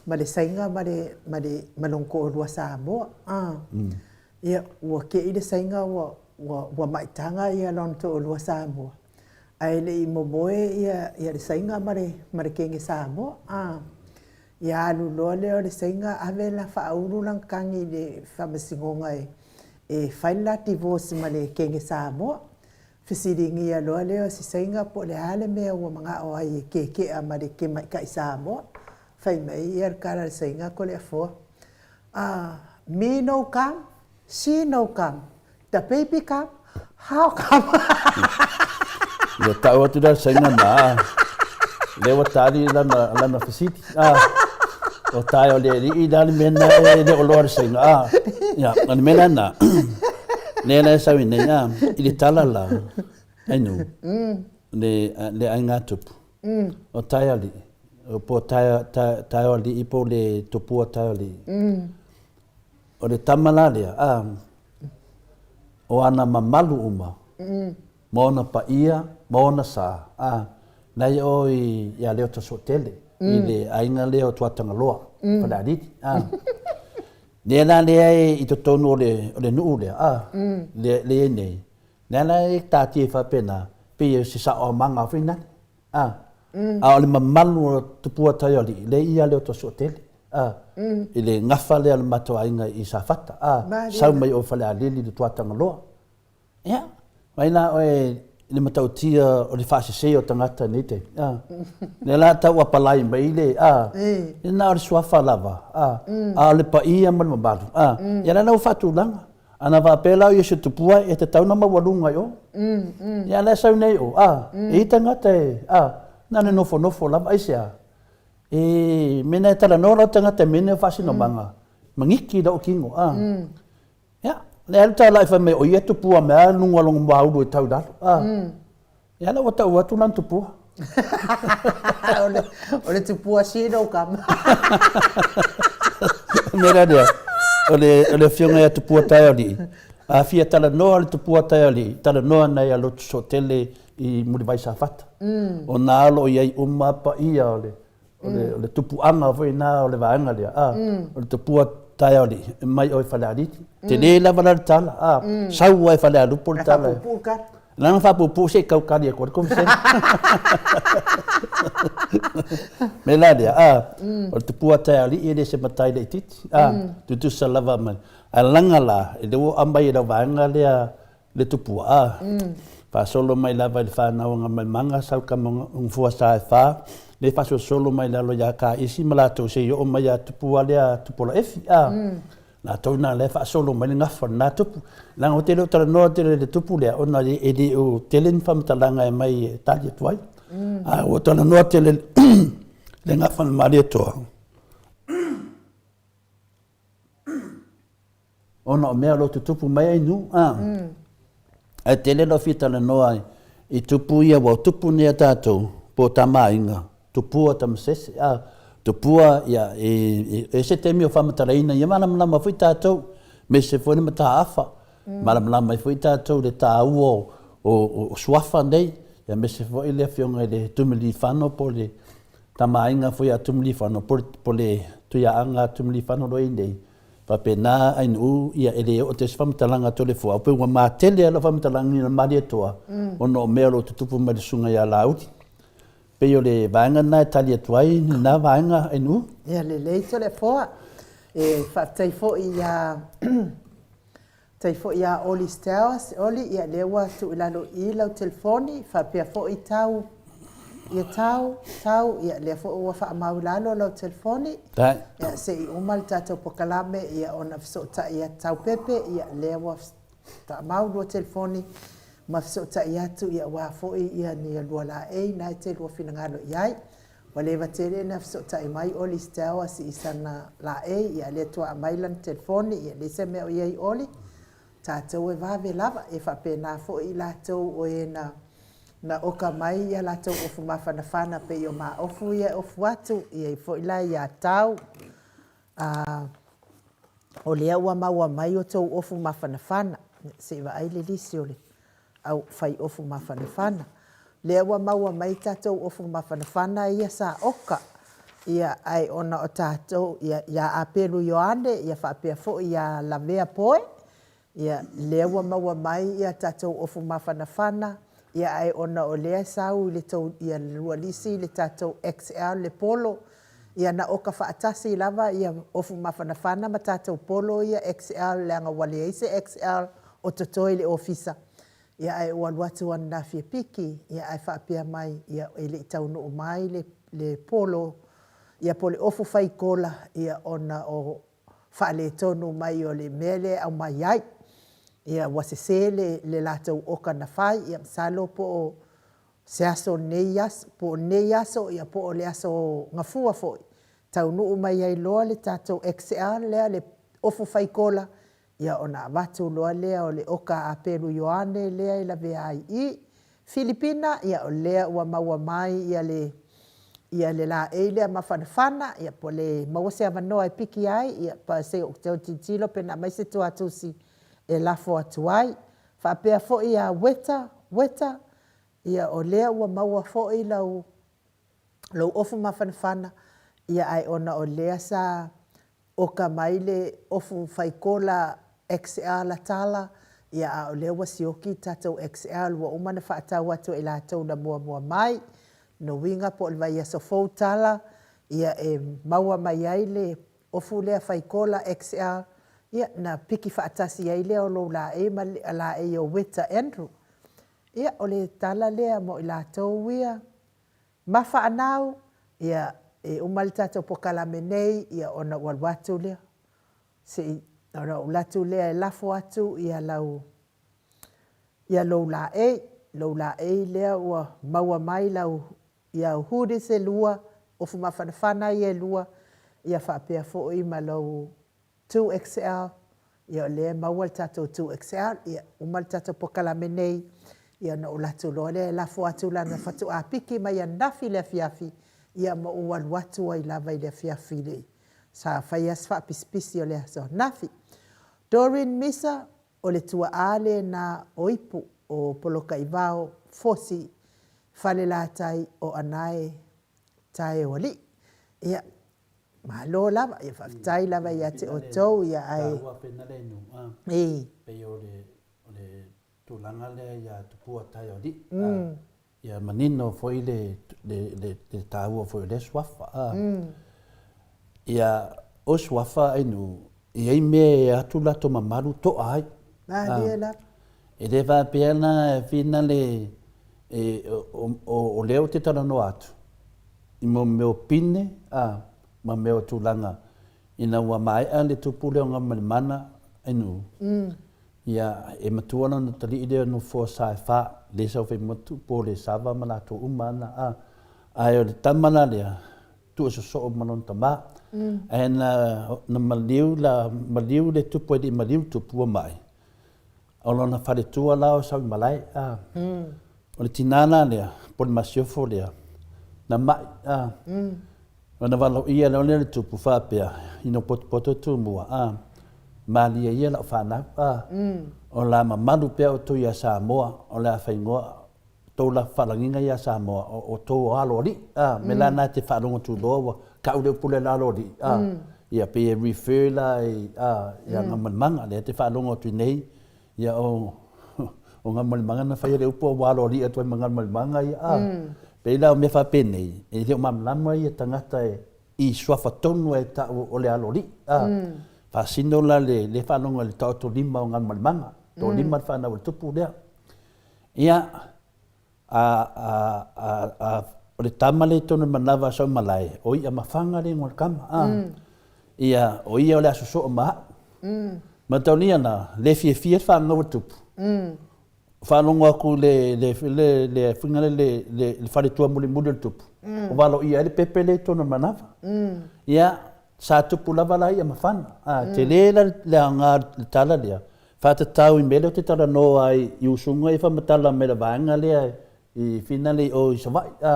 ma le saiga ma le ma le ma lona toalua Samoa. A. Ia, ua kei le saiga ua ua ua maitaga ia lona toalua Samoa, ae le i momoe ia ia le saiga ma le ma le kege Samoa. A, ia alu loa lea o le saiga ave la faaulu lana tagi i le Faamasinoga e e fai le la divorce ma le kege Samoa. Fesiligia loa lea o si saiga po o le a le mea ua manao ai e kekea ma le kemaitai Samoa. Fai mai ia le tala a le saiga Toleafoa. Me no come, she no come, the baby come, how come? Ia tau atu la saina na. Le ua tali lana lana fesili. Ah. O tae o le alii la le mea na e le o loa le saina. Ah. Ia, o le mea lena. Le la e sau i nei, ah, i le tala la, ainu, le, le aiga tupu. O tae alii, po o tae, tae, tae o alii po o le tupua tae o alii. O le tama la lea, ah, o ana mamalu uma, ma ona paia, ma ona sa, ah, na ia o i, ia Leotasootele, i le aiga lea o Tuatagaloa, Falealili, ah. Lea la lea e i totonu o le, o le nuu lea, ah, lea, lea i nei, lea la e taatia faapena, pei o se saoaomaga foi nale, ah. A o le mamalu o Tupua Taialii, lea i ia Leotasootele, ah, i le gafa lea o le matou aiga i Safata, ah, sau mai o Falealili i le Tuatagaloa. Ia, mai la oe i le matautia o le faasese o tagata i nei taimi, a. Lea la tau apalai mai le, a, ia na o le suafa lava, a, a o le paia ma le mamalu, a, ia la la ua faatulaga. Ana faapea la o ia o se tupua e tatau ona maualuga i o. Ia la e sau nei o, a, e i tagata e, a, na o le nofonofo lava, aisea? E, mena e talanoa lau tagata i mea nei o faasinomaga, magiki lou kino, a. Ia, lea alu talai fai mai o ia tupua mea luga o lona muaulu e tau i lalo. Ah. Ia la ua tau atu lana tupua. O le tupua sino kama. Mea la lea, o le, o le afioga ia Tupua Taialii, a fia talanoa le Tupua Taialii, talanoa nai a Lotu Sootele i Mulivai Safata. O na o lo o i ai uma paia o le, O le, o le tupuaga foi na o le vaega lea, a, o le tupua taeao-alii, e mai oe Falealili. Tele lava la le tala, a, sau ai Falealupo le tala. Faapuupuu le tala. Leaga faapuupuu se i taukali atu ai le Komisena. Mea la lea, a, o le tupua taeao-alii e le se matai laitiiti, a, tutusa lava ma, ae laga la, e le ua aumai e lau vaega lea le tupua, a, faasolo mai lava i le fanau a Gamaemaga, sau tama gafua sa e fa, le faasolosolo mai lalo ia Kaisi ma latou se i oo mai ia Tupua lea Tupolaefi, a, latou na lea faasolo mai le gafa lena tupu. Leaga ou te le o talanoa tele i le tupu lea, ona e le o tele ni faamatalaga e mai e tali atu ai. A ua talanoa tele le gafa na Malietoa. Ona o mea o lo o tutupu mai ai nuu, a. Ae tele lau fia talanoa i tupu ia, ua tupu nei a tatou, po o tamaaiga, tupua tamasese, a, tupua, ia, e ese taimi o faamatalaina ia malamalama foi tatou, aemaise foi le mataafa, malamalama ai foi tatou i le taua o suafa nei, aemaise foi le afioga i le Tumilifano po o le tamaaiga foi a Tumilifano, po o le Tuiaaga a Tumilifano o lo o i ai nei, Faapena ainuu ia e le oo atu ai se faamatalaga Toleafoa, pei ua matele lava lau faamatalaga i Malietoa ona o mea o lo o tutupu mai le susuga ia Laauli. Pei o le vaega lena e tali atu ai lena vaega ainuu. Ia lelei Toleafoa, e faafetai foi ia Faafetai foi ia Oli Stowers. Oli, ia lea ua tuu i lalo i i lau telefoni, faapea foi Tau, ia Tau, Tau, ia lea foi ua faamau i lalo lau telefoni. Ia se i uma le tatou pokalame ia ona fesootai atu Tau Pepe, ia lea ua faamau lua telefoni ma fesootai atu ia aua foi ia ni lua laei na e te lua finagalo i ai. Ua leva tele na fesootai mai Oli Stowers i sana laei, ia lea toa aumai lana telefoni, ia leai se mea o i ai Oli, tatou e vave lava, e faapena foi i latou o e na na oka mai ia latou ofu mafanafana pei o ma ofu ia e ofu atu, i ai foi la ia Tau, a o lea ua maua mai o tou ofu mafanafana, se i vaai le lisi o le au fai ofu mafanafana. Lea ua maua mai tatou ofu mafanafana ia sa oka, ia ae ona o tatou, ia, ia Apelu Ioane, ia faapea foi ia Lavea Poe, ia lea ua maua mai ia tatou ofu mafanafana, ia ae ona o lea e sau i le tou, ia lua lisi le tatou XL le polo, ia na oka faatasi lava ia ofu mafanafana ma tatou polo ia XL leaga ua leai se XL o totoe i le ofisa, ia ae ou alu atu ananafi e piki, ia ae faapea mai, ia e le i taunuu mai le, le polo, ia po o le ofu fai kola, ia ona o faaletonu mai o le mea lea e aumai ai. Ia ua sese le, le latou oka na fai, ia masalo po o se aso o lenei aso, po o lenei aso ia po o le aso Gafua foi, taunuu mai ai loa le tatou XL lea le ofu fai kola, ia ona avatu loa lea o le oka a Apelu Ioane lea e lavea ai i i. Filipina, ia o lea ua maua mai ia le ia le laei lea mafanafana, ia po o le maua se avanoa e piki ai, ia pa se i ou toe tilotilo pe na aumai se tuatusi e lafo atu ai. Faapea foi ia Ueta, Ueta, ia o lea ua maua foi lau lou ofu mafanafana, ia ae ona o lea sa oka mai le ofu fai kola XL tala, ia a o lea ua sioki le tatou XL ua uma ona faatau atu e i latou na muamua mai. Lona uiga po o le vaiaso fou tala, ia e maua mai ai le ofu lea fai kola XL, ia ona piki faatasi ai lea o lou laei ma le laei o Ueta Andrew. Ia, o le tala lea mo i latou ia. Mafaanau, ia e uma le tatou polokalame nei, ia ona ou alu atu lea, se i, ona ou alu atu lea e lafo atu ia lau ia lou laei, lou laei lea ua maua mai lau ia au hoodies e lua, ofu mafanafana ia e lua, ia faapea foi ma lou 2XL, ia o lea e maua le tatou 2XL. Ia uma le tatou polokalame nei, ia ona ou alu atu loa lea e lafo atu leaga faatoa piki mai ananafi i le afiafi, ia ma ou alu atu ai lava i le afiafi i le sa fai lava si faapisipisi o le aso ananafi. Doreen Misa, o le tuaa lena o Ipu o Polokaivao Fosi Falelatai o Anae Taeoalii. Ia, Malo lava, ia faafetai lava ia te outou, ia ae... Taua pena le nu, a. Ei. Pei o le, o le tulaga lea ia Tupua Taeoalii, a. Ia manino foi le, le, le, le taua foi o lea suafa, a. Ia, o suafa ai nu, e i ai mea e atu latou mamalu to'a ai. Malie lava. E le faapea la e fina le, e, o, o, o lea ou te talanoa atu, i mo mea o pine a, ma mea o tulaga ina ua maea le tupu lea o Galumalemana i Nuu, ia, e matua lona talii lea o Nofoa sa e fa, lea sa fai motu po le Sava ma latou uma ana, a, ae o le tama la lea, tuu sosoo ma lona tama. Ae na, na maliu la, maliu le tupu e le i maliu tupu ua mai, O lona faletua la o Sauimalae, a. O le tina la lea, po o le masiofo lea, na ma'i, a. Ona valoia loa lea e le tupu faapea, ina potopoto Tumua, a, malie ia lau fanau, a. O le a mamalu pea outou ia Samoa, o le a faigōa tou lafo faalagiga ia Samoa, o outou o alo alii, a. O le mea la lena e te faalogo atu loa ua tau le upu lea o le alo alii, a, ia pei e refer la i, a, ia Galumalemana. Lea e te faalogo atu i nei, ia o, o Galumalemana na faia le upu a ua aloalii atu ai ma Galumalemana ia, a. Pei la o mea faapenei, e le o malamalama ia tagata e, i suafa tonu e tau o le aloalii, a. Faasino la le, le faalogo i le taotolima o Galumalemana, toalima le fanau a le tupu lea. Ia, a, a, a, a, o le tama lea i totonu o le manava a Saumalae, o Iamafaga le igoa o le tama, a. Ia, o ia o le a sosoo ma au. Mataulia la, le fiafia le fanau a Tupu. Faalogo atu i le, le, le, le, fuiga lea, le, le, le faletua mulimuli o le Tupu, o valoia ai le pepe lea i totonu o le manava. Ia, sa tupu lava la Iamafaga. A, tele la le aoga o le tala lea, Faatatau i mea lea ou te talanoa ai i usuga ia faamatala mai le vaega lea i finale i o i Savaii a,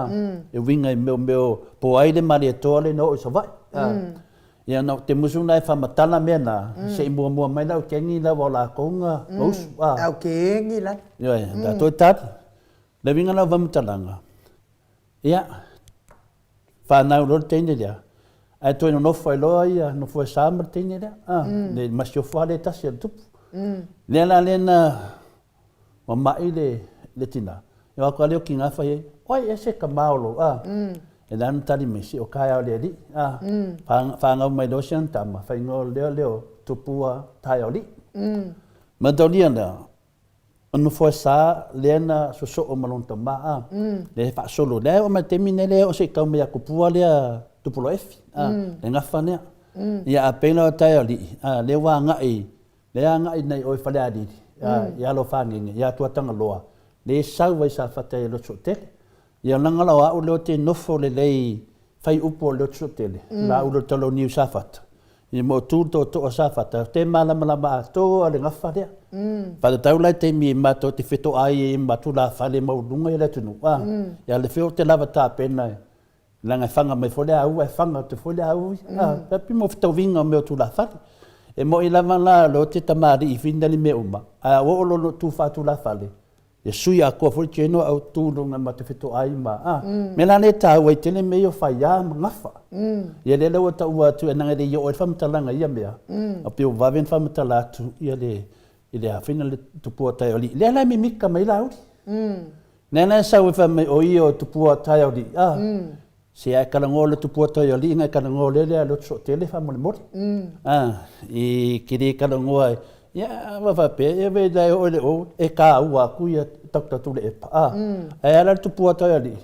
e uiga i mea o mea o po ai le Malietoa lea na oo i Savaii a. Ia na te musu na e faamatala mea na, se i muamua mai lau kengi lava o lakou na usu a. Au kengi la. Ioe, da toe tali. Le uiga la o faamatalaga, ia, Whanau loa le teine lea, ae toe nonofo ai loa ia nofo e sa ma le teine lea, a, le masiofo lava lea e tasi a le tupu. Lea la lea na mama'i le, le tina, e o atu lava lea o kina fai ai, oi e se tama o lou, a. E la na tali mai, se o taeao le alii, a. Whanau mai loa si ana tama, whaingoa lea lea o Tupua Taeaoalii. Mataulia lea, O nofo e sa lea na sosoo ma lona tama a, lea e faasolo. Lea e oo mai le taimi nei lea e oo se i tau mai ia Tupua lea Tupuloefi a, le gafa lea. Ia, a pei la o Taialii, a, lea ua agai, lea agai nei oe Falealili, a, i alo o Fagege, ia Atuatagaloa, lea e sau ai Safata i Lotosautele. Ia, leaga la o au lea ou te nofo lelei fai upu o le Lotosautele, la ulo Taloniu Safata, ia ma o tu le tootoo o Safata, ou te malamalama atoa le gafa lea. Faatatau la i taimi matou te fetoai ai ma tulafale maualuluga ia le atunuu, a, ia le fea ou te lava tapena leaga e faga mai foi le aua, e faga atu foi le aua ia. A, pe mo fetauiga o mea o tulafale. E moni lava la o lea ou te tamalii fina ni mea uma, ae a oo loa ina ou tu faatulafale, e sui atoa foi le general au tu i luga ma te fetoai ma, a. Mea la lea e taua ai tele mea ia o faia ma gafa. Ia lea la ua taua atu, leaga e le i oo ai le faamatalaga i ia mea, a pei ua vave ona faamatala atu ia le, i le afina le tupua Taialii. Lea la e mimita mai Laauli. Lea la e sau e fai mai o ia o tupua Taialii, a. Se a e talanoa le tupua Taialii na e talanoa lea lea lotu sootele faamolemole. A, i te le talanoa e, ia ua faapea, ia vei la e oo i le o, e taua atu ia Dr. Tuilaepa, a. Ae a la le tupua Taialii?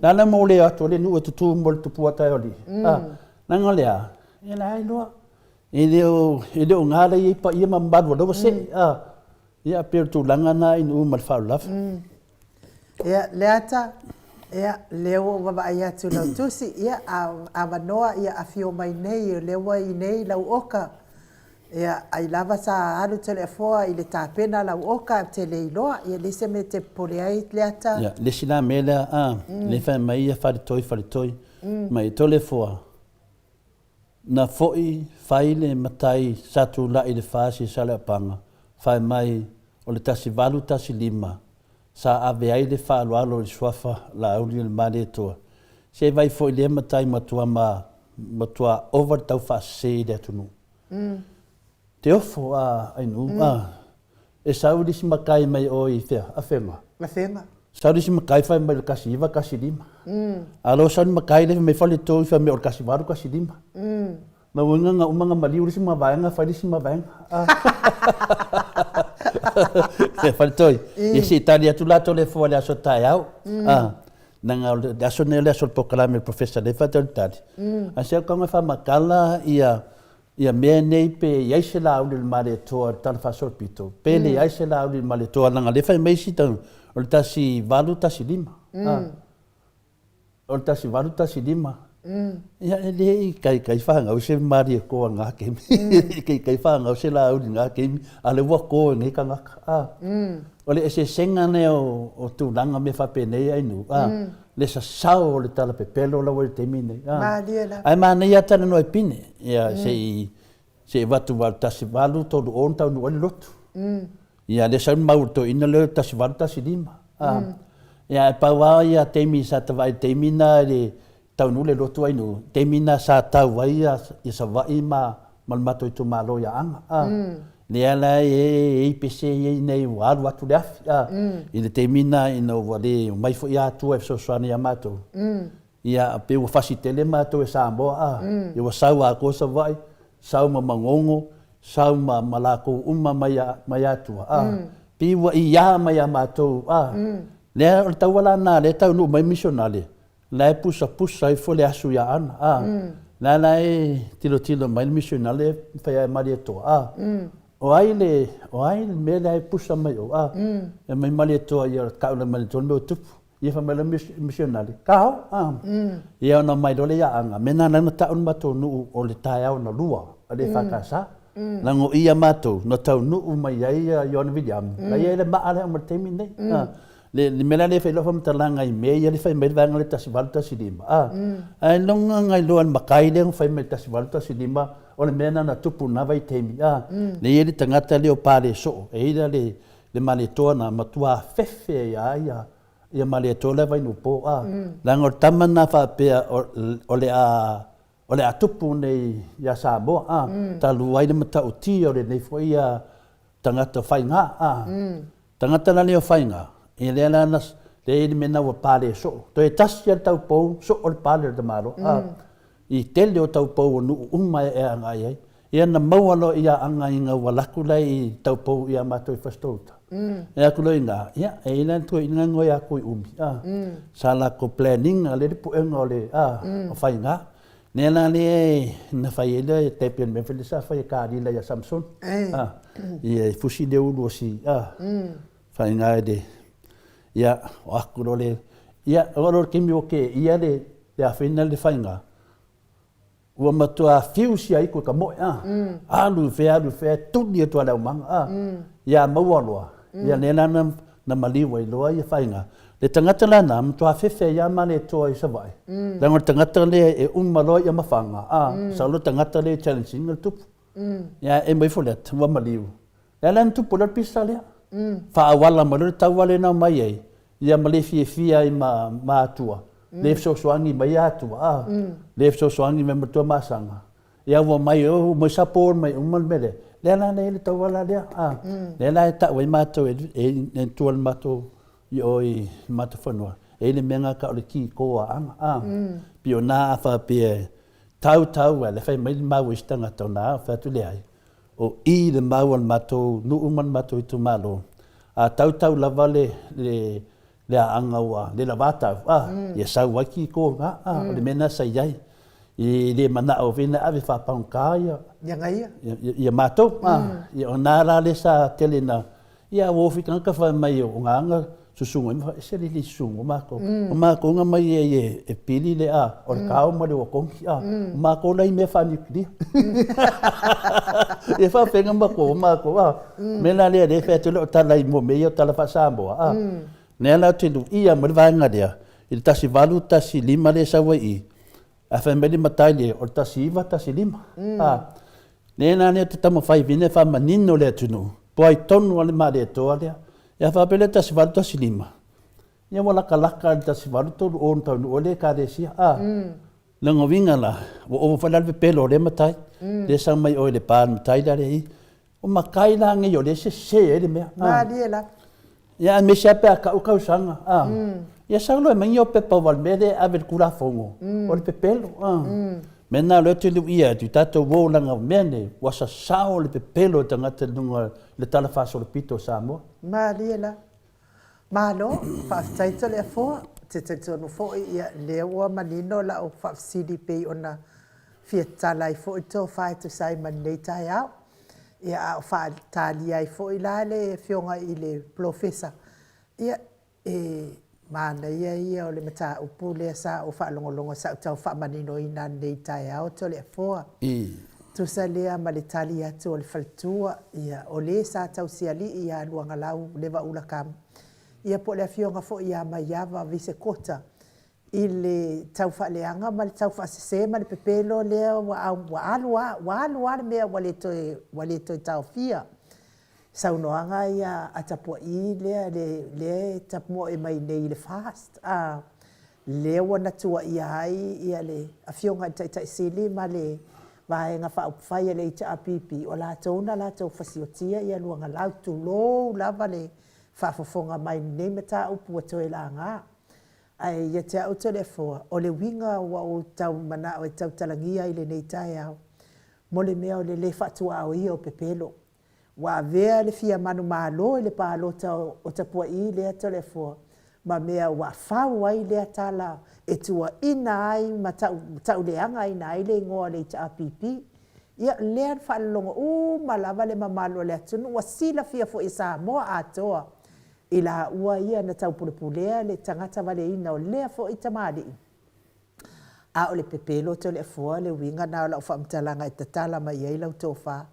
La la mo le atu a le nuu e tutu mo le tupua Taialii, a. Leaga o le a? Ia la e iloa. E le o, e le o na la i ai paia ma mamalu o lea ua see, a. Ia, pei o le tulaga lena i nuu ma le faaaloalo. Ia, Leata, ia, lea ua ou vaavaai atu i lau tusi, ia, a avanoa, ia, afio mai nei, o lea ua i inei lau oka. Ia, ai lava sa alu Toleafoa i le tapena lau oka, ou te le iloa. Ia, leai se mea e te popole ai, Leata. Ia, le isi la mea lea, a, lea fai mai ia Faletoi, Faletoi, mai Toleafoa, Na foi fai le matai sa tulai i le fasi i Saleapaga, fai mai o le 1815 sa ave ai le faaaloalo i le suafa Laauli o le Malietoa. Se vai foi lea matai matua ma matua ova le tau faasese i le atunuu. Te ofo a Ainuu a e sau le isi matai mai o i fea? Afega. Afega. Sau le isi matai fai mai o le 1915. A lo sau le matai lea fai mai Faletoi fai mai o le 1815. Ma uiga na uma na maliu le isi mavaega fai le isi mavaega. Faletoi, ia se i tali atu la Toleafoa i le aso taeao. Leaga o le aso lenei o le aso o le polokalame a le Professor lea e faatalitali. Ae se au e faamatala ia Ia mea nei pe i ai se Laauli o le Malietoa i le Tala Faasolopito, pe leai se Laauli o le Malietoa, leaga o lea e fai mai isi tagata, o le 1815. A, o le 1815. Ia, e le i kaikai fanau se Malietoa i na taimi, e le i kaikai fanau se Laauli i na taimi, a o lea ua to e nei tagata. A, o le eseesega lea o tulaga mea faapenei Ainuu, a, le sasao o le tala pepelo la ua i le taimi lenei. Malie lava. Ae manaia lava talanoa i Pine, ia se i se i avatu 8 18 30 ona taunuu ai le lotu. Ia lea sau le mau a le toeaina lea 18 15. Ia ae pau lava ia taimi sa ta vaai i le taimi lena i le taunuu le lotu Ainuu, taimi lena sa tau ai ia Savaii ma ma le matou itumalo i Aana. Lea la e i pese i nei ua alu atu le afi, a, i le taimi lena ina ua le omai foi Atua e fesoasoani ia matou, ia pei ua fasi tele matou e Samoa, a, ia ua sau atoa Savaii, sau ma Manono, sau ma, ma latou uma mai, mai Atua, a, pei ua ia mai ia matou, a, lea o le taua la lena lea e taunuu mai misionale, La e pusapusa ifo le asu ia Ana, a. La la e tilotilo mai le misionale e fai ae Malietoa, a. O ai le, o ai le mea lea e pusa mai ou, a. E mai Malietoa ia tau le Malietoa le mea ua tupu. Ia fai mai le misionale, ka o, a. Ia ona omai loa lea ia Ana, mea na na tau le matou nuu o le taeao na lua a le EFKS. Leaga o i a matou na taunuu mai ai ia Ioane Viliamu, la e i ai le maa lea ma le taimi lenei, a. Le, le mea la lea e fai lau faamatalaga i mea ia le fai mai le vaega lea 1815, a. Ae loga nai loa le matai lea na fai mai le 1815, o le mea lena na tupu i lena vaitaimi, a. Lea e i ai le tagata lea o Palesoo, e i ai la le, le Malietoa na matua afefe ai lava ia, ia Malietoa la e Vainuupo, a. Leaga o le tama lena faapea o, o le a, o le a tupu nei ia Samoa, a. Talu ai le matautia o lenei foi ia tagata faiga, a. Tagata la lea o Faiga, ia lea la na, lea e i ai le mea lena ua pale soo. Toe tasi lava le taupou, soo le pale o le tamaloa, a. I tele o taupou o nuu uma e agai ai. Ia na maua loa ia Aga ina ua alu atu la i taupou ia matou i Fasitoo-uta. E atu loa i ina, ia e i ai la le toeaina lena ia Tuiumi, a. Sa latou plan ina lea le puega o le, a, o Faiga. Lea la lea na fai ai le tai pei o le mea foi lea sa fai e Kalila ia Samsoni. A, ia e fusi le ulu o si, a, faiga i le, ia, o aku loa le, ia, oo loa i le taimi ua teia le, le afeina le faiga, ua matua fiu si aitu e ka moe, a, alu i fea, alu i fea, tuli atu lava i le aumaga, a, ia maua loa, ia lea la na, na maliu ai loa ia faiga. Le tagata la na, matua fefe ai lava Malietoa i Savaii, leaga o le tagata lea e uma loa ia mafaga, a, masalo le tagata lea e challenge ina le tupu. Ia e mai foi lea, ua maliu. Lea la na tupu loa le pisa lea. Faaauala mai loa le taua lea na omai ai, ia ma le fiafia ai ma, ma Atua, le fesoasoani mai ia Atua, a, le fesoasoani mai ma Tuamasaga. Ia ua mai, ua mai support mai uma le mea lea. Lea la na i ai le taua la lea, a, lea la e tau ai matou e, e, e tua le matou i o i le matou fanua, e i ai le mea na tau o le kiko aanga, a, pei o na a faapea tau tau a le fai mai le mau i se tagata o na fai atu leai, o i le mau a le matou nuu ma le matou itumalo, a tau tau lava le, le, le aaga ua le lava tau, a, ia sau ai kiko na, a, o le mea na sa i ai. I le manao foi na ave faapagota ia, Ia gaia. ia, ia matou, a, ia o na la le sa tele na, Ia ua ofi tagata fai mai o nga anga susunga ma ese le le susunga o makou. O makou nga mai e e e pili le a o le kao ma le okongi a o makou la i mea fa-nuclear. E faafega makou o makou a mea la lea lea fai atu le o tala i mua mea ia o tala faa-Samoa a. Lea la ou te luia mai le vaega lea i le 1815 lea e sau ai i i. Ae fai mai le matai lea, o le 1915. A, lea la lea te taumafai vine e faamanino le atunuu, po ai tonu a le Malietoa lea. Ia faapea lea 1815, ia ua lakalaka i le 1830 na taunuu ai le Ekalesia. A, lona uiga la, ua ova foi la le pepelo o lea matai, lea sau mai oe i Lepa le matai la lea i i. O matai la nei o lea e sese ai le mea. Malie lava. Ia aemaise lava pe a tau tausaga. A. Ia sau loa e aumai ni pepa aua o le mea lea e ave i le Tulafono, o le pepelo. A. Mea lena o lea ou te luia atu i tatou uo leaga o mea nei ua sasao le pepelo e tagata i luga i le talafaasolopito o Samoa. Malie lava. Malo, faafetai Toleafoa. Ou te talitonu foi ia lea ua manino lau faafesili pei ona fia tatala ai foi le tofa e tusa ai ma lenei taeao. Ia a o faatalia ai foi la le Afioga i le Polofesa, ia e manaia ia o le mataupu lea sa ou faalogologo sa ou tau faamaninoina ananei i le taeao Toleafoa. Tusa lea ma le tali atu o le faletua, ia o le sa tausialii ia Luagalau Levaula Kamu, ia po o le Afioga foi ia Maiava Visekota, i le tau faaleaga ma le tau faasese ma le pepelo lea ua ua alu lava, ua alu lava le mea ua le toe, ua le toe taofia. Saunoaga ia a Tapua'i lea, lea e tamoe mai nei i le FAST, a, lea ua na tuuaia ai ia le Afioga i le Taitai Sili ma le Vaega Faaupufai a le HRPP, o latou na latou fasiotia ia Luagalau, tulou lava le faafofoga mai i lenei mataupu ua toe laga. Ae ia te au Toleafoa, o le uiga ua ou tau manao e tautalagia i lenei taeao, mo le mea o le le faatuaoia o pepelo. Ua avea le fia manumalo i le palota o Tapua'i lea Toleafoa, ma mea ua fau ai lea tala e tuuaina ai ma tauleagaina ai le igoa o le HRPP. Ia, lea na faalologo uma lava le mamalu o le atunuu, ua silafia foi e Samoa atoa I laua ia na taupulepulea le tagata valeina o lea foi tamalii. A o le pepelo Toleafoa le uiga na o lau faamatalaga e tatala mai ai lau tofa.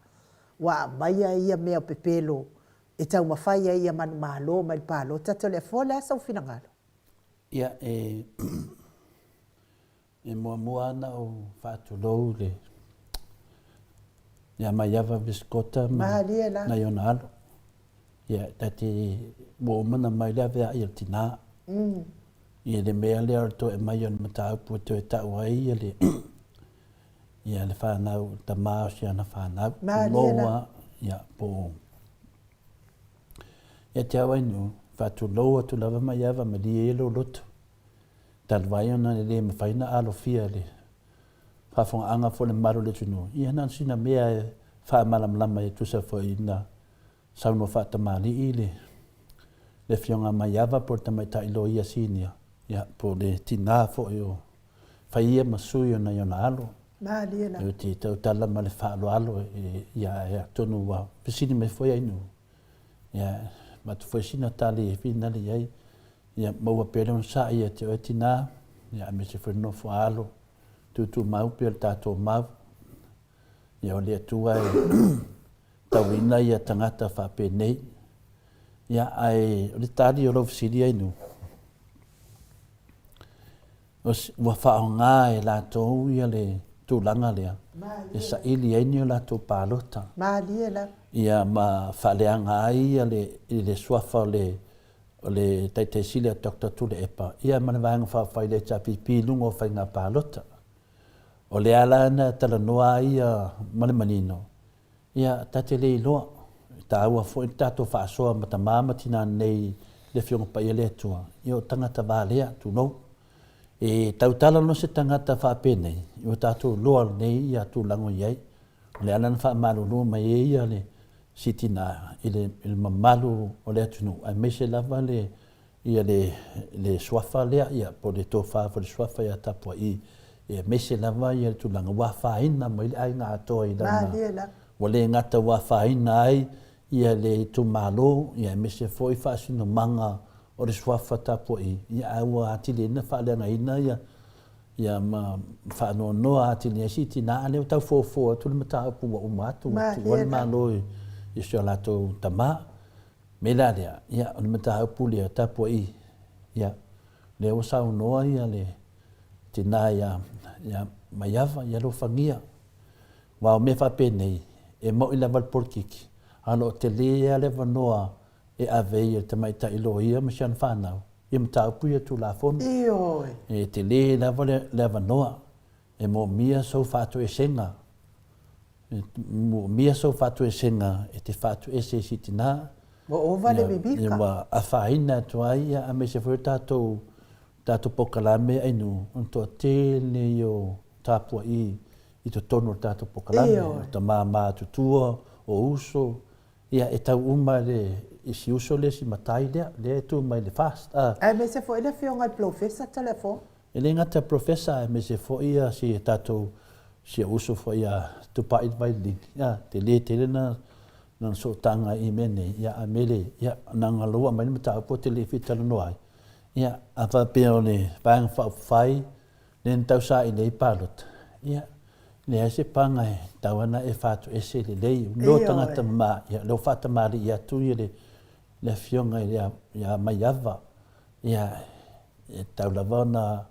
Ua aumaia ia mea o pepelo e taumafai ai ia manumalo mai le palota Toleafoa le a sou finagalo? Ia e E muamua lava ona ou faatulou i le ia Maiava Viscota ma nai ona alo. Ia, ta te ua uma ona mai le avea'i a le tinā. Ia le mea lea o le toe aumai o le mataupu e toe ta'u ai ia le ia le fanau, le tamā o si ana fanau. Tulou lava, ia, po o Ia te au Ainuu, faatulou atu lava Maiava malie ia lou loto. Talu ai ona e le mafai ona alofia le faafofogaaga foi a le mamalu o le atunuu, ia na o sina mea e faamalamalama e tusa foi ina saunoa faatamalii le le Afioga Maiava po o le Tamaitai Loia Sinia, ia po o le tina foi o fai ia ma sui o nai ona alo. Malie lava. Ou te tautala ma le faaaloalo ia ae atonu ua fesili mai foi ai nuu. Ia avatu foi sina tali e finale i ai. Ia maua pea le onosai ia te oe tinā, ia aemaise foi le nofo a alo, tuutuumau pea le tatou mau. Ia o le Atua e tauina ia tagata faapenei. Ia ae o le tali o lau fesili ai nuu, ua faaaoga e latou ia le tulaga lea e saili ai ni o latou palota. Malie lava. Ia ma faaleaga ai ia le, i le suafa o le, o le Taitai Sili a Doctor Tuilaepa, ia ma le Vaega Faaupufai le HRPP i luga o faiga palota. O le ala na talanoa ai ia ma le manino, Ia, ta te le iloa. E taua foi le tatou faasoa ma tama ma tina nei i le Afioga Paia le Atua, ia o tagata valea, tulou. E tautala loa se tagata faapenei, ua tatou iloa nei ia tulaga o i ai. O le ala na faamalulu mai ai ia le si tina i le, i le mamalu o le atunuu, aemaise lava le, ia le, le suafa lea, ia, po o le tofa foi le suafa ia Tapua'i, aemaise lava ia le tulaga ua afaina mai le aiga atoa i lana, ua le gata ua afaina ai ia le itumalo, ia aemaise foi faasinomaga o le suafa Tapua'i, ia ae ua atili ai ona faaleagaina ia, ia ma faanoanoa atili ai si tina, a lea ua tau fofo atu le mataupu ua uma atu, ua tuua le Malo i si o latou tama. Me la lea, ia, o le mataupu lea, tapuai, ia, lea ua saunoa ia le tina ia, ia Maiava, ia alofagia. Aua o mea faapenei, e moni lava le polokiki, a o lo o tele lava le avanoa e ave ai e le tamaitai loia ma si ana fanau ia mataupu ia Tulafono. Ioe. E tele lava le, le avanoa e moomia sou faatoesega E moomia sou faatoesega e te faatoese i si tina. Ua ova le mimika. Ua afaina atu ai ia aemaise foi o tatou tatou polokalame ainu ona toatele ia o tapuai i totonu o le tatou polokalame, o tama matutua, o uso, ia e tau uma le i si uso lea si matai lea, lea e tu mai le FAST. Aemaise foi le afioga i le Polofesa Taleafoa. E le gata Professor aemaise foi ia si a tatou si ou uso foi ia Tupai Vailili, ia tele tele na lana sootaga i mea nei, ia a mea le, ia na ona loa mai le mataupu ou te le fia talanoa ai. Ia a faapea o le Vaega Faaupufai lea na tausaili ai palota, ia leai se paga e tatau lava ona e fatoese lelei, no tagata mama, ia lea ua faatamalii atu ia le le afioga ia Maiava, ia e tatau lava ona,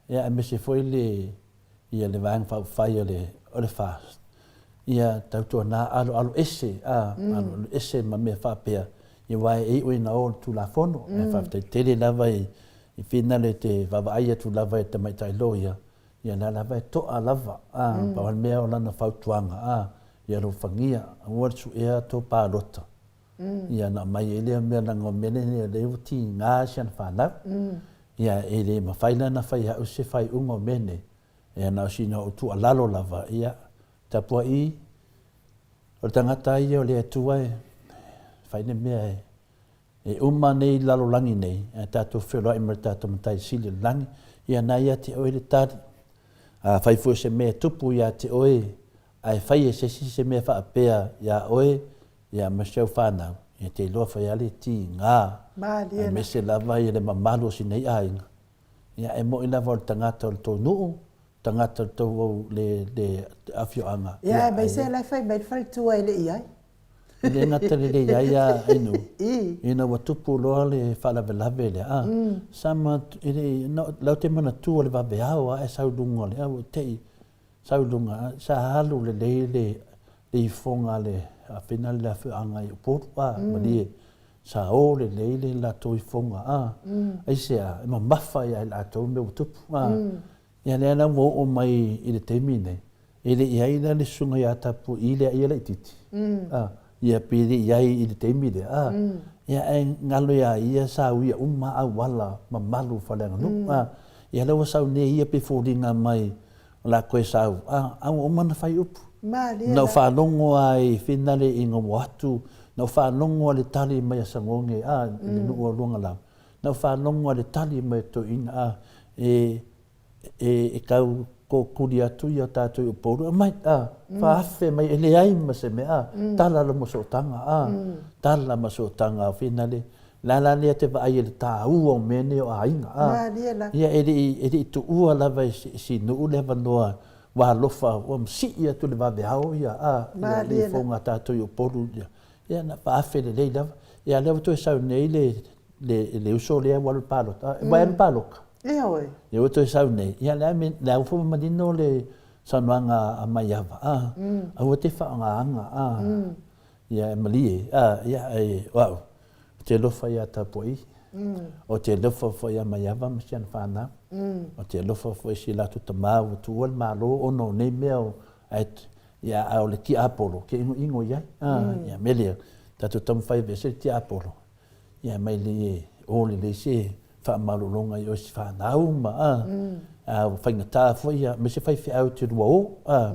ia aemaise foi le, ia le Vaega Faaupufai o le, o le FAST, ia tautuana aloalo ese, a, aloalo ese ma mea faapea, ia aua e iu ina o le Tulafono. Ae faafetai tele lava i, i finale te vaavaai atu lava i le tamaitai loia, ia la lava e to'a lava, a, pau lava le mea o lana fautuaga, a, ia alofagia, aua le suea tou palota. Ia ona aumai ai lea o mea leaga o mea nei o lea ua tiga si ana fanau. Ia e le mafai la ona fai e au se faaiuga o mea nei, ia na o sina ou tuualalo lava, ia tapuai o le tagata ia o le Atua e fai le mea e e uma nei lalolagi nei, ae tatou feiloai ma le tatou Matai Sili o le lagi, ia na ia te oe le tali. Afai foi o se mea e tupu ia te oe, ae fai e se isi se mea faapea ia oe, Ia ma si au fanau, ia te iloa fai lava le tiga, aemaise lava ia le mamalu o si nei aiga. Ia e moi lava o le tagata o le tou nuu, tagata o le tou le, le afioaga. Ia aemaise la e fai mai le faletua e le i ai. E le gata le le i ai a Ainu, ina ua tupu loa le faalavelave lea, a, sa ma, e le, na, lau te manatua le vaveao a e sau i luga o le, a ua te i, Sau i luga, sa alu lelei le ifoga a le afina le afioaga i Upolu, a, malie, sa o lelei le latou ifoga, a, aisea, e mamafa ia i latou le mea ua tupu, a, ia lea la ua oo mai i le taimi lenei, e le i ai la le susuga ia Tapuii lea ia laitiiti, a, ia pe le i ai i le taimi lea, a, ia ae galo ia ia sa uia uma auala mamalu faaleaganuu, a, ia lea ua sau nei ia pei foliga mai O la koe sau, a, a ua uma ona fai upu. Malie Na ou faalogo a i finale ina ua atu, na ou faalogo a le tali mai a Sagoge, a, i le nuu o Luagalau. Na ou faalogo a le tali mai a Toeaina, a, e, E tau tootuli atu ia tatou i Upolu, aumai, a, faafe mai, e leai ma se mea, a, tala lo ma sootaga, a, tala ma sootaga finale. Le a la lea te vaai i le taua o mea nei o aiga, a. Ia e le i, e le i tuua lava e si nuu le avanoa ua alofa, ua masii atu i le vaveao ia, a, ia le ifoga a tatou i Upolu, ia, ia na faafe lelei lava. Ia a lea ua toe sau nei le, le, le uso lea ua alu i le palota, ua alu i le palota. Ioe. Ia ua toe sau nei, ia le a ua foi manino le saunoaga a Maiava, a, aua te faaaogaina, a, ia e malie, a, ia e, o au, ou te alofa ia Tapua'i, ou te alofa foi ia Maiava ma si ana fanau, ou te alofa foi i si latou tama ua tuua le Malo ona o nei mea o, ae, ia, a o le tiapolo, ke inoino i ai, a, ia mea lea, tatou taumafai e aveese le tiapolo, Ia mai le e o lelei se faamalologa i oe si fanau ma a, a ua faigata foi ia, aemaise faifeau e te lua o, a,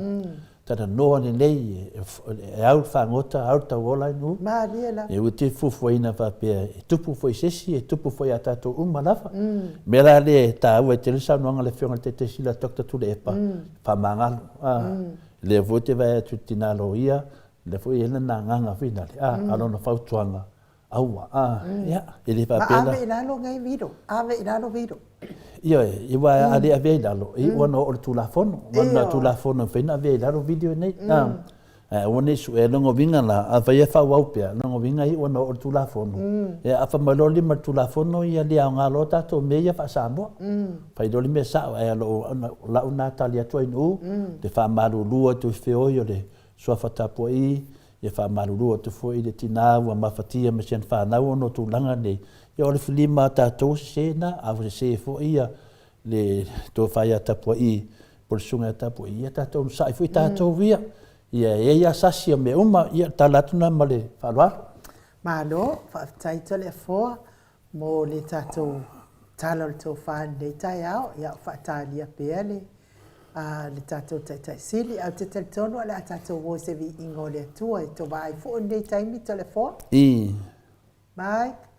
talanoa lelei e au le fagota, au le tauola ai nuu. Malie lava. E ua te fuafuaina faapea e tupu foi i se isi, e tupu foi ia tatou uma lava. Mea la lea e taua ai tele le saunoaga a le Afioga i le Taitaisili a Doctor Tuilaepa, faamagalo, a, lea foi ou te vaai atu i le tina loia, lea foi e i ai lana agaga foi lale, a, a o lona fautuaga, Aua, a, ia, e le faapea la. Ma ave i lalo nei vilo, ave i lalo vilo. Ioe, aua a le avea i lalo, e iu ana oo i le Tulafono. Aua na o le Tulafono e mafai ona avea i lalo video nei. Ae aua ne i suea lona uiga la, afai e faaauau pea, lona uiga e iu ana oo i le Tulafono. Ia afa mai loa lima i le Tulafono, ia le aoga loa tatou mea ia faa-Samoa. Fai loa le mea sao, ae o lau lena tali atu Ainuu, le faamalulu atu i feoi o le Suafa Tapuai, Ia faamalulu atu foi i le tina ua mafatia ma si ana fanau ona o tulaga nei, ia o le filima a tatou ua sese na, a ua sese foi ia le tofa ia Tapua'i po o le susuga ia Tapua'i, ia tatou onosai foi tatou ia. Ia e i ai lava sasi o mea uma, ia tala atu na ma le faaaloalo. Malo, faafetai Toleafoa mo le tatou tala o le tofa i lenei taeao. Ia o faatalia pea le a le tatou Taitai Sili. Ae ou te talitonu o le a tatou o i se viiga o le Atua e tova ai foi lenei taimi Toleafoa. I. Mike.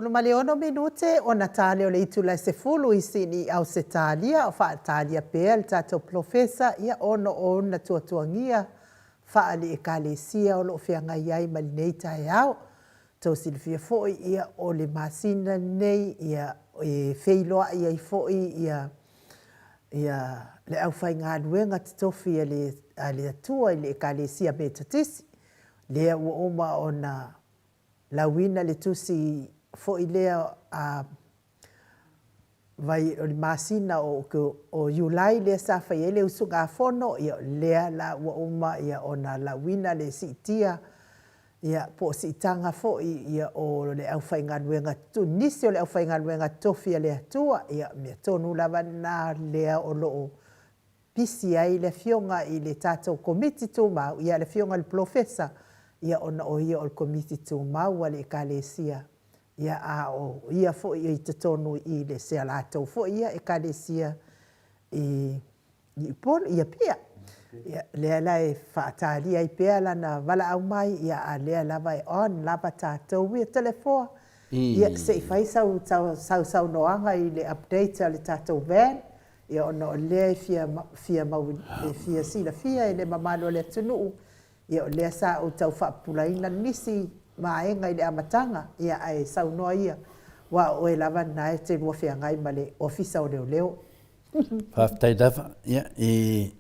16 minute ona ta lea o le itula e 10 i Sini i Ausetalia o faatalia pea le tatou polofesa ia ona o ona tuatuagia faale-Ekalesia o lo o feagai ai ma lenei taeao. Tou silafia foi ia o le masina lenei ia e feiloai ai foi ia ia le aufaigaluega totofi a le a le Atua i le Ekalesia Metotisi, lea ua uma ona lauina le tusi foi lea a vai o le masina o o Iulai lea sa fai ai le usugafono, ia o lea la ua uma ia ona lauina le siitia ia po o siitaga foi ia o le aufaigaluega nisi o le aufaigaluega totofi a le Atua. Ia o mea tonu lava na lea o lo o pisi ai le afioga i le tatou Komiti Tumau, ia le afioga i le Polofesa, ia ona o ia o le Komiti Tumau a le Ekalesia, ia a o ia foi e i totonu i i si a latou foi ia Ekalesia i Upolu i Apia. Ia lea la e faatalia ai pea lana valaau mai, ia a o lea lava e on lava tatou ia. Toleafoa, ia se i fai sau sausaunoaga i le update a le tatou van, ia ona o lea e fia fia mau e fia silafia e le mamalu o le atunuu, ia o lea sa ou tau faapupulaina nisi vaega i le amataga, ia ae saunoa ia, aua o oe lava lena e te lua feagai ma le Ofisa o Leoleo. Faafetai lava. Ia, e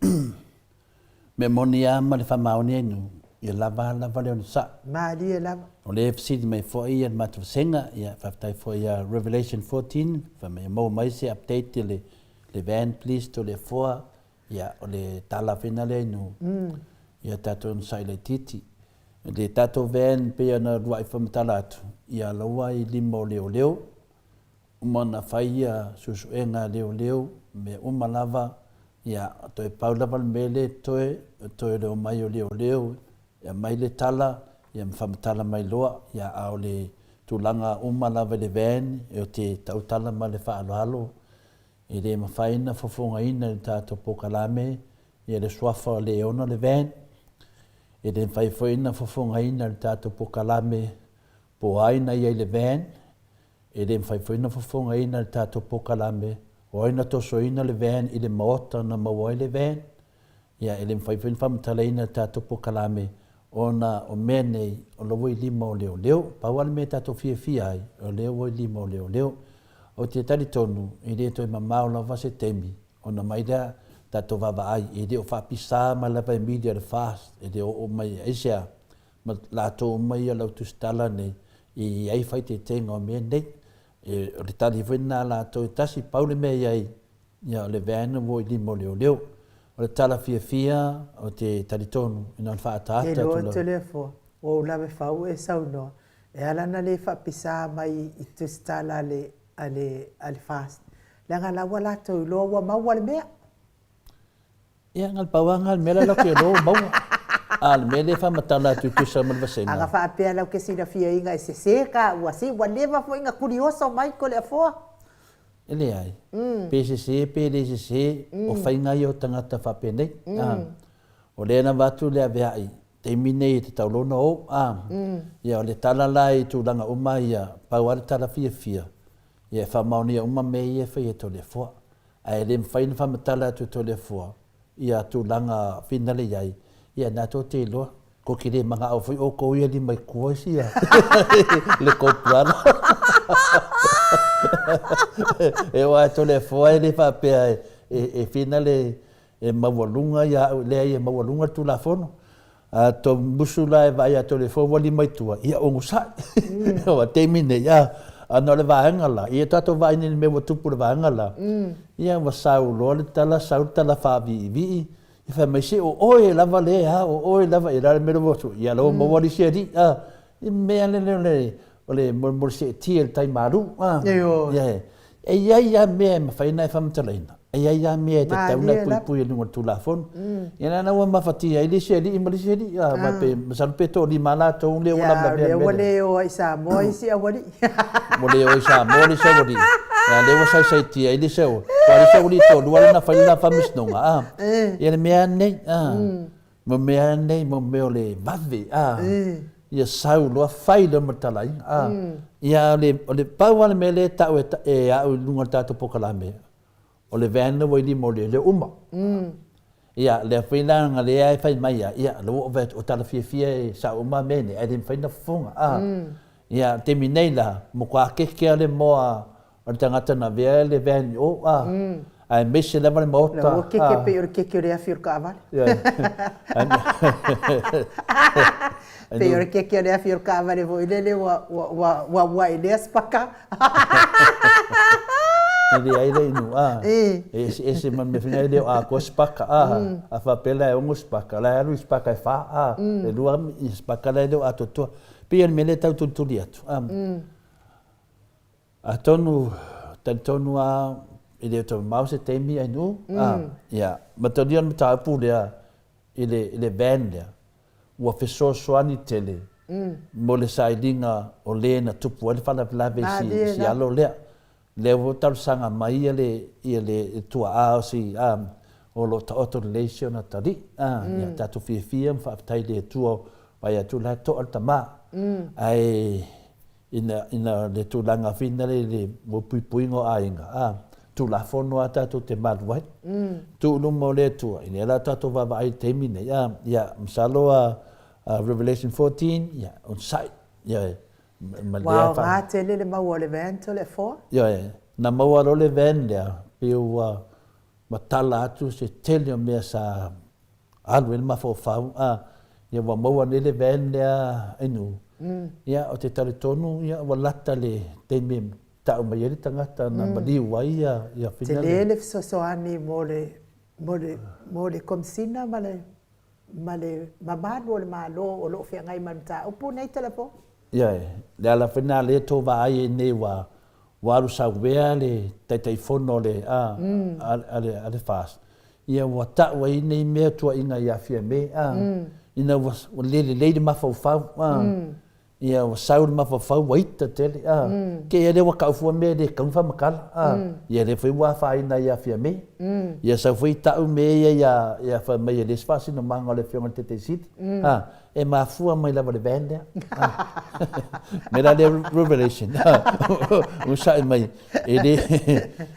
mea moni lava ma le faamaoni ai nuu, ia lava lava le onosai. Malie lava. O lea e fesili mai foi ia le matou vasega, ia faafetai foi ia Revelation 14, fai mai ia maua mai se update i le, le van please Toleafoa, ia o le tala foi lena lea i nuu, ia tatou onosai laitiiti. Le tatou van pei ona luai faamatala atu, ia laua i lima o leoleo, uma ona fai ia suesuega a leoleo, mea uma lava, ia toe pau lava le mea lea e totoe, o toe le omai o leoleo e aumai le tala, ia ma faamatala mai loa, ia a o le tulaga uma lava i le van, ou te tautala ma le faaaloalo, e le mafai ona fofogaina e le tatou polokalame ia le suafa o le e ona le van, e le mafai foi ona fofogaina e le tatou polokalame po o ai na i ai i le van, E le mafai foi ona fofogaina e le tatou polokalame o ai na tosoina le van i le maota na maua ai le van. Ia, e le mafai foi ona faamatalaina e le tatou polokalame ona o mea nei o la ua i lima o leoleo. Pau lava le mea tatou fiafia ai, o lea ua i lima o leoleo. Ou te talitonu e le toe mamao lava se taimi ona mai lea tatou vaavaai, e le o faapisa mai lava e media le FAST, e le o oo mai aisea ma latou uma ia o le au tusitala nei e i ai faaeteetega o mea nei. E, o le tali foi lena a latou e tasi, pau le mea e i ai, ia o le van ua i lima o leoleo. O le tala fiafia, ou te talitonu, ina o le faaataata atu lava. Te iloa Toleafoa, ua ou lave fau e saunoa, e ala ona le faapisa mai i tusitala a le, a le, a le FAST, leaga la ua latou iloa ua maua le mea. Ia, na o le pau lava lena o le mea la latou te iloa ua maua. A o le mea lea e faamatala atu e tusa ma le vasega. Ana faapea lau ke silafiaina e sese taua, se ua leva foi na tulioso mai Toleafoa. E leai. Pe sese pe le sese, o faiga ia o tagata faapenei. O lea na avatu le aveai, taimi nei e tatau loa ona o. Ia, o le tala la i tulaga uma ia, pau lava le tala fiafia, ia e faamaonia uma mea ia e fai e Toleafoa. Ae le mafai ona faamatala atu e Toleafoa ia tulaga finale i ai, ia na tou te iloa. Kou te le manao foi outou ia lima i tua isi ia le kopuala. E oo lava e Toleafoa e le faapea e finale e maualuga ia au, leai e maualuga le Tulafono. A tou musu la e vaai atu le fou alima i tua, ia onosai. O le taimi nei, a, ona o le vaega la, ia tatou vaai nei i le mea ua tupu i le vaega la, ia ua sau loa le tala, sau le tala faaviivii, ia fai mai, se o oe lava lea, o oe lava, ia o le a le mea lea ua tu, ia la ua maua le isi alii, a, i mea lea o le, o le molemole seetia i le tai malu, a, ia, e i ai lava mea e mafai ona e faamatalaina. E i ai lava mea e tatau ona e puipui i luga o le Tulafono. Ia lea la ua mafatia ai le isi alii ma le isi alii, a faapea, masalo pe toalima lava latou lea ua lavelavea i le mea lea. Ia, ua le o ai i Samoa isi aualii. Ua le o i Samoa le isi aualii. Ia, lea ua saisaitia ai le isi au, aua o le isi aualii toalua lea na fai le la faamasinoga, a. Ia le mea lava lenei, a. Mo mea nei, mo mea o le vave, a, ia sau loa fai loa ma le talaiga, a. Ia, o le, o le pau lava le mea lea e tau e, e au i luga o le tatou polokalame, o le van lea ua i lima o leoleo uma. Ia, lea foi la na lea e fai mai ai, ia, lea ua ou vaai atu, o tala fiafia e sao uma mea nei, ae le mafai ona fofoga. A, ia, le taimi nei la, matua keke lava le moa o le tagata na avea le van i o, a, aemaise lava le maota. La ua keke pei o le keke o le afi o le taavale. Pei o le keke o le afi o le taavale foi lele ua ua ua ua i lea sipaka. E leai le inu, a. E eseese ma le mea foi lea e le o atoa sipaka, a. A faapea la e 6 sipaka, o la e alu i sipaka e 4, a. E lua sipaka la e le o atoatoa. Pei o le mea lea e tau tulituli atu, a. Atonu, talitonu lava e le o toe mamao se taimi ai nuu, a. Ia, matalia le mataupu lea i le, i le van lea, ua fesoasoani tele mo le sailiga o le na tupu ai le faalavelave i si, si alo lea. Lea ua talosaga mai ia le, ia le tuaa o si, a, o lo o taoto lelei si ona atalii, a, ia tatou fiafia ma faafetai i le Atua, vaai atu la e toa le tama. Ae ina, ina le tulaga foi lea i le mo puipuiga o aiga, a, Tulafono a tatou te malu ai. Tuu i luma o le Atua, i lea la tatou vaavaai i le taimi nei, a, ia, masalo a, a Revelation 14, ia, onosai, ioe, ma lea Ua aoga tele le maua o le van Toleafoa? Ioe, na maua loa le van lea, pei ua matala atu se tele o mea sa alu ai le mafaufau, a, ia ua maua nei le van lea Ainuu, ia, ou te talitonu, ia, ua lata le taimi e tau mai ai le tagata na maliu ai ia, ia fina le. Tele le fesoasoani mo le, mo le, mo le Komesina ma le, ma le mamalu o le Malo o lo o feagai ma le mataupu nei Toleafoa. Ioe, le ala foi lena lea tou vaai ai nei ua, ua alu sauea le Taitaifono a le, a, a le, a le FAST, ia ua tau ai nei mea tuuaiga ia Fiame, a, ina ua, ua le lelei le mafaufau, a, Ia ua sau le mafaufau ua ita tele a. Kei ia lea ua tau fua mea e le tatau ona faamatala a. Ia lea foi ua afaina ai ia Fiame. Ia sau foi tau mea ia ia ia fai mai e le se faasinomaga o le afioga i le Taitai Sili a. E mafua mai lava i le van lea a. Mea la lea revelation a. Ua sa'i mai e le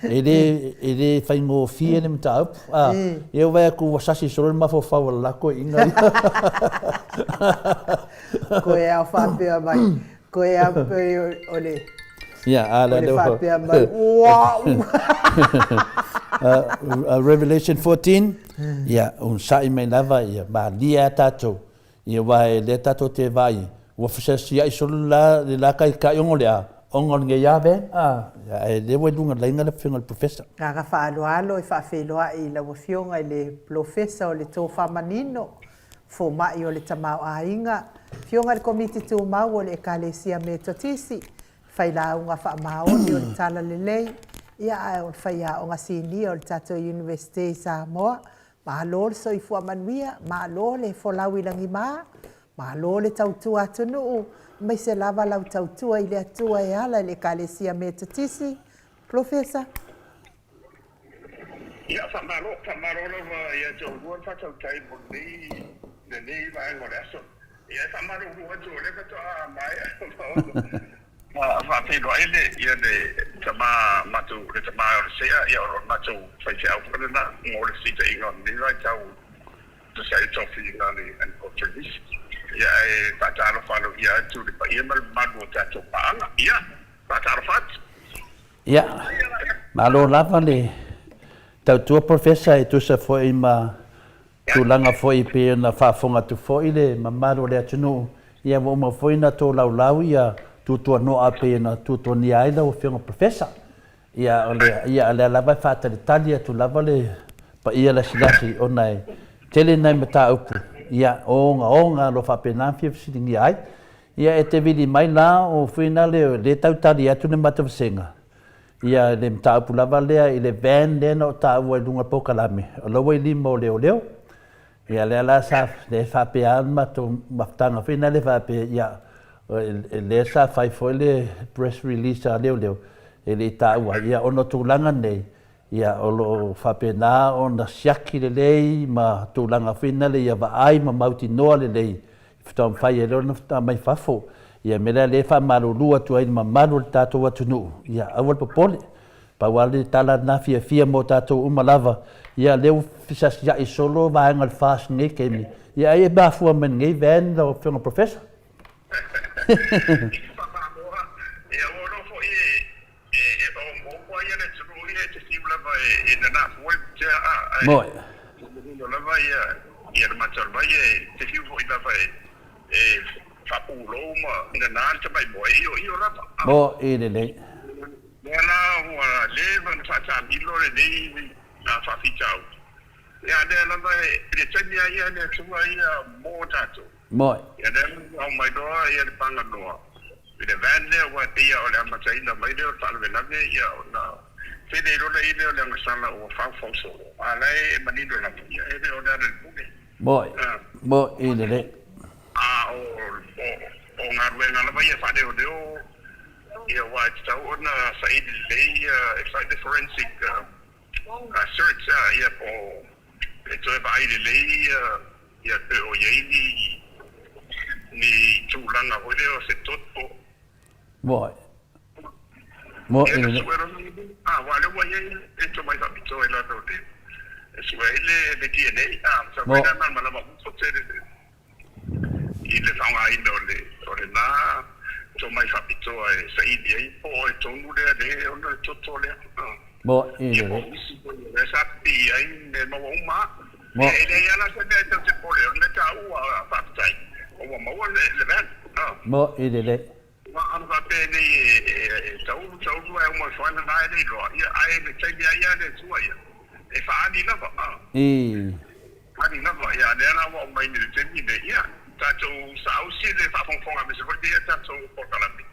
e le e le faigofie le mataupu a. Ia ua vaai atu ua sasi solo le mafaufau o le la toeaina ia. Koe ao faapea mai, koe ao pei o le, Ia, a o le faapea mai, uau! Revelation 14, ia, onosai mai lava, ia, malie a tatou, ia, aua e lea tatou te vaai, ua feselasiai solo le la, le la taitai ona o le a? Ona o lenei ave, a, ae lea ua i luga laina le afioga i le Professor. Agaga faaaloalo e faafeiloai i lau Afioga i le Polofesa o le Tofa Manino, Fomai o le Tamaoaiga, Afioga i le Komiti Tumau o le Ekalesia Metotisi, Failauga Faamaoni o le Talalelei, ia ae o le Faiaoga Sinia o le tatou Iunivesite i Samoa. Malo le soifua manuia, malo le folau i lagima, malo le tautua atunuu, aemaise lava lau tautua i le Atua e ala i le Ekalesia Metotisi. Polofesa. Ia, faamalo, faamalo lava ia te oulua le faatautai mo lenei, lenei vaega o le aso. Ia, e faamalulu atu o lea faatoa maea ona faafeiloai le, ia le tama matou, le tama o le sea, ia o le matou faifeau foi lena mo le fesuitaiga o lenei vaitau e tusa ai o tofiga a le Uncle Ia, ae faatalofa aloaia atu i le paia ma le mamalu o tatou paaga. Ia, faatalofa atu. Ia, malo lava le tautua Professor e tusa foi ma tulaga foi e pei ona faafofoga atu foi le mamalu o le atunuu, ia ua uma foi ona tolaulau ia tuatuanoa e pei ona tuatuania ai lau Afioga Professor. Ia, o le, ia, o lea lava e faatalitali atu lava le paia lasilasi ona e tele nai mataupu, ia, ogaoga o lo o faapena ona fia fesiligia ai. Ia e te vili mai la o fuina le le tau tali atu le matou vasega ia le mataupu lava lea i le van lea na ou taua i luga o le polokalame o la ua i lima o leoleo. Ia lea la sa lea faapea le matou mafutaga foi lea faapea ia lea sa fai foi le press release a leoleo e le i taua ia ona o tulaga nei ia o lo o faapena ona siaki lelei ma tulaga foi lea ia vaai ma mautinoa lelei faatoa mafai ai loa ona mai fafo. Ia, mea lea lea e faamalulu atu ai i le mamalu o le tatou atunuu, ia aua le popole. Pau lava le tala lena fiafia mo tatou uma lava, ia lea ua fesiasiai solo vaega o le FAST i lenei taimi, ia ai e mafua mai lenei van lau Afioga Professor. Ia ua iloa foi e omoomo ia le atunuu ia e te fiu lava e nana fua le tea a, ae manino lava ia le matalomai e te fiu foi lava e faapulou ma nana le tamaimoa e ioio lava. Moni lelei. Lea la ua leva ona faatamilo lenei faafitauli, ia lea lava i le taimi lava ia le Atua ia mo tatou. Moni. Ia lea la ua aumai loa ia le paganoa i le van lea aua e pei lava o le amataina mai lea o le faalavelave ia ona tele loa lea o le agasala ua faufau solo a la e manino lava ia e le o le ala i le pule. Moni. Moni lelei. A o o galuega lava ia faaleoleo ia aua e tatau ona saili lelei ia e fai le forensic search ia po o e toe vaai lelei ia pe o i ai ni ni tulaga foi lea o se toto. Moni. Moni lelei. Aua o lea ua i ai le tomai faapitoa i lalo o le e sue ai le DNA a, masalo foi na malamalama uma tele i le faaaogaina o lena tomai faapitoa e saili ai po o e tonu lea le ona le toto lea. Ia po o nisi foi o lea sa pipii ai mea maua uma lava. E leai lava la se mea e tatou te popole ai, o le mea taua faafetai ua maua le van. Moni lelei. Ua ana faapea nei e taulu taulu ae uma ifo ana e le iloa, ia ae le taimi a ia le Atua ia e faaali lava a. Ali lava, ia lea la ua aumai nei i le taimi nei, ia tatou saausi le faafogafoga aemaise foi ia tatou polokalame,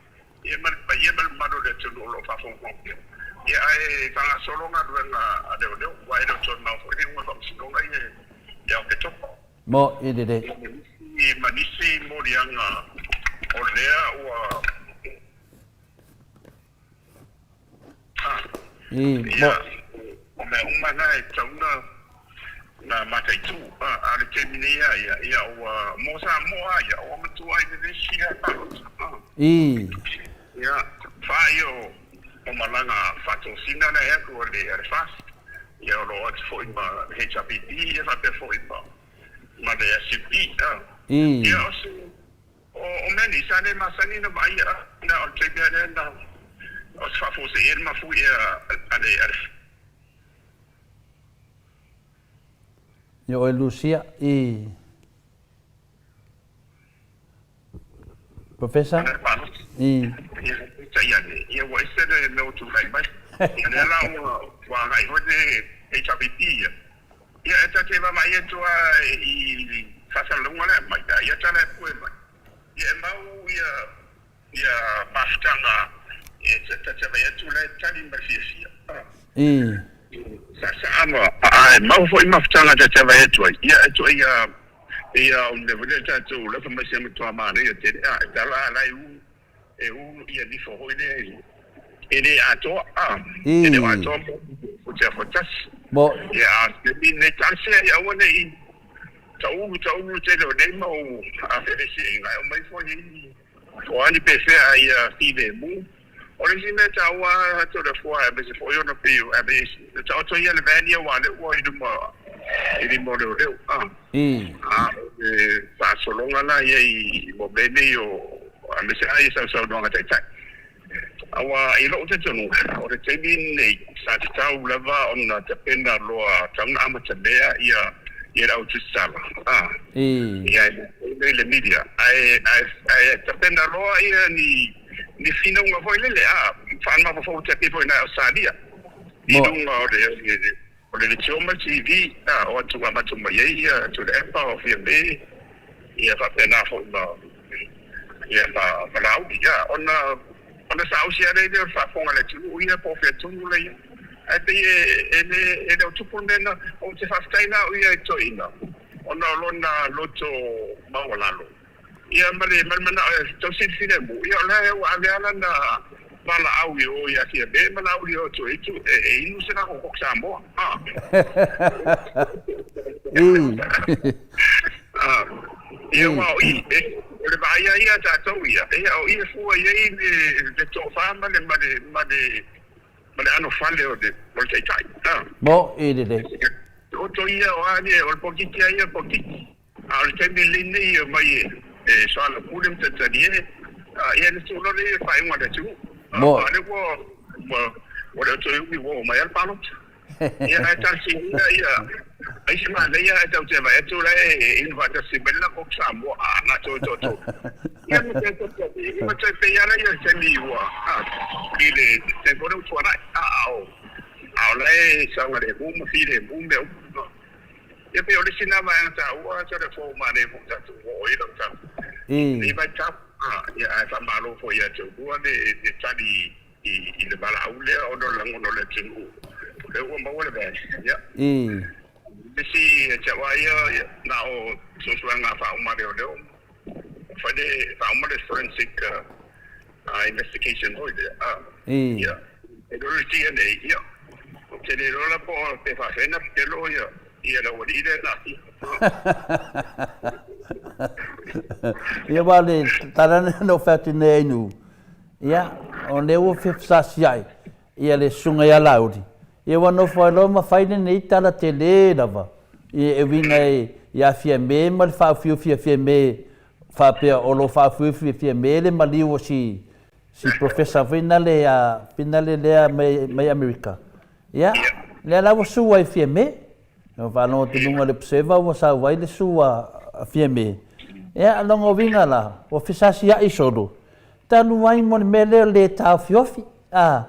ia ma le paia ma le mamalu o le atunuu o lo o faafogafoga pea. Ia ae faagasolo galuega a leoleo, aua e le o toe mamao foi le iuga o le faamasinoga ia ia Oketopa. Moni lelei. Ma nisi moliaga o lea ua Ia, o mea uma na e tatau na mataitu. A o le taimi nei lava ia, ia ua, mo Samoa lava ia, ua matua ai vevesi lava palota. Ia, faia o malaga faatosina la e alu a le FAST, ia o lo o atu foi ma le HRPP, ia faapea foi ma le SUP. Ia o se O mea nei, sa le masani ona vaaia na o le taimi lava lea na o se faafuasei ai le mafuie a le a le. Ia oe Lucia i Professor i. Peitai ane, ia ua ese le mea ua tulai mai. Ia lea la ua agai foi le HRPP ia. Ia e ta te vaavaai atu lava i faasalalauga la e aumai, a ia tala e pue mai. Ia e mau ia ia mafutaga e ta te vaai atu la e tali ma le fiafia. Saasaa ma a e mau foi mafutaga ta te vaai atu ai, ia e to'a ia ia o le mea foi lea tatou la fai mai se matua manaia tele a e tala a la e u e ulu ia nifo foi lea e le atoa, a, e le o atoa mo te afa tasi. Ia, a taimi nei, talosia ia aua ne i taulu taulu tele o nei mau feelesiaiga e aumai foi ai o a ni pefea ia filemu. O le isi mea taua lava Toleafoa aemaise foi ona pei o e taoto ia le van ia aua o lea ua i luma i lima o leoleo, a, a o le faasologa la ia i mo mea nei o aemaise lava ia sausaunoaga taitai. Aua i lou talitonuga, o le taimi lenei sa tatau lava ona tapena loa tatau ona amatamea ia ia le au tusitala a ia e le media ae ae tapena loa ia ni ni finauga foi lele a faamafaufau atu ai foi na Ausetalia i luga o le o le leitio ma le TV a o atu avatu mai ai ia Tuilaepa o Fiame ia faapena foi ma ia ma ma Laauli ia ona ona saausi lava lea o le faafofoga a le atunuu ia po o fea tonu lea ae pei e e le e le o tupu le mea lena. Ou te faafetai la au ia i toeaina ona o lona loto maualalo Ia ma le ma le manao e tausi le filemu, ia o la ua ave lava lana valaau i o ia Fiame ma Laauli e o atu e e inu se lako Coke Samoa. A. Ia aua o i, e O le vaai lava ia a tatou ia, ia o i e fua i ai le le tofa ma le ma le ma le ma le anofale o le o le taitai. A. Mo i lelei. Taoto ia o a ia, o le polokiki lava ia o le polokiki. A o le taimi lenei e omai e soalaupule ma talitalie, ia ona tuu loa lea i le faaiuga a le atunuu. Mo. A o lea ua ua le o toe umi ua oo mai lava le palota. Ia ae talosia ia ai se manaia ae tatou te vaai atu la e inu faatasi mai le latou Samoa a latou e toatolu. Ia ma toe ma toe pei lava lea i le taimi ua i le taimi foi lea ua tuanai a o a o la e saogalemu ma filemu mea uma. Ia pei o le isi lena vaega taua sa le fou manaia foi tatou oo i ai lau tala i lenei vaitau. Ia ae faamalo foi ia te oulua le tali i le valaau lea ona o le lagona o le atunuu o lea ua maua le vae. Ia. Le isi ia te au lava ia, na o suesuega faauma a leoleo, fai le, faauma le forensic investigation foi lea. Ia, e le o le DNA, ia, ou te le iloa la po o pe faafefea ona pepelo ia ia le aualii lea na aafia. Ia aua o le tala lena na ou fai atu nei ai Nuu, Ia, o lea ua fefesasiai ia le susuga ia Laauli, ia ua nofo ai loa ma fai lenei tala tele lava e uiga ia Fiame ma le faaofiofia Fiame faapea o lo o faaofiofia Fiame le maliu o si si Professor foi nale a finale lea mai mai Amerika. Ia, lea la ua sue ai Fiame. Na faalogo atu i luga o le Observer ua sau ai le sue a Fiame. Ia, o lona uiga la, ua fesasiai solo, talu ai mo le mea lea o le le taofiofi, a,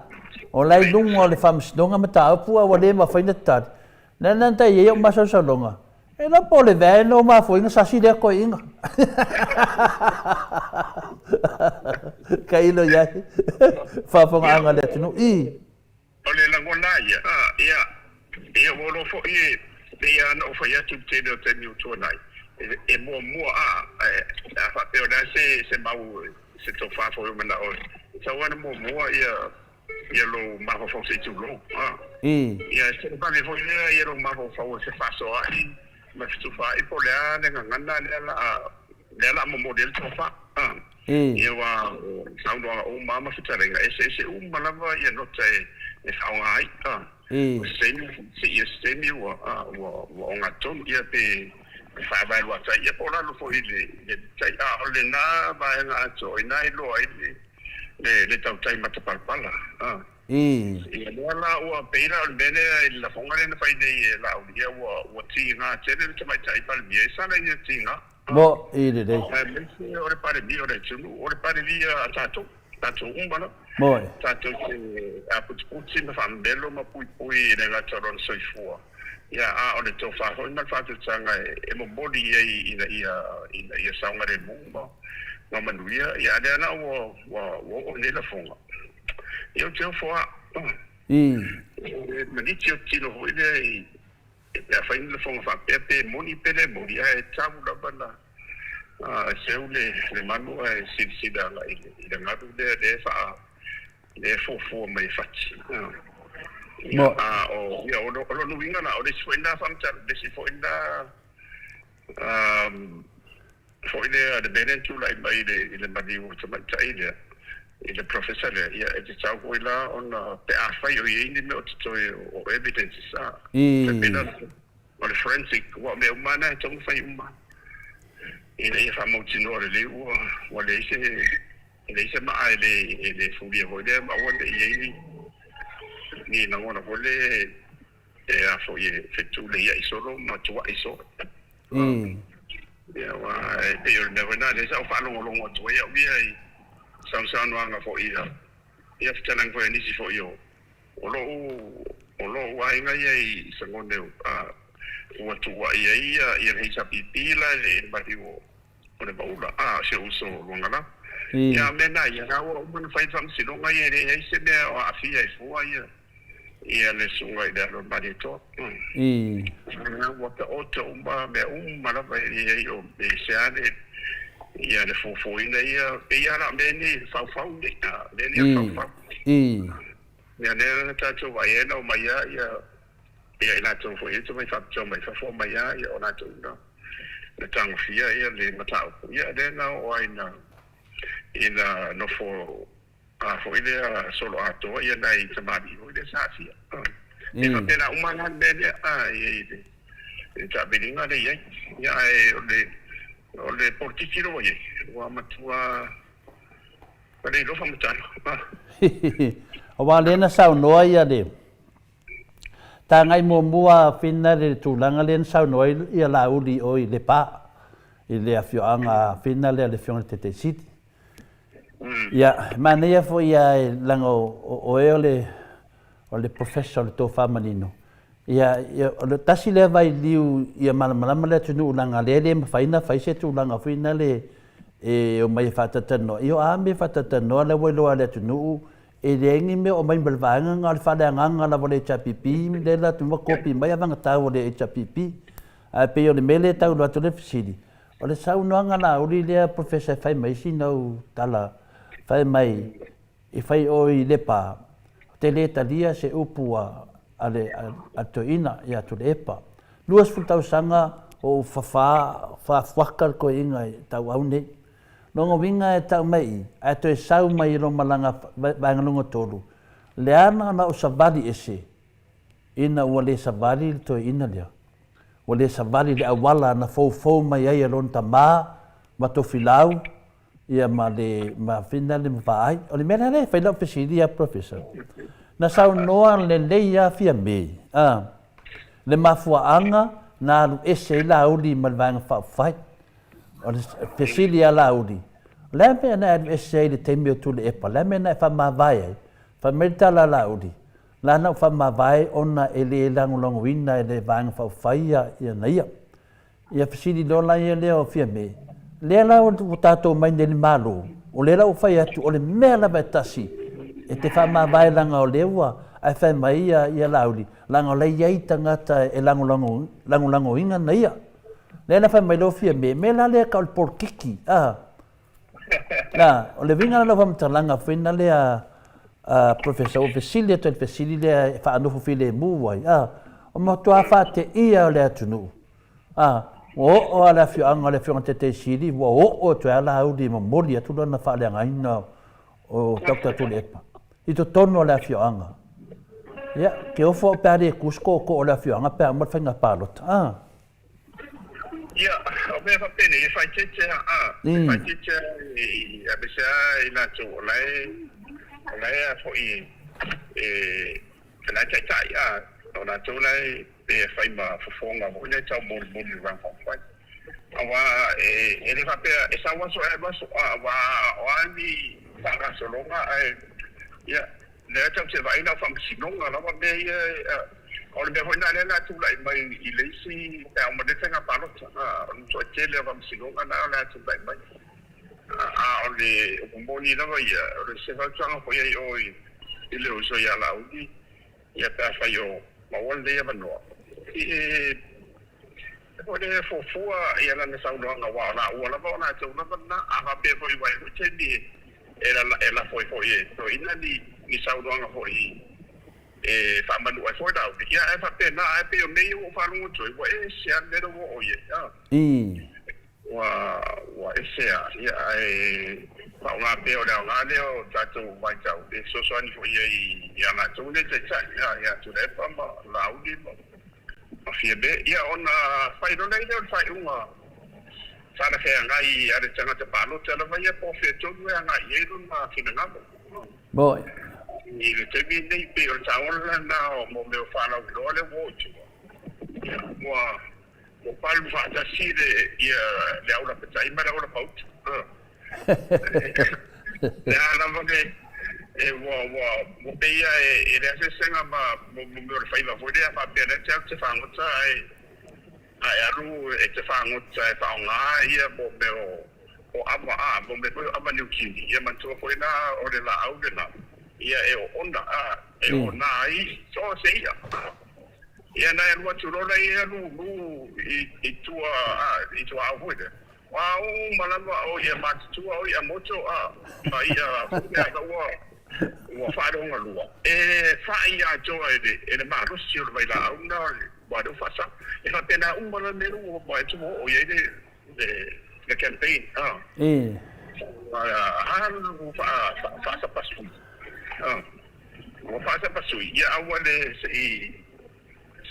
o la e i luga o le Faamasinoga mataupu a ua le mafai ona tali. O le ala lena e i ai ou masalosaloga, e iloa po o le van o mafuaiga sasi lea toeaina. Tailo i ai, faafofogaaga a le atunuu. I. O le lagona ia, ia, ia ua iloa foi e pei lava ona ou fai atu i le tele o taimi ua tuanai, e muamua a, a faapea o le a se, se mau, se tofa foi o manao, e tatau lava ona muamua ia, ia lou mafaufau se i tulou, a. Ia, se vave foi lea ia lou mafaufau e fefaasoaai ma fetufaai po o le a le gagana lea la a, lea la a momoli ai le tofa, a. Ia aua o saunoaga uma lava ma fetalaiga, e eseese uma lava ia nota e faaaoga ai. O se taimi ua sii, o se taimi ua ua ogatotonu, ia pe faavae luatai, ia po o lalo foi i le tai. A o lena vaega atoa, i ina e iloa ai le tautai matapalapala. Ia lea la ua pei la o le mea lea i le lafoga lea na fai nei e Laauli, ia ua tiga tele le Tamaitai Palemia, e sala ia tiga. Mo i lelei. Aemaise o le Palemia o le atunuu, o le Palemia a tatou, tatou uma lava. Mo e. Tatou te aputiputi ma faamamelo ma puipui i le gata o lona soifua, ia, a o le tofa foi ma le faatutaga e momoli i ai ina ia, ina ia saogalemu ma, ma manuia. Ia, a lea la ua, ua, ua oo nei lafoga, ia ou te ofo lava. E maniti ou te tino foi lea i, Pe a fai ni lafoga faapea, pe moni pe le moni, ae tau lava na seu le manu ae silasila agai i le galu lea lea e faa lea e fuafua mai e fati. Ia, a o ia o lona uiga la, o le isi foi lena faamatalaga, le isi foi lena foi lea le mea lea na tulai mai i le maliu o le tamaitai lea, i le professor lea, ia e tatau foi la ona, pe afai o i ai ni mea o totoe o evidences, a, e pei la o le forensic, aua o mea uma lava na e tatau ona fai uma ina ia faamautinoa lelei ua ua leai se leai se maa e le e le fulia foi lea ma aua ne i i ai ni ni lagona foi lea E a foi e fetuleia'i solo ma tua'i solo. Ia aua e pei o le mea foi lena lea sa ou faalogologo atu ai au ia i sausaunoaga foi a ia fetalaiga foi a nisi foi o o lo'u o lo'u aiga ia i Sagone ua tuua'i ai ia ia le HRPP la i le maliu o o le Maula a si ou uso Luagalā. Ia a o mea na ia na ua uma ona fai le faamasinoga ia e leai se mea o aafia ai fua ia Ia le susuga i le alo o le Malietoa. Ua taoto uma mea uma lava e i ai o se a le ia le fuafuaina ia pei lava la o mea nei faufau nei a mea nei o faufau. Mea lea na tatou vaai ai na omai lava ia ia i latou foi e tomai faapitoa mai fafo omai lava ia o latou na. Na tagofia ia le mataupu, ia lea na oo ai ina ina nofo a foi lea solo atoa ia nai tamalii foi lea sa aafia. E faapena uma la le mea lea a i le le taaviliga lea i ai. Ia ae o le o le polokiki lea ua i ai, ua matua ua le iloa faamatala. Aua lea na saunoa ia le Tagai muamua Fina i le tulaga lea na saunoa ai ia Laauli i o i Lepa i le afioaga Fina lea le afioga i le Taitai Sili. Ia, e manaia foi ia leaga o oe o le o le professor o le tofa manino. Ia, o le tasi lea vailiu ia malamalama le atunuu leaga lea e le mafai ona fai se tulaga foi lea e omai e faatalatanoa. Ia o a mea e faatalatanoa lea ua iloa e le atunuu E leai ni mea o aumai ma le vaega na o le faaleagaga lava o le HRPP lea la atu ma kopi mai avagatau a le HRPP. Ae pei o le mea lea e tau iloa atu le fesili, o le saunoaga Laauli lea Professor e fai mai sina ou tala, fai mai e fai oe i Lepa, ou te le talia se upu a le toeaina ia Tuilaepa. 20 tausaga o ou fafa faafuaka le toeaina i tauau nei. Lona uiga e tau mai i, ae toe sau mai i lou malaga vaega lona 3, leaga na ou savali ese, ina ua le savali le toeaina lea. Ua le savali le auala na foufou mai ai e lona tama ma Tofilau, ia ma le ma Fina le ma Vaai. O le mea la lea e fai lau fesili ia Professor, na saunoa lelei lava Fiame, a, le mafuaaga na alu ese ai Laauli ma le Vaega Faaupufai. O le fesili ia Laauli, o le a mea na e alu ese ai i le taimi o Tuilaepa? O le a mea na e faamavae ai? Fai mai le tala a Laauli, La na ou faamavae ona e le lagolagoina e le Vaega Faaupufai ia na ia. Ia fesili loa la ia lea o Fiame, lea la ua tatou omai nei i le Malo, o lea la ua fai atu o le mea lava e tasi e te faamavae leaga o lea ua, ae fai mai ia Laauli, leaga o la e i ai tagata e lagolagoina na ia. Lea la fai mai loa Fiame, mea la lea tau o le polokiki, a. Na, o le uiga la o lau faamatalaga foi na lea a Professor, ua fesili atu ai i le fesili lea e faanofo filemu ai, a, o matua faateia o le atunuu, a, ua oo lava le afioaga o le Afioga i le Taitai Sili, ua oo atu ai lava Laauli e momoli atu lana faaleagaina o Doctor Tuilaepa i totonu o le afioaga. Ia, ke ofo au pe a le ku se tootoo o le afioaga pe a uma le faiga palota. A. Ia, o mea faapenei, e faaeteete lava, a, e faaeteete lava i, aemaise lava i latou o la e, o la e a foi, e, o la e taitai, a, o latou la e, pe fai ma fofoga foi lea e taumolimoli i le Vaega Faaupufai. Aua e le faapea e sau aso ae alu aso, aua o a ni faagasologa ae ia lea tatou te vaai na o faamasinoga lava mea ia. O le mea foi lena lea na tulai mai i le isi pe a uma nei le faiga palota, o le matuai tele o faamasinoga na o le a tulai mai. A o le upu moni lava ia, o le se fautuaga foi ia i o i le uso ia Laauli, ia pe afai o maua lenei avanoa, e Foi lea e fuafua ia lana saunoaga aua o laua lava o latou lava lena. A faapea foi ua i ai foi taimi e lafo ai foi e toeaiina ni saunoaga foi e faamanu ai foi Laauli, ia ae faapena. Ae pei o mea ia ua ou faalogo atu ai, ua ese lava le mea lea ua oo i ai. Ua ese lava, ia ae faaaoga pea o le aoga lea o tatou vaitau e fesoasoani foi i ai ia latou nei taitai, ia Tuilaepa ma Laauli ma Ma Fiame, ia ona fai loa lea o le faaiuga talafeagai a le tagata palota lava ia po o fea tonu e agai i ai lona finagalo. Moi. I le taimi lenei, pei o le taola lena o mo mea o faalauiloa lea ua oo i tua, ia, ua, ua palu faatasi le, ia, le aulapatai ma le aulapauta. Le a lava le, e, ua, ua, ua pei lava e, e leai se eseesega ma, ma, ma mea o le faiva foi lea faapea lea e te alu e te fagota ae, ae alu e te fagota e faaaoga ia mo mea o, o ava, a, mo mea foi o ava Niu Kini, ia manatua foi la o le laau lena, ia e oona, a, e oona ai so o se i'a. Ia na e alu atu loa lea e lulu i, i tua, a, i tuaau foi lea. A uma lava o ia matutua o ia moto a ma ia mea la ua ua faalogalua e fa'i atoa e le e le malosi o le vailaau na o le ua lea ua faasao. E faapena uma la mea ua ua ua oo i ai le. Le campaign, a. A ua faasapasui, a. Ua faasapasui, ia aua le se i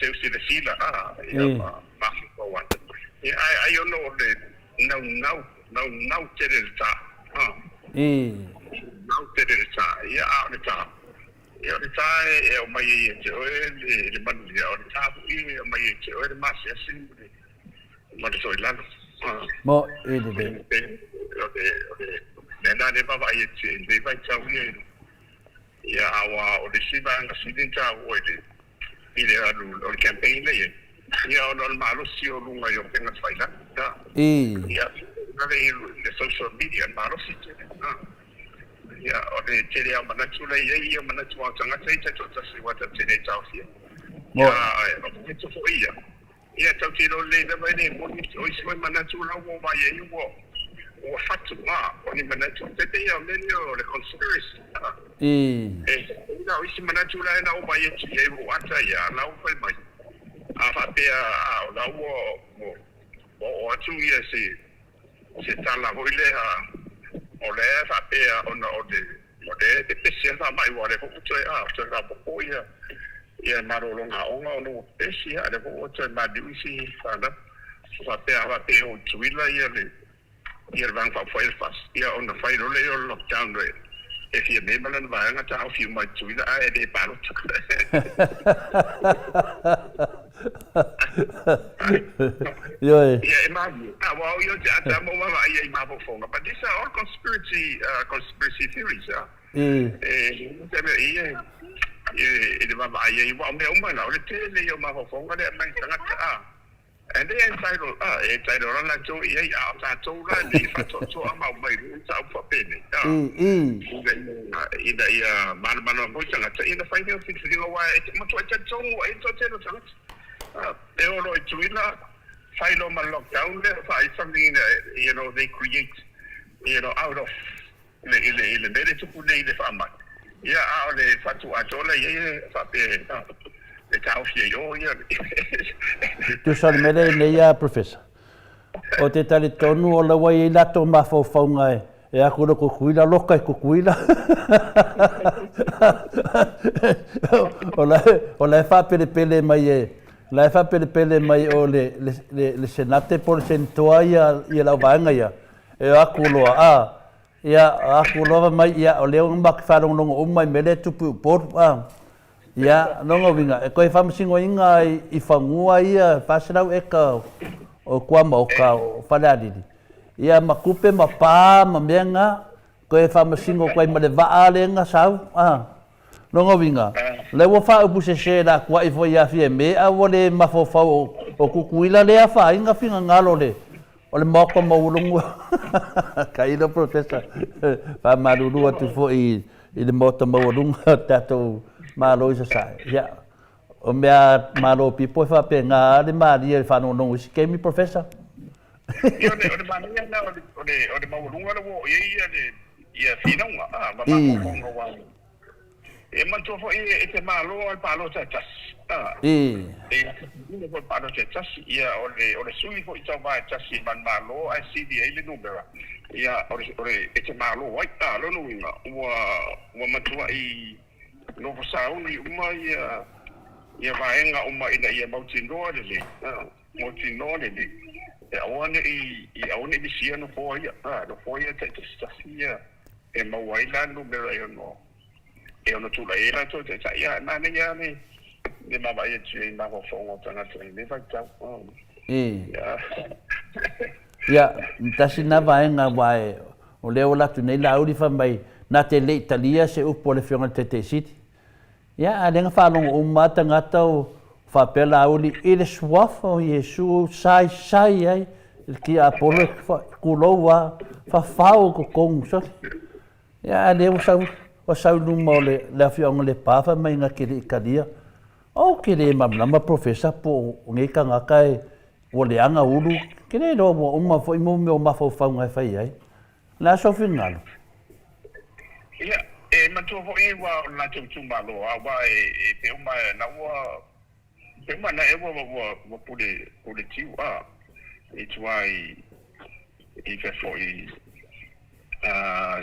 seu silasila, a, ia ma mafaufau atu. Ia, ae ai ona o le naunau, naunau tele le ta, a. Naunau tele le ta, ia, a o le ta, ia o le ta e aumai ai ia te oe le manuia, o le ta foi e aumai ai ia te oe le masiasi ma le ma le toilalo. Mo e lelei. O le o le mea lena lea e vaavaai atu i lenei vaitau ia ia aua o le isi vaega sili ona taua i le i le alu o le campaign lea i ai ia ona o le malosi o luga i upega tafailagi. Ia i le social media e malosi tele. Ia o le tele lava o manatu la e i ai ia o manatu lava o tagata ia taitoatasi aua tatou te le taofia. Ia o manatu foi ia Ia, tatou te iloa lelei lava e le moni o isi foi manatu la ua vaai ai ua ua fatu, a, o ni manatu e pei o mea ia o le conspiracy, a. E na o isi manatu la na ou vaai atu i ai ua ou ata ia, a la ua fai mai, a faapea, a, o la ua ua ua oo atu ia se se tala foi lea o lea e faapea ona o le o lea e pepesi lava le faamai aua o lea foi ua toe, a, toe faaopoopo ia ia malologa aoga ona ua pepesi, a o lea foi ua toe maliu isi fanau. Faapea a faapea e o i Tutuila ia le ia le Vaega Faaupufai a le FAST, ia ona fai loa lea o le lockdown e Fiame ma lana vaega taofi uma ai i Tutuila ae le palota. Ioe. Ia e malie. Aua o ia o te ata ma ou vaavaai ai i mafaufauga, but these are all conspiracy, conspiracy theories. E te mea ia i le vaavaai ai, aua o mea uma na, o le tele ia o mafaufauga lea e aumai e tagata, a. And they entitled, a, e entitled lava latou i ai, a o tatou la nei e faatoatoa ma aumai loa mataupu faapenei, a, ina ia malamalama foi tagata, ia ona fai lea o filifiliga, aua e matuai talitonu ai le toatele o tagata. A, e oo loa i Tutuila, fai loa ma le lockdown lea, fai something that, you know, they create, you know, out of i le i le mea lea e tupu nei i le faamai, ia, a o le fatu atoa la e i ai e faapea e taofi ai o ia. Tusa o le mea lea nei a Professor, o te talitonu o la ua i ai latou mafaufauga e aku i le Tutuila, loka i Tutuila. O la o la e faapelepele mai e la e faapelepele mai o le le le Senate po o le Senetoa ia ia lau vaega ia e o atu loa a Ia, aku loa fai mai, ia, o lea ua matou faalogologo uma i mea lea e tupu i Upolu, a. Ia, lona uiga, e toe faamasinoina i fanua ia e 400 eka o Tuamaota o Falealili, ia, ma tupe ma pa ma mea na, toe faamasino atu ai ma le vaa lea na sau, a. Lona uiga, o lea ua faaupu sese la tuai foi ia Fiame a ua le mafaufau o Tutuila lea afaina finagalo o le o le maota maualuluga. Tailo Professor, faamalulu atu foi i le maota maualuga o le tatou Malo i Sasae. Ia, o mea Malo people e faapena lava le malie i le faalogologo i isi taimi Professor. Ia, o le manaia lena o le maualuga lea ua oo i ai ia finauga ma mafaufauga aua e manatua foi e te malo lava i le palota e tasi. E ina foi le palota e tasi, ia o le sui foi tauva e tasi ma le Malo ae sili ai le numera, ia o le e te malo ai. O lona uiga ua matuai nofo sauni uma ia vaega uma ina ia mautinoa lelei. Mautinoa lelei, e aua ne i aua ne i misia nofoa ia, a, nofoa ia taitasitasi ia e maua ai la numera e ono e ono tulai ai latou taitai. Ia, e manaia lava le le vaavaai atu i ai i mafaufauga o tagata i lenei vaitau. Ia. Ia, tasi lena vaega aua e, o lea ua alu atu nei Laauli fai mai, na te le i talia se upu a le Afioga i le Taitaiisili. Ia, a lea na faalogo uma lava tagata o faapea Laauli i le Suafa o Iesu saisai ai i le tiapolo e tulou lava, fafao i totonu sole. Ia, a lea ua sau, ua sau i luma o le, le afioaga o Lepa fai mai na te le i talia. Ou te le malamalama Professor po o nei tagata e ua leaga ulu, ke le iloa ua uma foi mo mea o mafaufauga e fai ai. O le a sou finagalo? Ia, e manatua foi ua o le latou itumalo, aua e pe uma na ua, pe uma na ea ua, ua, ua pule, pule tiu, a, i tua i, I fea foi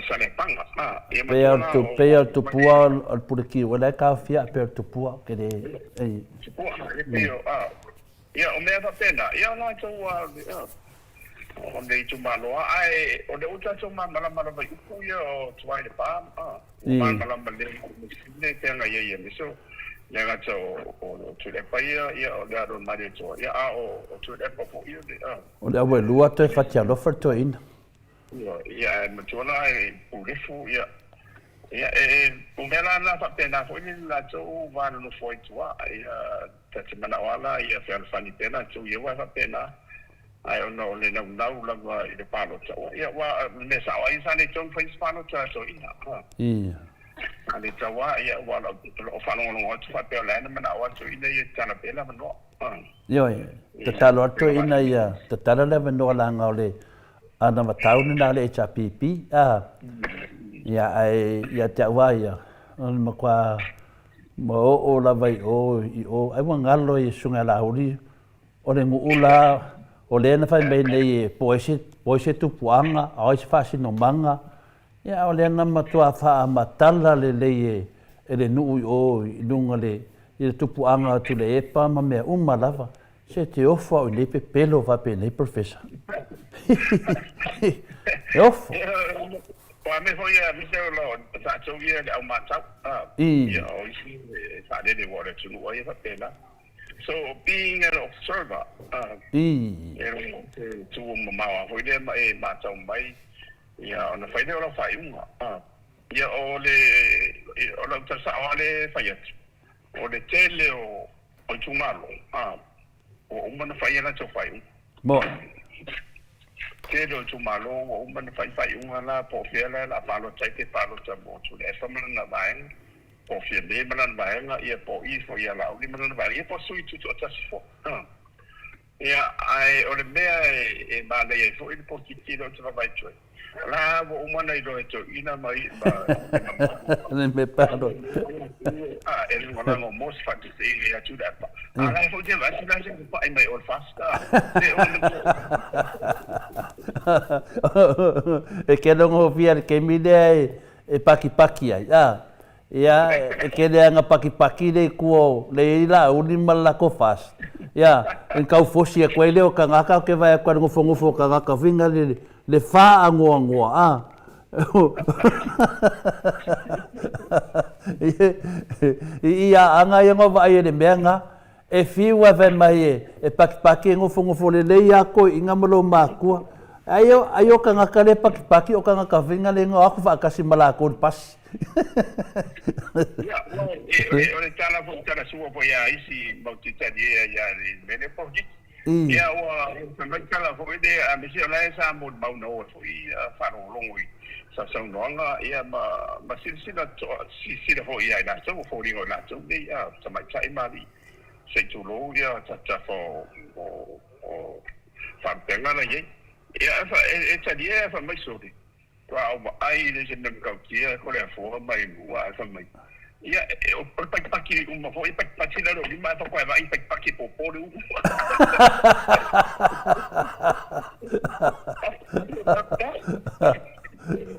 Saleapaga. Ia Pei o le pei o le tupua o le Pule Kiu la e taofia pei o le tupua ke le ei. Tupua e pei o ia o mea faapena ia o latou a o le itumalo lava ae o lea ua tatou malamalama lava i upu ia o tuai le pa ua malamalama lelei i le feagai ai aemaise o le gata o Tuilaepa ia ia o le alo o le Malietoa ia a o Tuilaepa foi ia le O le auelua toe fatialofa le toeaina. Ia, ae matua la e pulefu, ia, ia, e, o mea la na faapena foi le latou va nonofo ai i tua, ia, ta te manao lava la ia fealofani pea latou ia, aua e faapena, ae ona o le naunau lava i le palota, ia, aua o le mea sao lava ia sa le tatau ona fai se palota a toeaiina, Ia. Sa le tatau lava, ia, aua o lau faalogologo atu faapea o la e na manao lava toeaiina ia e tatala pea le avanoa. Ioe, tatalo atu toeaina ia tatala le avanoa leaga o le anavatau lena a le HRPP a. Ia ae ia te au lava ia, o le matua oo lava i o i o, ai ua galo i Susuga ia Laauli, o le nuu la, o lea na fai mai nei po o ai se, po o ai se tupuaga, a o ai se faasinomaga, Ia, a o lea na matua faamatala lelei e le nuu i o i luga le i le tupuaga o Tuleepa ma mea uma lava. Se te ofo au i nei pepelo faapenei, Professor. E ofo. O a mea foi ia, aemaise o lo tatou ia le au matau, ia o isi e faalele ua o le atunuu ai e faapena. So, being an observer, e tu mamao lava foi lea ma e matau mai Ia, ona fai lea o lau faaiuga. Ia, o le, o lau tala sao lava lea e fai atu, o le tele o itumalo, ua uma ona fai a latou faaiuga. Moni. Tele o itumalo ua uma ona fai faaiuga la, po o fea la o le a palota ai, pe palota mo Tuilaepa ma lana vaega, po o Fiame ma lana vaega, ia po o i foi ia Laauli ma lana vaega, ia po o sui tutoatasi foi. Ia, ae o le mea e manaia ai foi le polokiki lea ou te vaavaai atu ai, o la ua uma ona iloa e toeaiina ma ma le mea palo. A, e lagolago mo se faataitaiga ia Tuilaepa. A la e foi te vaai atu la se papai mai o le FAST, a, le o le E kele gofie le taimi lea e pakipaki ai, a. Ia, e tele lava ina pakipaki le itu o le i ai Laauli ma le latou FAST. Ia, ona tau fosi atu ai lea o tagata, ou te vaai atu i le nofonofo o tagata foi na le, le faanoanoa, a. I ia aanga ia na vaai ai i le mea lena, E fiu ae fai mai e pakipaki e nofonofo lelei a toeaiina ma lou matua. Ai o, ai o tagata le pakipaki o tagata faiga le na o atu faatasi ma latou i le pasi. Ia, o le tala foi, tala sua foi a isi mau titalie ia le mea lea polokiki. Ia, ua fai mai tala foi lea, aemaise o la e sa molimau na o ai foi faalogologo i sausaunoaga, ia ma, ma silasila totoa, silasila foi ia i latou, ua foliga o i latou nei a tamaitai ma alii, se i tulou ia tafatafa o, o, o faalupega la i ai. Ia, e, e talia e fai mai sole, Faatoa ou vaai i le se mea matautia ko le afoa mai ua ae fai mai. Ia, o le pakipaki uma foi, e pakipaki i lalo o lima ae faatoa e vaai i pakipaki e pōpō le ulu.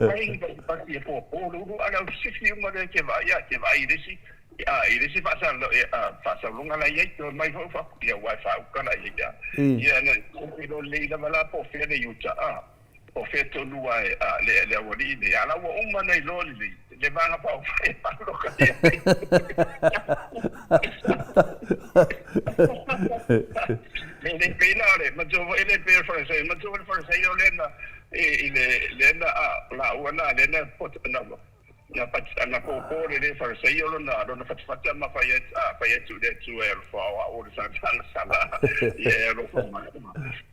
Fai ni pakipaki e pōpō le ulu, a o le sifi uma lea e te vaai, ia, te vaai i le isi, i le isi faasauloga la e i ai, toe mai foi fafo, ia, ua e faauka la i ai, ia. Ia, na iloa lelei lava la po o fea le iuta, a. O fea tonu a e a le le aualii nei, a la ua uma ona iloa lelei le vaega faaupufai e pāloka i ai. E le pei la o le matua foi, e le pei o le Farisai, matua foi le Farisai o lea na i le lea na laua na lea na na Na na pōpō le le Farisaio lona, lona fatafata ma fai atu, a, fai atu i le Atua e alofa o a'u o le tagata sala, ia e alofa mai.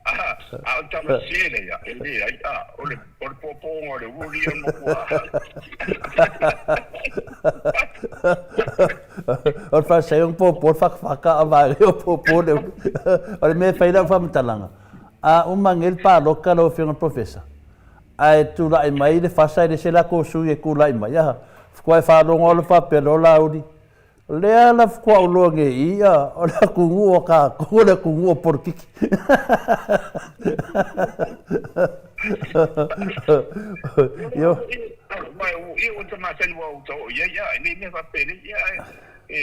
A, a o le tama sese lea, e leai, a, o le, o le pōpōga o le uli o le makuā. O le Farisaio na pōpō le fatafata a o vaega o pōpō le uli. O le mea e fai lau faamatalaga, a uma nei le pāloka lau Afioga i le Professor, Ae tulai mai le fasa e le se latou sui e tulai mai aha fkua e faalogo alo faapea loa Laauli o lea la fkua ou loa nei ia o le atunuu o tatou o le atunuu o polokiki. Io. Ia ua ta masani ua ou tau i ai, ia, nei mea faapenei, ia, ae, e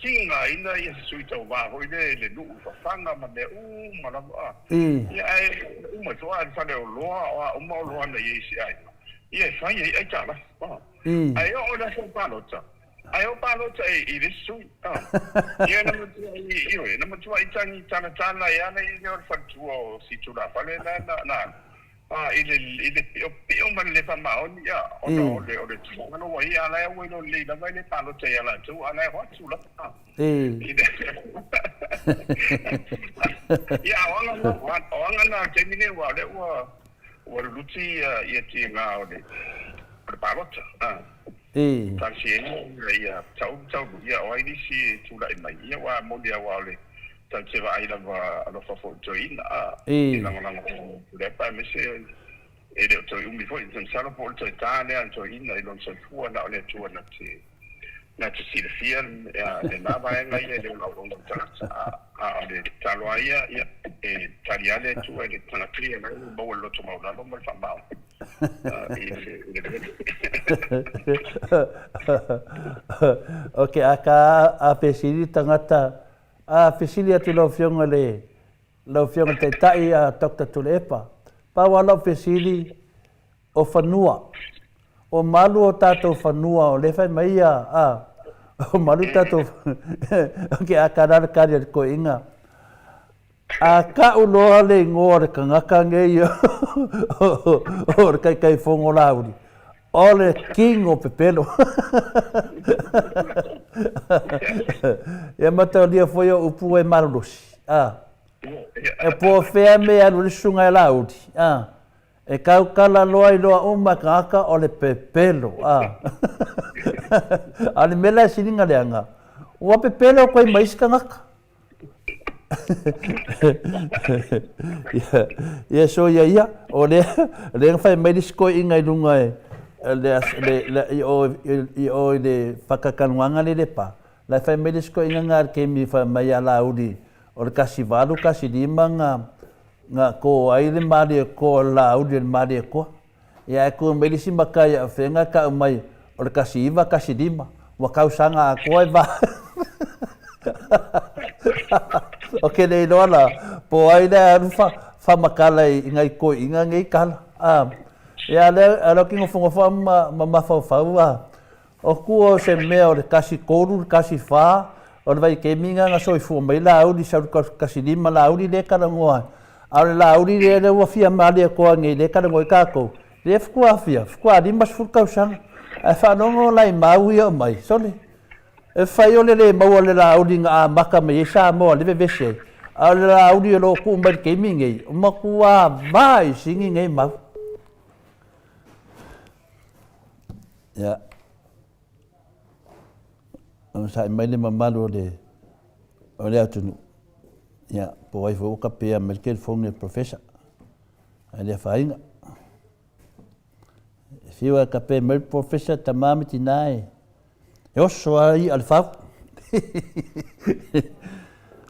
tigaina ia se sui tauva foi lea i le nuu fafaga ma mea uma lava, a. Ia, ae uma ifo lava i le faleoloa, o a uma oloa na i ai i se aiga, ia e fai ai aitalafu, a. Ae oo i le aso palota, Ae o palota i le isi sui. Ia na matuai, ioe, na matuai tagi talatala ai lava le lea o le faletua o si tulafale lena na, na alu, a, i le, i le piopio ma le le faamaoni, ia, ona o le, o le tulaga lea ua i ai, a o la e ua iloa lelei lava e le palota ia latou, a o la e o atu lava, a. I le, ia, a o aga na, o aga na o le taimi lenei, aua o lea ua, ua luluti ia tiga o le, o le palota, a. Talosia ia tau tau ia o ai nisi e tulai mai ia aua moni aua o le tatou te vaai lava alofa foi i toeaina a e lagolago Tuilaepa aemaise e le o toe umi foi masalo po o le toe ta lea a le toeaina i lona soifua na o le Atua na te na te silafia lena vaega ia e le o laulauina le tagata a o le tatalo lava ia ia e tali lava le Atua i le tagata ia la ua maua le loto maualalo ma le faamaoni. Ok, akā a fesili tagata, a fesili atu lau Afioga i le, lau Afioga i le Taitai a Doctor Tuilaepa, pau lava lau fesili, o fanua, o malu o tatou fanua o lea e fai mai ia, a, o malu tatou, ok, akā na le kali a le toeaina, A kau loa le igoa o le kangaka nei o le Taitaifono Laauli, o le king o pepelo. Ia mataulia foi o upu e malolosi. A. E po fea me alu le susuga e Laauli. A. E kaukala loa i loa uma e kangaka o le pepelo. A. A o le mea la e siliga leaga, ua pepelo koe ma isi kangaka. Ia so ia ia, o lea, lea na fai mai le isi toeaina i luga e, le, le, le, i o, i o i le whakakanuanga le lepa, la e fai mai le isi toeaina nga le kemi fai mai a Laauli, o le 18, 15 nga, nga kō ai le malie koa o le Laauli o le malie koa. Ia ae tu mai le isi matai ia Afega tau mai o le 19 15 ua tausaga atoa e va. O ke le iloa la po ai le alu fa faamatala i nai toeaiina nei tala. A ia lea a lea ou te nofonofo ma ma mafaufau a o tua o se mea o le 13 le 14 o le vaitaimi lena na soifua mai Laauli sau le 15 Laauli lea e talanoa ai. A o le Laauli lea lea ua fia malie atoa nei lea e talanoa ai tatou, lea faatoa fia, faatoa 50 tausaga. Ae faalogo la i mau ia aumai, sole, e fai o le le maua o le Laauli na amata mai ai Samoa lea e vevesi ai, a o le Laauli o lo o tuu mai i le taimi lenei, ua matua va i sini nei mau. Ia. Onosai mai le mamalu o le, o le atunuu. Ia, po o ai foi ua kapea mai le telefoni a le Professor, ae le afaina. E fiu e kapea mai le Professor, tama ma tina e, e oso lava i'a le fau.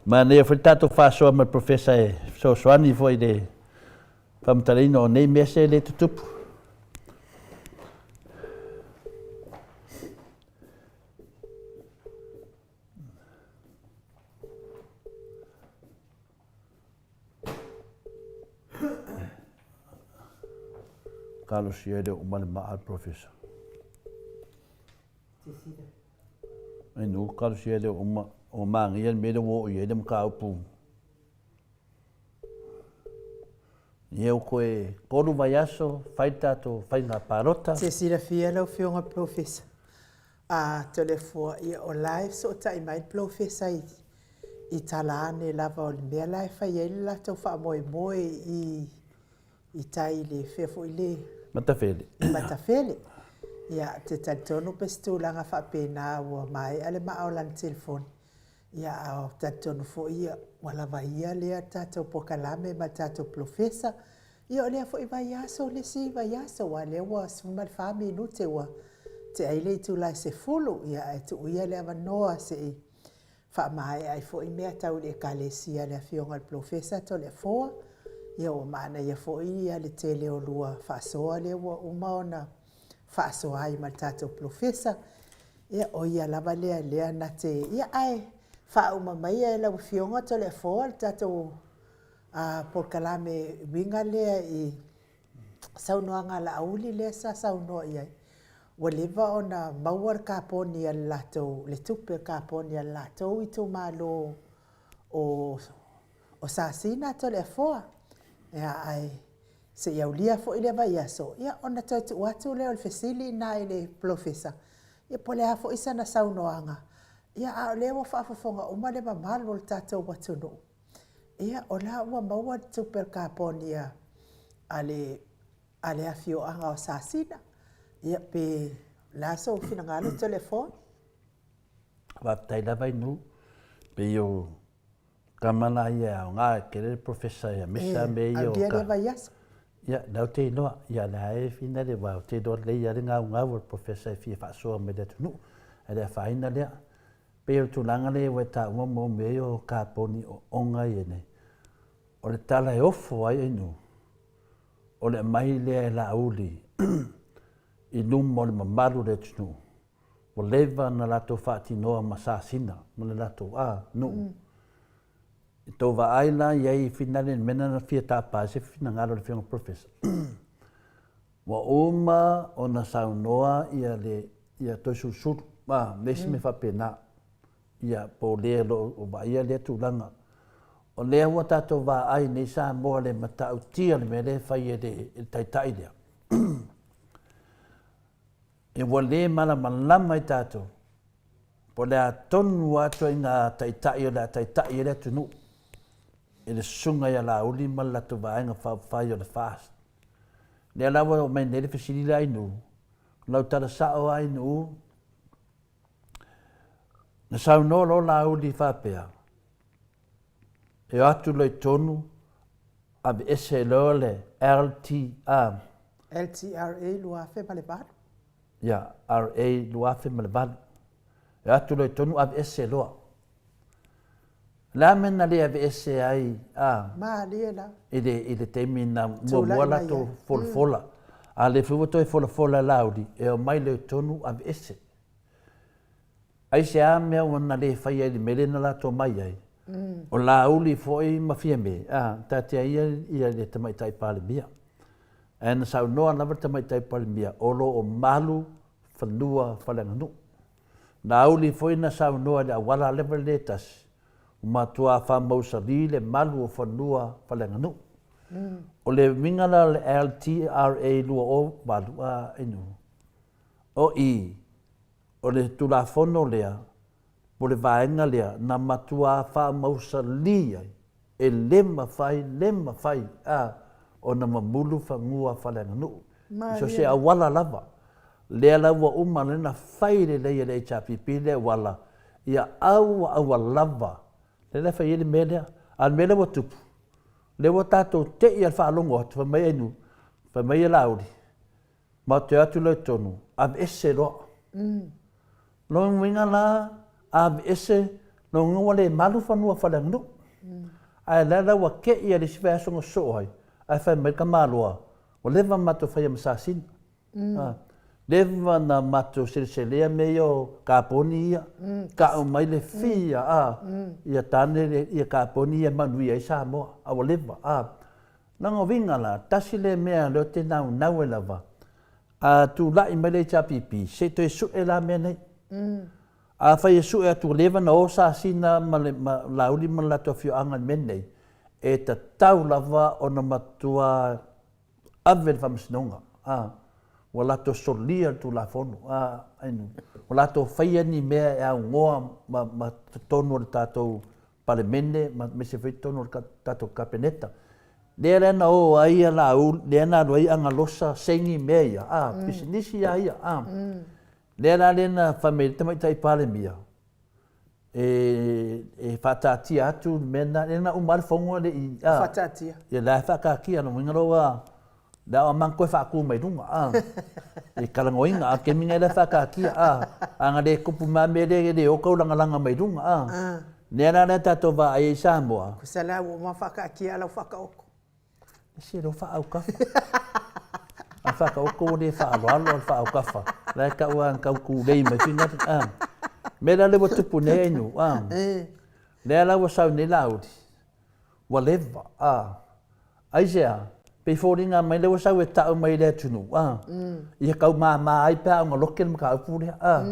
Manaia foi le tatou faasoa ma le Professor e fesoasoani foi i le faamatalaina o nei mea se le tutupu. Talosia e le uma le maa le Professor. Ai no, talosia e le uma o manaia le mea lea ua oo i ai le mataupu. Ia ua toe tolu vaiaso fai le tatou faiga palota. Se silafia lau Afioga Polofesa, a Toleafoa, ia o la e fesootai mai le Polofesa i i tala ane lava o le mea la e fai ai le latou faamoemoe i i tai i le fea foi le Matafele. I Matafele. Ia, te talitonu pe se tulaga faapena ua maea le maa o lana telefoni. Ia, a talitonu foi ia, ua lava ia lea tatou polokalame ma le tatou polofesa. Ia, o lea foi vaiaso le isi vaiaso, aua o lea ua 14 minute ua tea ai le itula e 10. Ia, ae tuu ia le avanoa se i faamaea ai foi mea tau i le Ekalesia a le Afioga i le Polofesa Toleafoa. Ia ua manaia foi ia le tele o lua faasoa lea ua uma ona faasoa ai ma le tatou polofesa. Ia o ia lava lea lea na te ia ae faauma maia e lau Afioga Toleafoa le tatou polokalame uiga lea i saunoaga a Laauli lea sa saunoa i ai, ua leva ona maua le kaponi a le latou, le tupe kaponi a le latou itumalo o o Sasina Toleafoa. Ia ae se i aulia foi lea vaiaso, ia ona toe tuu atu lea o le fesili lena i le Polofesa, ia po o le a foi sana saunoaga, ia a o lea ua faafofoga uma le mamalu o le tatou atunuu, ia o la ua maua le tupe a le kaponi a le a le afioaga o Sasina. Ia pe o le a sou finagalo Toleafoa? Faafetai lava Inu, pei o tama la ia e aoga e tele le professor ia mesa me ia o ka. Ia, lea ou te iloa, ia lea e fina le wā, ou te iloa lelei lava le gaugau o le professor e fia faasoa mai le atunuu, ae le afaina lea. Pei o le tulaga lea ua e taua mo mea ia o kaponi ooga ia nei, o le tala e ofo ai Inu, o le aumai lea e Laauli i luma o le mamalu o le atunuu, Ua leva na latou faatinoa ma Sasina ma le latou a nuu. I tou vaai la i ai i finale le mea na fia tapa ai se finagalo o le Afioga Professor. Ua uma ona saunoa ia le ia Toesulusulu a ma isi mea faapena. Ia po o le o lo o vaaia lea tulaga. O lea ua tatou vaai nei Samoa le matautia le mea lea e fai e le Taitai lea. E ua le malamalama i tatou, po o le a tonu lava ituaiga taitai o le a taitai ai le atunuu i le susuga ia Laauli ma le latou Vaega Faaupufai o le FAST. Lea la ua oo mai nei le fesili lea Ainuu, o lau tala sao lava Ainuu, na saunoa loa Laauli faapea, e o atu loa i totonu aveese loa le LTR. LTRA 2008. Ia, RA 2008. E o atu loa i totonu aveese loa. O le a mea na le aveese ai a? Malie la. I le, i le taimi na muamua latou folafola. A lea foi ua toe folafola e Laauli, e omai loa i totonu aveese. Aisea mea ua na le faia i le mea lea na latou omai ai? O Laauli foi ma Fiame, a, taatia ia ia le Tamaitai Palemia. Ae na saunoa lava le Tamaitai Palemia, o lo o malu fanua faaleaganuu. Laauli foi na saunoa i le auala leva le tasi, ua matua faamausali le malu o fanua faaleaganuu. O le uiga la o le LTRA 2008, a, inu, o i, O le Tulafono lea, po o le vaega lea, na matuā faamausalī ai, e le mafai, le mafai, a, ona mamulu fanua faaleaganuu, i so o se auala lava. Lea la ua uma lea na fai lelei e le HRPP le auala, ia aua aua lava, lea la e fai ai le mea lea. A o le mea lea ua tupu, lea ua tatou te i lava i le faalogo atu, fai mai ai nuu, fai mai e Laauli, Matou te o atu loa i totonu, aveese loa. Lona uiga la, aveese, lona uiga ua le malu fanua faaleaganuu. Ae la la ua te i lava i le isi vaiaso na sosoo ai, ae fai mai le tamaloa, ua leva ona matou faia ma sasina. Leva ona matou seleselea mea ia o kaponi ia, tau mai le fia a, ia tane ia kaponi ia e manuia ai Samoa, a ua leva a. Lona uiga la, tasi lea mea lea ou te naunau ai lava, a tulai mai le HRPP, se i toe sue la mea nei. Afai e sue atu ua leva ona o Sasina ma le ma Laauli ma le latou afioaga i le mea lenei, e tatau lava ona matua ave i le Faamasinoga, a, ua latou solia le Tulafono, a, ua latou faia ni mea e aunoa ma, ma totonu o le tatou Palemene ma aemaise foi totonu o le tatou Kapeneta. Lea la na o ai a Laauli, lea na alu ai Agalosa saini mea ia, a, pisinisi lava ia, a. Lea la lea na fai mai ai le Tamaitai Palemia, e, e faataatia atu le mea lena, lea na uma lava le fono e le i, a. Faataatia. Ia la e faataatia, lona uiga loa ua, Le ao amang koe whaaku mai runga, a. I karangoinga, a kemi ngai le whakaakia, a. A nga le kupu ma me le le o kaulangalanga mai runga, a. Nea la lea tatou vaai ai i Samoa. Ko sa la ua ma whakaakia a lau whakaoko. Se lea ua faaukafa. A faataoto ua le faaaloalo a le faaukafa. La e tau lava na tau tulei mai finale. A. Mea la lea ua tupu nei Ainuu, a. Lea la ua sau nei Laauli, ua leva, a. Aisea? Pei foliga mai lea ua sau e tau mai i le atunuu, a. Ia tau mama ai pe a ona loke le mataupu lea, a.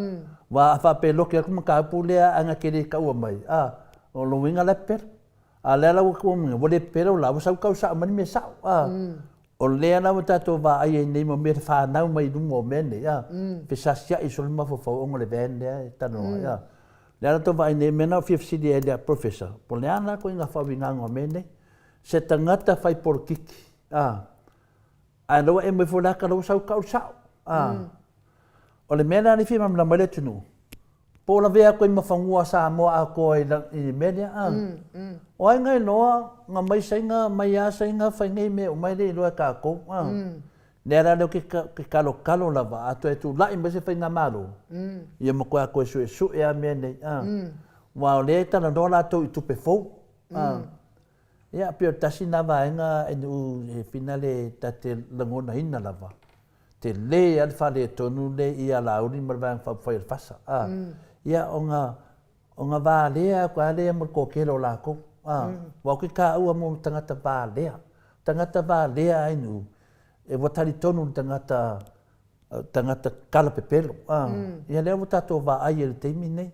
Aua a faapea e loke atu le mataupu lea ae na te le taua mai, a, o lona uiga la e pepelo. A lea la ua tua mai, ua le pepelo la, ua sau tau sao mai le mea sao. A, o lea la ua tatou vaai ai nei ma mea fanau mai i luma o mea nei, a, fesasiai solo le mafaufau ona o le van lea e talanoa ai, a. Lea la tou vaai nei, mea na ou fia fesili ai i le Professor, po o le a la ituaiga faauigaga o mea nei? Se tagata fai polokiki, a, ae la ua e aumai foi le ata la ua sau tau le sao, a. O le mea lea e fia malamalama ai le atunuu, po o lavea atu ai ma fanua a Samoa atoa i le mea lea, a. O ai na iloa na mai Saina, mai a Saina fai nei mea uma e le iloa e tatou, a. Lea la lea ou te talotalo lava, a toe tulai mai se faigamalo, ia matua toe suesue lava mea nei, a. Aua o lea e talanoa latou i tupe fou, a. Ia, pei o le tasi lena vaega e finale ta te lagonaina lava, tele lava le faaletonu lea i Alauli ma le Vaega Faaupufai o le FASA. A, ia, ona, ona valea atu lava lea ma le toatele o latou. A, aua ou te taua mo tagata valea. Tagata valea ai nuu, e ua talitonu i le tagata, tagata kalapepelo. A, ia lea ua tatou vaai ai i le taimi lenei,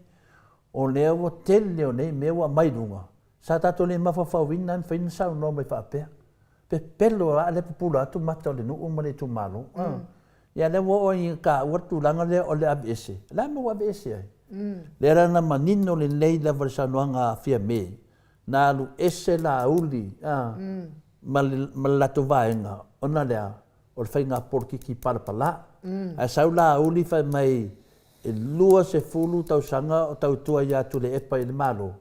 o lea ua tele o nei mea ua aumai i luga, sa tatou le mafaufauina e mafai ona saunoa mai faapea. Pepelo lava lea pupula atu mata o le nuu ma le itumalo. Ia lea ua oo i taua le tulaga lea o le aveese. O le a le mea ua aveese ai? Lea la na manino lelei lava le saunoaga a Fiame, na alu ese Laauli ma le latou vaega ona lea o le faiga polokiki palapala. Ae sau Laauli fai mai e 20 tausaga o tautua ia Tuilaepa i le Malo,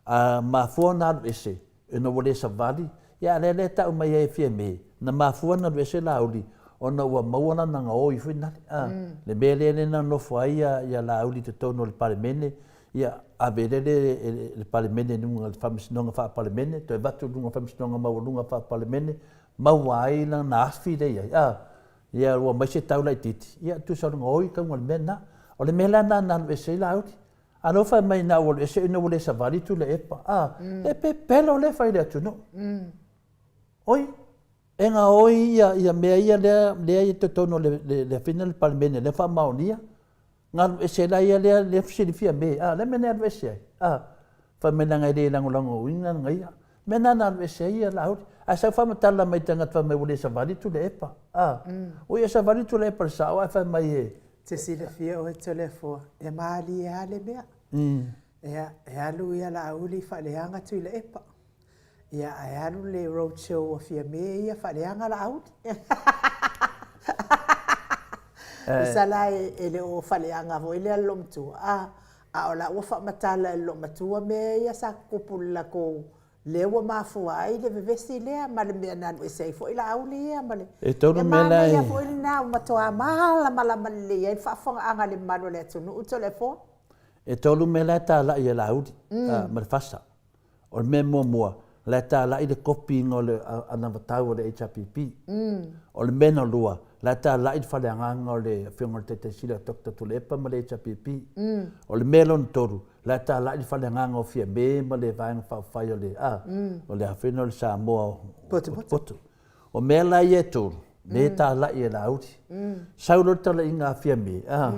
a mafua ona alu ese, ina ua le savali, ia a lea lea e tau mai ai e Fiame, na mafua ona alu ese Laauli, ona ua maua lana gaoi foi nale, a, le mea lea lea na nofo ai ia Laauli i totonu o le Palemene, ia ave lea le le Palemene i luga o le Faamasinoga Faa-Palemene, toe avatu i luga o le Faamasinoga Maualuga Faa-Palemene, maua ai lana afi lea i ai, a, ia ua aumai se tau laitiiti, ia tusa o le gaoi tauga o le mea lena. O le mea la lena na alu ese ai Laauli. Alofa mai ina ua alu ese ina ua le savali Tuilaepa. A, e pepelo lea fai i le atunuu. Oi, e gaoi ia, ia mea ia lea, lea i totonu o le, le, le afina le Palemene lea faamaonia. Na alu ese la ia lea, lea fesilafia me, a, le mea na alu ese ai. A, fai mai leaga e le lagolagoina na ia. Mea na na alu ese ai ia Laauli. Ae sau faamatala mai tagata fai mai ua le savali Tuilaepa. A, oi e savali Tuilaepa i le sao ae fai mai e, Te silafia oe Toleafoa, e malie lava le mea. Ia, e alu ia Laauli faaleaga Tuilaepa. Ia, ae alu le road show a Fiame ia faaleaga Laauli. Tusa la e le o faaleaga foi lea le loomatua, a, a o la ua faamatala e le loomatua mea ia sa tutupu i le latou Lea ua mafua ai le vevesi lea ma le mea na alu ese ai foi Laauli ia ma le... E tolu mea la e... E manaia foi lena ua matua malamalama lelei ai le faafofogaaga a le mamalu o le atunuu Toleafoa. E tolu mea la e talai e Laauli ma le FASA. O le mea muamua, la e talai le kopiina o le anavatau a le HRPP. O le mea lona lua, la e talai le faleagaga o le Afioga i le Taitai Sili a Doctor Tuilaepa ma le HRPP. O le mea lona tolu, La e talai le fale agaga o Fiame ma le Vaega Faaupufai o le, a, o le afena o le Samoa Potopoto. O mea la ia e tolu, lea e talai e Laauli. Sau loa le talaiga a Fiame, a,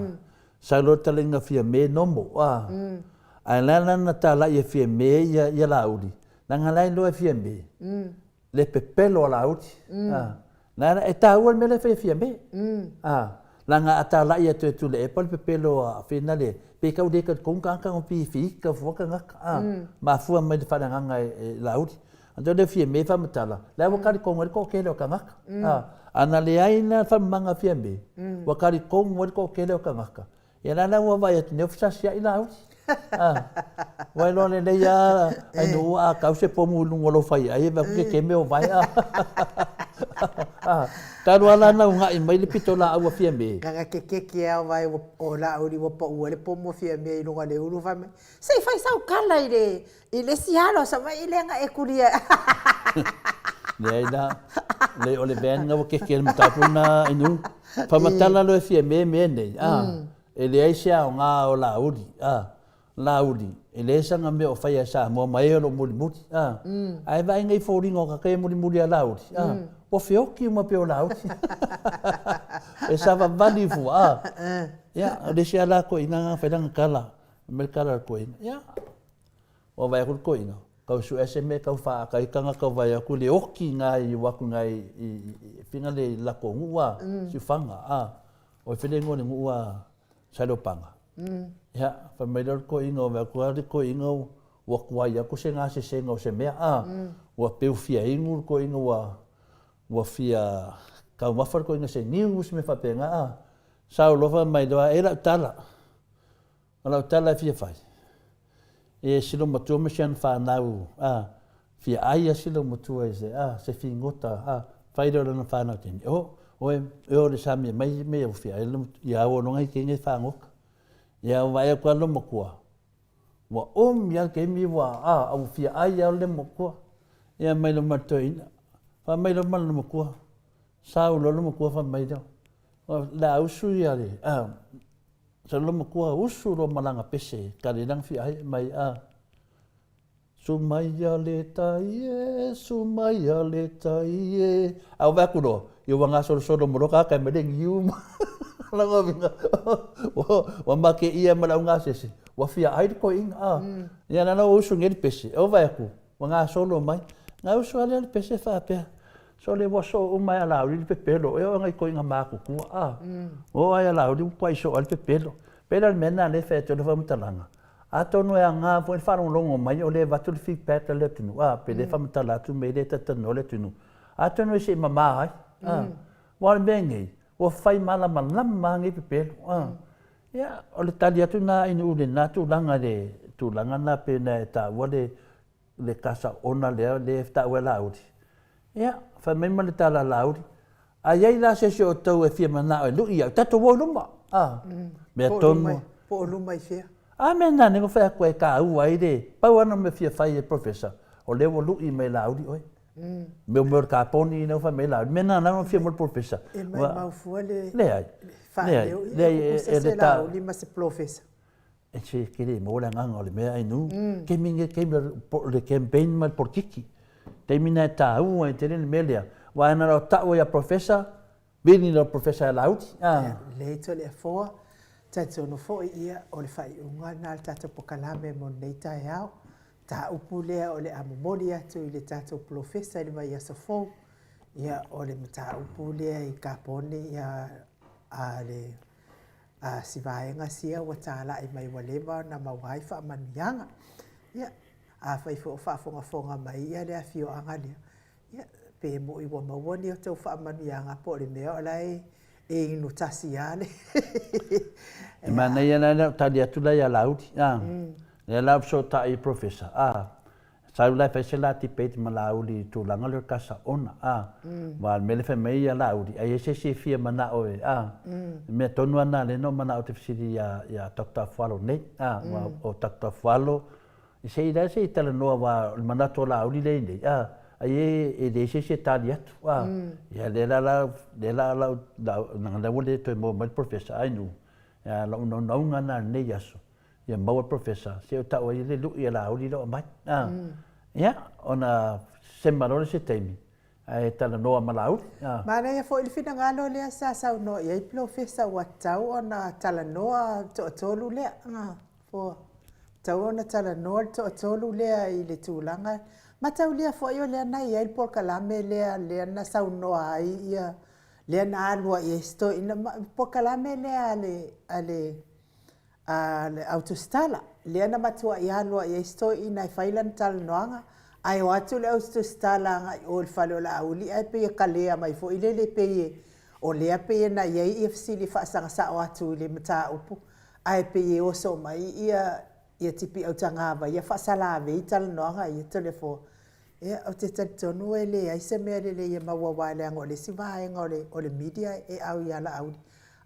sau loa le talaiga a Fiame, nomo, a. Ae la la na talai e Fiame ia, ia Laauli, leaga la e iloa e Fiame, le pepelo a Laauli. Na, e taua le mea lea e fai e Fiame. Leaga a talai atu e Tuilaepa le pepelo a Fina le, pe tau le talitonu tagata ona fifiika fua tagata. Mafua mai le faaleagaga e Laauli. Atu lea Fiame faamatala, la ua talitonu ai le toatele o tagata. A na leai la faamamaga a Fiame, ua talitonu ai le toatele o tagata. Ia la la ua vaai atu nei ua fesasiai Laauli. Ah. Ua iloa lelei lava ai nuu a kau se pomu i luga o lou faiai e vaai atu ke keme o vae a. Ah. Talu lava la na ugaʻi mai le pitolaau a Fiame. Gaga kekeke lava o vae o Laauli ua pau ai le pomu a Fiame i luga o le ulu fai mai, se i fai sau kala i le i le isi alo o Savaii lea na e kulia. Leai la. Le o le van na ua keke le mataupu na inu. Faamatala loa e Fiame mea nei, a, e leai se aoga o Laauli, a, Laauli, e leai sana mea o faia e Samoa ma e o lo o mulimuli, a. Ae vaai nei i foliga o tagata ia e mulimuli ia Laauli, a, ua feoti uma pei o Laauli. E savavali fua, a. Ia, o le isi lava la toeaina na fai lana tala, fai mai le tala a le toeaina, ia, ua vaai atu le toeaina, tau sue se mea e tau faata ai tagata o vaai atu i le oti na i o atu na i fina le latou nuu a, Siufaga a, o fea le igoa o le nuu a Saleopaga. Ia, fai mai lea o le toeaina o vaai atu lava le toeaina ua tuai atu se gasesega o se mea a, ua peu fia inu le toeaina ua ua fia taumafa le toeaina se niu se mea faapena a. Sau loa fai mai loa, e lau tala, O lau tala e fia fai, e si lou matua ma si ana fanau, a, fia ai a si lou matua i se, a, se figota, a, fai lea o lana fanau teine, o, oe, e o le sami e mai mea ua fia ai lou matua, ia au ono ngai kenge fagota. Ia ua vaai atu lava lou matua, ua umi lava le taimi ua, a, a ua fia ai lava le matua. Ia mai lou ma le toeaina, fai mai lou ma le matua, sau loa le matua fai mai lea, o le a usu ia le, a, Sa lou matua usu loa ma lana pese tali lana fia ai mai a Su mai a le tai e, su mai a le tai e. A ua vaai atu loa, ia ua gasolosolo ma loa tagata e mai le niu ma lana uiga ua make ia ma le augasese, ua fia ai le toeaina a. Ia lea la ua usu nei le pese, ua vaai atu, ua gasolo mai. Na usu lava lea le pese faapea, Sole ua soo uma e a Laauli le pepelo, e oo nai toeaiina matutua, a. Ua oo lava ia Laauli ua tuai soo ai le pepelo. Pei la o le mea lena lea e fai atu ai le faamatalaga, atonu e aoga foi le faalogologo mai o lea e avatu le feedback a le atunuu, a, pe le faamatala atu mea ia e talatalanoa le atunuu, atonu e se i mama ai, a. Aua o le mea lenei, ua fai malamalama lava nei pepelo, a. Ia, o le tali atu lena i lena tulaga i le tulaga lena pei ona e taua le le kasa ona lea lea e taua e Laauli. Ia, fai mai ma le tala a Laauli, a i ai la se isi o outou e fia manao e lu'i au, tatou o i luma. A, mea tonu. Po o luma i fea? A mea na lea na fai atu ai e taua ai le, pau lava na mea fia fai e Professor, o lea ua lu'i mai e Laauli oe. Mea o le kaponi lea ua fai mai Laauli. Mea na na fia mo le Professor. E maumau fua le Leai. faaleo ia e tutusa se Laauli ma se Polofesa. E se ke le maua le agaga o le mea ai nu. Taimi nei taimi o le campaign ma le polokiki. Taimi na e taua ai tele le mea lea. Aua na o tau ai a Professor, vili loa Professor ia Laauli. Ia, lelei Toleafoa, talitonu foi ia o le faaiuga lena o le tatou polokalame mo lenei taeao. Mataupu lea o le a momoli atu i le tatou polofesa i le vaiaso fou, ia o le mataupu lea i kaponi ia a le a si vaega sia ua talai mai ua leva ona maua ai faamanuiaga. Ia, afai foi o faafogafoga mai ia le afioaga lea, ia, pe moi ua maua ni a outou faamanuiaga po o le mea o la e e inu tasi lava le E manaia la lau tali atu la ia Laauli, a, lea la ua fesootai i Professor, a, Sau la e fai se la debate ma Laauli i tulaga lea o le kasa ona, a. Aua o le mea lea e fai mai ai ia Laauli, ai ai se isi e fia manao e, a. Le mea tonu lava lena lea na ou manao ou te fesili ia, ia Doctor Afualo nei, a. Aua o Doctor Afualo, se i la se i talanoa aua o le manatu o Laauli lea e i nei, a, ai e, e leai se isi e tali atu, a. Ia lea la la, lea la lau, leaga o lea ua le toe maua mai le Professor Ainuu, ia lou naunauga lena i lenei aso, ia maua le Professor, se o tau ai le lui a Laauli lea o aumai. A. Ia, ona sema loa lea se taimi, ae talanoa ma Laauli. A. Manaia foi le finagalo lea sa saunoa i ai Polofesa ua tatau ona talanoa le toatolu lea. A, ua tatau ona talanoa le toatolu lea i le tulaga. Mataulia foi o lea na i ai le polokalame lea, lea na saunoa ai ia, lea na alu ai i si toeaina, polokalame lea a le, a le a le au tusitala, lea na matuai alu lava i ai si toeaina e fai lana talanoaga, ae o atu le au tusitala agai i o i le fale o Laauli ae pei e kalea mai foi lele pei e o lea pei e na i ai ia fesili e faasaga sao atu i le mataupu ae pei e oso mai ia ia Tipi Autagava ia faasalavei talanoaga ia Toleafoa. Ia, ou te talitonu e leai se mea lelei e maua aua leaga o le isi vaega o le o le media e au ia Laauli,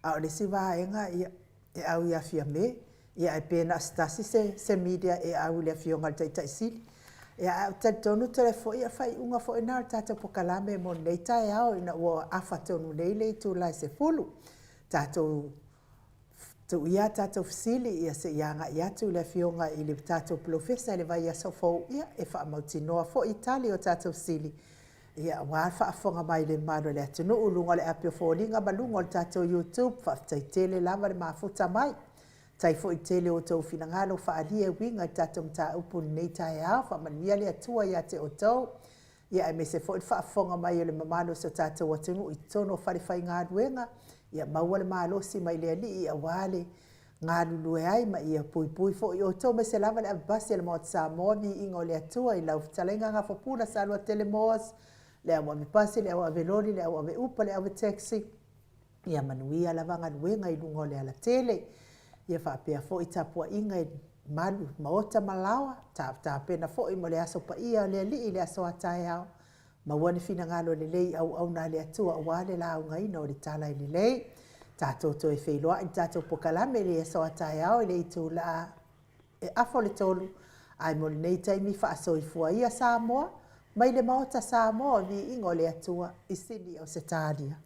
a o le isi vaega ia e au ia Fiame, ia ae pe na o se tasi se, se media e au i le Afioga i le Taitai Sili. Ia, ae ou te talitonu tele foi o le faaiuga foi lena o le tatou polokalame mo lenei taeao ina ua afa tonu nei le itula e 10. Tatou tuu ia a tatou fesili ia se i agai atu le afioga i le tatou polofesa i le vaiaso fou ia e faamautinoa foi tali o tatou fesili ia aua le faafofoga mai le mamalu o le atunuu luga o le api o foliga ma luga o le tatou YouTube. Faafetai tele lava le mafuta mai. Faafetai foi i le tele o outou finagalo faaalia e uiga i le tatou mataupu i lenei taeao. Faamanuia le Atua ia te outou, ia aemaise foi le faafofoga mai o le mamalu o si o tatou atunuu i totonu o falefaigaluega. Ia maua le malosi mai le Alii aua le galulue ai ma ia puipui foi outou aemaise lava le avepasi a le Maota Samoa, viiga o le Atua i lau fetalaiga Gafapula Saluatele Moores, le au avepasi, le au aveloli, le au aveupa, le avetaxi, Ia manuia lava galuega i luga o le alatele. Ia faapea foi tapuaiga i malu maota ma laoa, tapena foi mo le aso paia o le Alii i le aso a taeao. Maua ni finagalo lelei i auauna a le Atua aua le laugaina o le tala e lelei. Tatou toe feiloai i le tatou pokalame i le aso a taeao i le itula e afo le tolu, ae mo lenei taimi faasoifua ia Samoa mai le Maota Samoa o Viiga o le Atua i Sini Ausetalia.